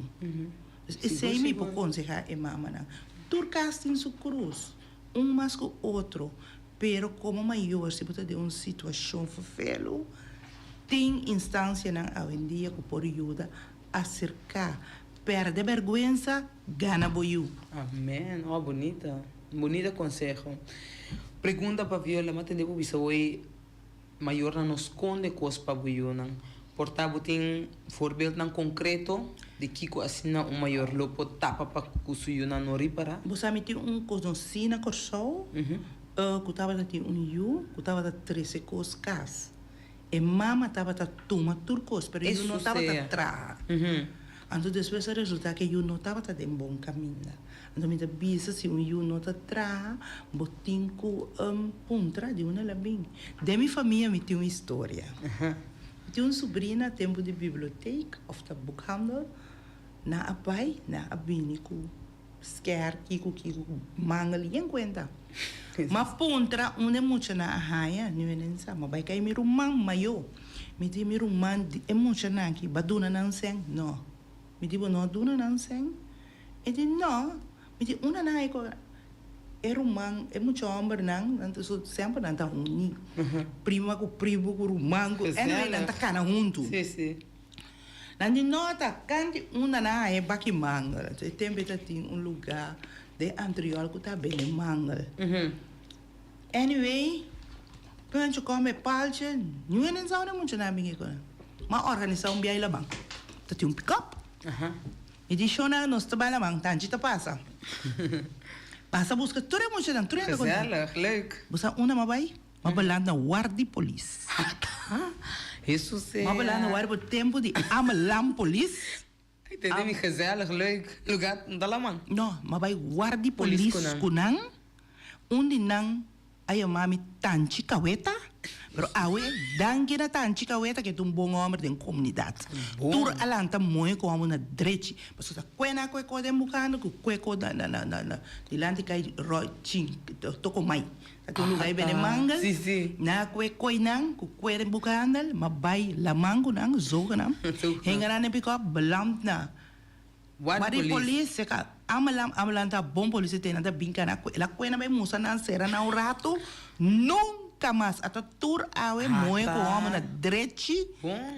Dus esei mi por konsehá e mamanan. Tur kas tin su krus, un mas ku otro, pero komo mayor si bo ta den un situashon ferfelu, tin instansianan awendia ku por yuda aserká. Pèrdè bèrgwensa, gana bo yu. Amen, oh bunita, bunita conseho. Pregunta pa Viola, m'a tende bo bisa hoy mayornan no sconde cos pa bo yunan. Por ta bo tin voorbeeldnan concreto di kico asina un mayor lo por tapa pa cu su yunan no ripara? Bo sa mi tin un conoci na Corsou cu tabata tin un yu cu tabata trece cos cas. E mama tabata tuma tur kos, pero e yu no tabata traha. Anto despues a resulta ku e yu no tabata den bon kaminda. Anto mi ta bisa si un yu no ta traha, bo tin ku puntra di unda el a bin. Den mi famia mi tin un historia. Mi tin un subrina tempu di bibliotek òf ta boekhandel, nan a bai, nan a bini ku. Sker kiko kiko ku mangel yen kuenta. M'a puntra unda e muchanan a haña, niun hende no sa. M'a bai kai mi ruman mayó. Mi di mi ruman, e muchanan aki ba duna nan sèn? No. Mi di bo no a duna nan sèn? E di no. Mi di unda nan a kobra? E ruman, e mucha hòmbernan, nan ta so semper nan ta uní. Prima ku primu ku ruman ku, anyway nan ta kana huntu. Nan di nota kanti unda nan haña e baki mangel. Anto e tempu e ta tin un lugá den Antriol ku ta bende mangel. Anyway, Pencho kome e palchi, niun hende no sa unda e muchanan a bin e kos. M'a organisá un biahe laman. Ta tin un pikòp. Mi di shownan nos ta bai laman, tanchi ta pasa. Pasa buska tur e muchanan, tur hende konta. Gezellig, leuk. Bo sa unda m'a bai? M'a belanda wardi polis. Hesus M'a belanda wardi por tempu di Amelan polis. Ay tende mi gezellig, leuk. Lugar no ta laman. No, m'a bai wardi polis ku nan. Un di nan a yama mi Tanchi Kaweta. Pero awe danki na Tanchi Kaweta ke ta un bon hòmber den komunidat. Tur a lanta mooi ku hòmber na drechi. Pasobra ta kue nan a kue kos den bukando ku kue kos na na na dilanti kai ròi chin tokomai. Ta tin un lugar bende mangel, nan a kue koi nan ku kue den boekhandel, ma bai laman ku nan, zoga nan, hinga nan den pikòp, beland na Wadi polis, seka Ameland, Ameland ta bon polis te nan ta bin kana kue, el a kue nan bai mustra nan, sera nan un ratu, nunka mas, ata tur awe moe ku hòmber na drechi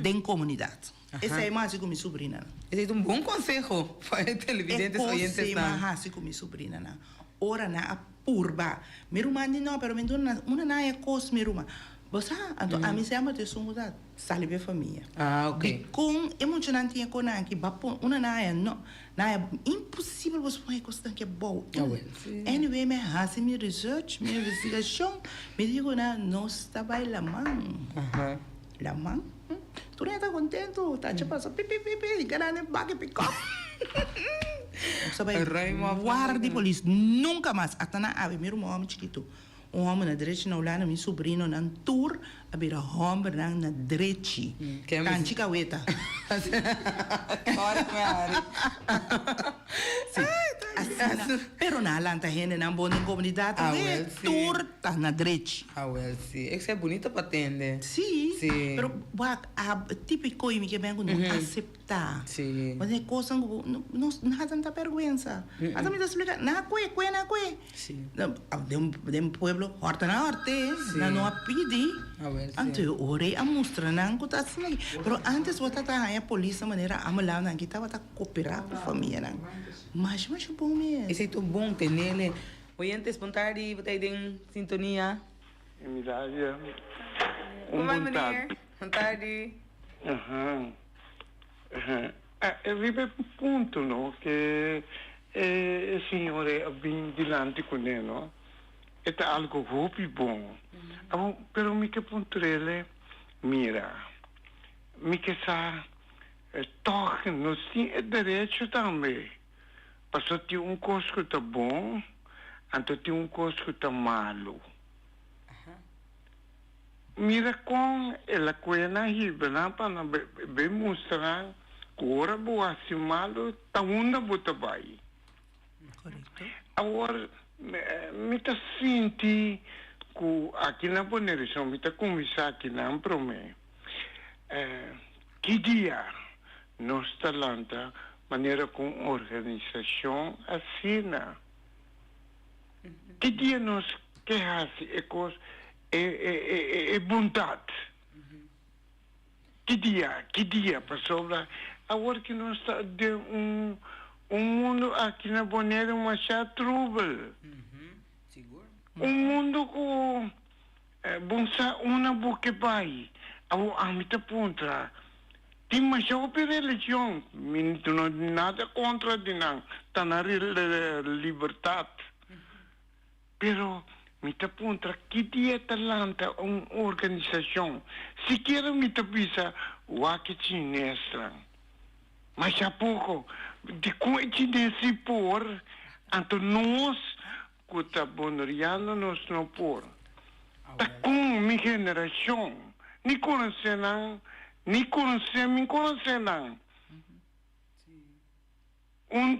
den komunidat. Esei mi a hasi ku mi subrinanan. Esei ta un bon konseho pa e televidentes, oyentesnan. E kos ei mi a hasi ku mi subrinanan. Ora nan a purba. Mi ruman di no, pero mi duna nan una nan e kos mi ruman. Bo sa, anto ami semper ta esun ku ta sali pa e famia. Ah, ok. Dikon e muchanan tin e konan aki ba pon una nan haya no, nan haya imposibel bo pon e kosnan aki abou. Ah, wel, si. Anyway, mi a hasi mi research, mi investigashon, mi di ku nan nos ta bai laman. Aha. Laman? Tur hende ta kontentu, tachi pasa pi pi pi pi, gana den baki pikòp. Nos a bai warda di polis nunka mas, ata nan awe mira un hòmber chikitu, un hòmber na drechi na Hulanda, mi subrinonan tur a bira hòmbernan na drechi, tanchi kaweta. Si, asina, pero nan a lanta hendenan bon den komunidat awe, tur ta na drechi. Awel si, esei bunito pa tende. Si, Si. pero wak a típico y mi ke ben ku no aseptá. Si. Pasobra e kosnan ku bo no no nada ta bèrgwensa. Ata mi ta splika, nan a kue, kue nan a kue. Si. Den den pueblo hòrta nan a hòrt'é, Si. nan no a pidi. Awel si. Anto e ora ei a mustra nan ku ta asina aki. Pero ántes bo tabata haña polis na manera amelá nan ki tabata koperá ku famianan. Masha masha bon mes. Esei ta bon tenele. Oyentes bon tardi, bo ta ei den sintonia. Midalia, un Kom bai bon meneer, tardi. bon tardi. Aha. Riba e punto no ke e señor ei a bin dilanti kuné no, e ta algo hopi bon. Awor, pero mi ke puntr'el, mira, mi ke sa tòg nos tin e derecho tambe, pasobra tin un kos ku ta bon, anto tin un kos ku ta malu. Mira kon el a kue nan hiba nan pa nan bin mustra nan ku ora bo hasi malu ta unda bo ta bai. Awor mi ta sinti ku aki na Bonaire so mi ta kuminsá aki nan promé. Ki dia nos ta lanta manera ku un organisashon asina? Ki dia nos ke hasi e kos e e e e bondat? Ki dia? Ki dia? Pasobra awor ki nos ta den un un mundu aki na Boneiru masha trubel. Un mundu ku bon sa una bo ke bai. Awor ami ta puntra, tin masha hopi religion, mi no nada kontra di nan, ta nan libertat. Pero mi ta puntra ki dia ta lanta un organisashon, sikiera mi ta bisa wak e chinesnan. Masha poko, dikon e chines si por, anto nos ku ta boneriano nos no por. Ta kon mi generashon ni konosé nan, ni konosé mi konosé nan. Un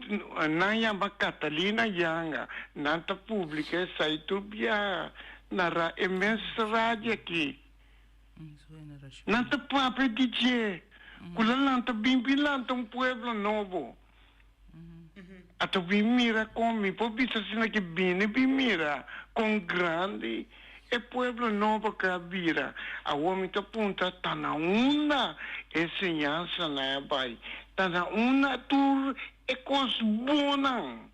nan yama Catalina Yanga, nan ta publica esai tur biaha na ra e mes radio aki. Nan ta papia di dje cu la lanta bin bin lanta un pueblo nobo. Ato bin mira con mi por bisa asina ki bini bin mira con grandi e pueblo nobo cu a bira. Awor mi ta puntra ta na unda e enseñansanan a bay? Ta na unda tur e cos bonnan?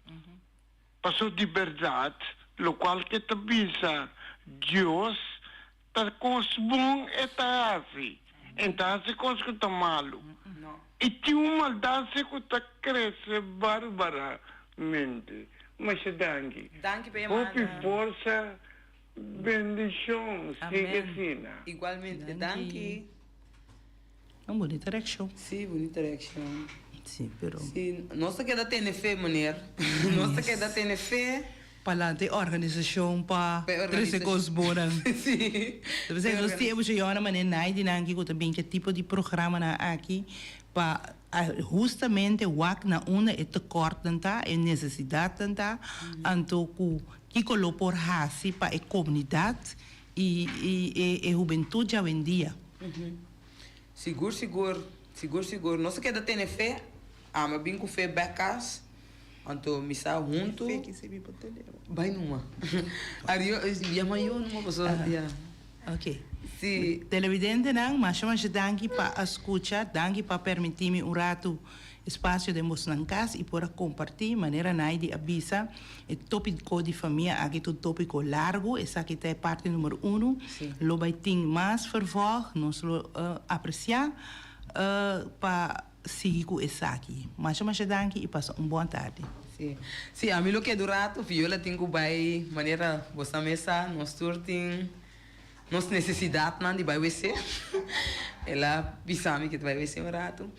Pasobra di berdad locual ke ta bisa Dios Ta kos bon e ta hasi, en ta hasi kos ku ta malu. I tin un maldat si ku ta krese barbaramente. Masha danki. Danki pa yamada. Hopi forsa, bendishon. Sigui asina. Igualmente. Danki. Un bunita reakshon. Sí, bunita reakshon. Sí, pero. Sí, nos ta keda tene fe, meneer. Nos ta keda tene fe. Pa lanta e organisashon pa trese kos bonan. Sí. Ta pensei nos tin e mucha yònan manera nai di nan aki ku ta bin ke tipo di programanan aki pa hustamente wak na unda e tekortnan ta, e nesesidatnan ta, anto ku kiko lo por hasi pa e komunidat i e hubentut djawendia. Sigur sigur, sigur sigur. Nos a keda tene fe, ami a bin ku fe bek kas, anto mi sa huntu. Fe ki sirbi pa tene bo. Bai numa. Ario, yama yo numa pasobra ya. Ok. Si. Televidentenan, masha masha danki pa a skucha, danki pa permití mi un ratu espasio den bosnan kas i por a kompartí manera Naidi a bisa. E tópiko di famia aki ta un tópiko largu, esaki ta e parti número unu. Lo bai tin mas vervolg, nos lo apresiá pa sigui ku esaki. Masha masha danki i pasa un bon tardi. Sí, sí, ami lo keda un ratu, Viola tin ku bai manera bo sa mes sa, nos tur tin nos nesesidatnan di bai wc. El a bisa mi ke ta bai wc un ratu.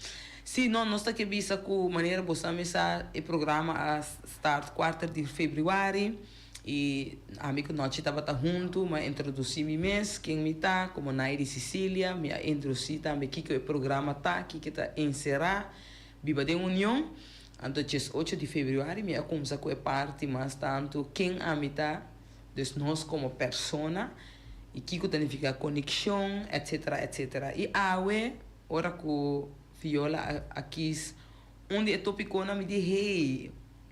Sí, no, nos ta ke bisa ku manera bo sa mi sa e programa a start kuarter di febrüari i ami ku Nochi tabata huntu, mi a introdusí mi mes, ken mi ta, komo Nairi Cicilia, mi a introdusí tambe kiko e programa ta, kiko ta enserá Biba den Union. Anto djes ocho di febrüari mi a kumsa ku e parti mas tantu ken ami ta. Dus nos komo persona i kiko ta nifiká konekshon etsetera etsetera. I awe ora ku Viola a a kis un di e topikonan mi di hey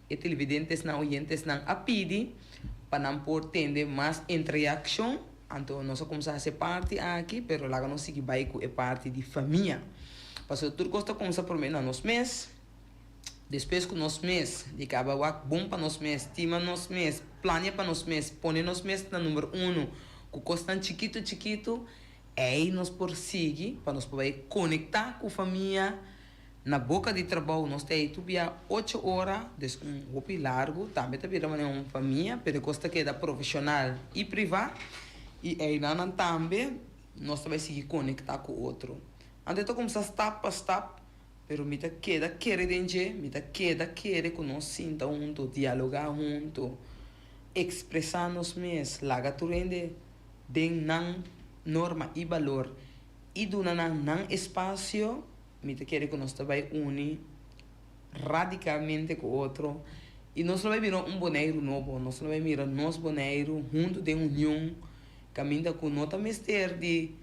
e televidentesnan oyentesnan a pidi pa nan por tende mas intreakshon anto nos a kumsa hasi e parti aki pero laga nos sigui bai ku e parti di famia pasobra tur kos ta kumsa promé na nos mes. Despues ku nos mes di kaba wak bon pa nos mes, stima nos mes, plania pa nos mes, pone nos mes na number uno ku kosnan chikitu chikitu, ei nos por sigui pa nos por bai konektá ku famia. Na boka di trabou nos ta ei tur bia ocho ora, dus un hopi largu, tambe ta bira manera un famia, pero e kos ta keda profeshonal i privá, i einanan tambe nos ta bai sigui konektá ku otro. Anto e ta kumsa stap pa stap, pero mi ta keda kere den dje, mi ta keda kere ku nos sinta huntu, dialogá huntu, ekspresá nos mes, laga tur hende den nan norma i balor i duna nan nan espasio. Mi ta kere ku nos ta bai uni radikalmente ku otro i nos lo bai bira un Boneiru nobo. Nos lo bai mira nos Boneiru huntu den union kaminda ku no ta mester di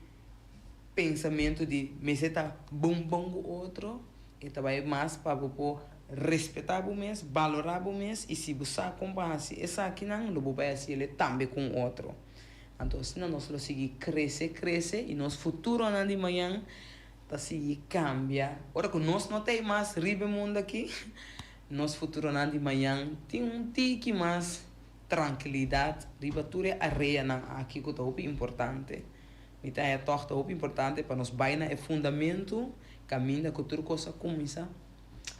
pensamentu di mester ta bon bon ku otro. E ta bai mas pa bo por respetá bo mes, balorá bo mes i si bo sa kon pa hasi esakinan lo bo bai hasi el'e tambe ku un otro. Anto asina nos lo sigui krese krese i nos futuronan di mañan ta sigui cambia. Ora cu nos no ta ey mas riba e mundo aki, nos futuronan di mañan tin un tiki mas trankilidad riba tur e areanan aki cu ta hopi importante. Mi ta haya tog ta hopi importante pa nos bay na e fundamento caminda cu tur cos a cuminsa.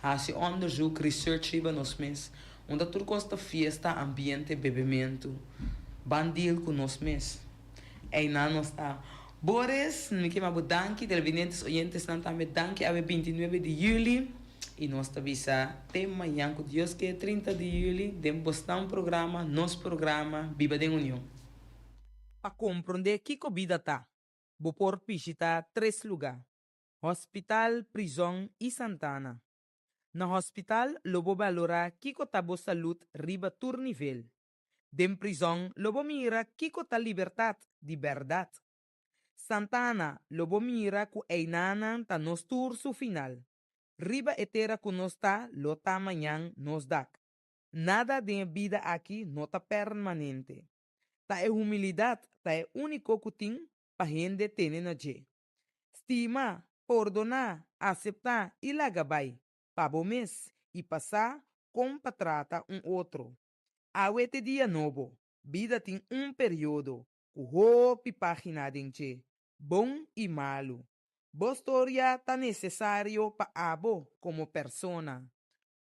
Haci onderzoek, research riba nos mes. Unda tur cos ta fiesta, ambiente, bebemento. Ban deal cu nos mes. Einan nos ta. Boris, mi ke mabo danki, televidentes, oyentesnan tambe danki awe 29 di juli y nos ta bisa te mañan cu Dios ke 30 di juli den bosnan programa, nos programa Biba den Union. Pa komprondé kiko bida ta, bo por bishitá tres lugá, Hospital, prizòn i santana. Na hospital lo bo balorá kiko ta bo salud riba tur nivel. Den prizòn lo bo mira kiko ta libertat di bèrdat. Santana lo bo mira ku einanan ta nos tur su final. Riba e tera ku nos ta lo ta mañan nos dak. Nada den e bida aki no ta permanente. Ta e humilidat ta e úniko ku tin pa hende tene na dje. Stima, pordoná, aseptá i laga bai, pa bo mes i pa sa kon pa trata un otro. Awe t'e dia nobo, bida tin un periodo ku hopi página den dje, bon i malu. Bo storia ta nesesario pa abo komo persona.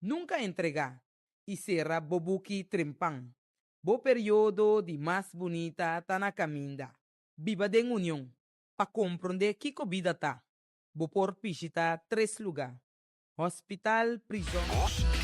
Nunka entregá i sera bo buki trempan. Bo periodo di mas bunita ta na kaminda. Biba den union. Pa komprondé kiko bida ta, bo por bishitá tres lugá, hospital, prizòn.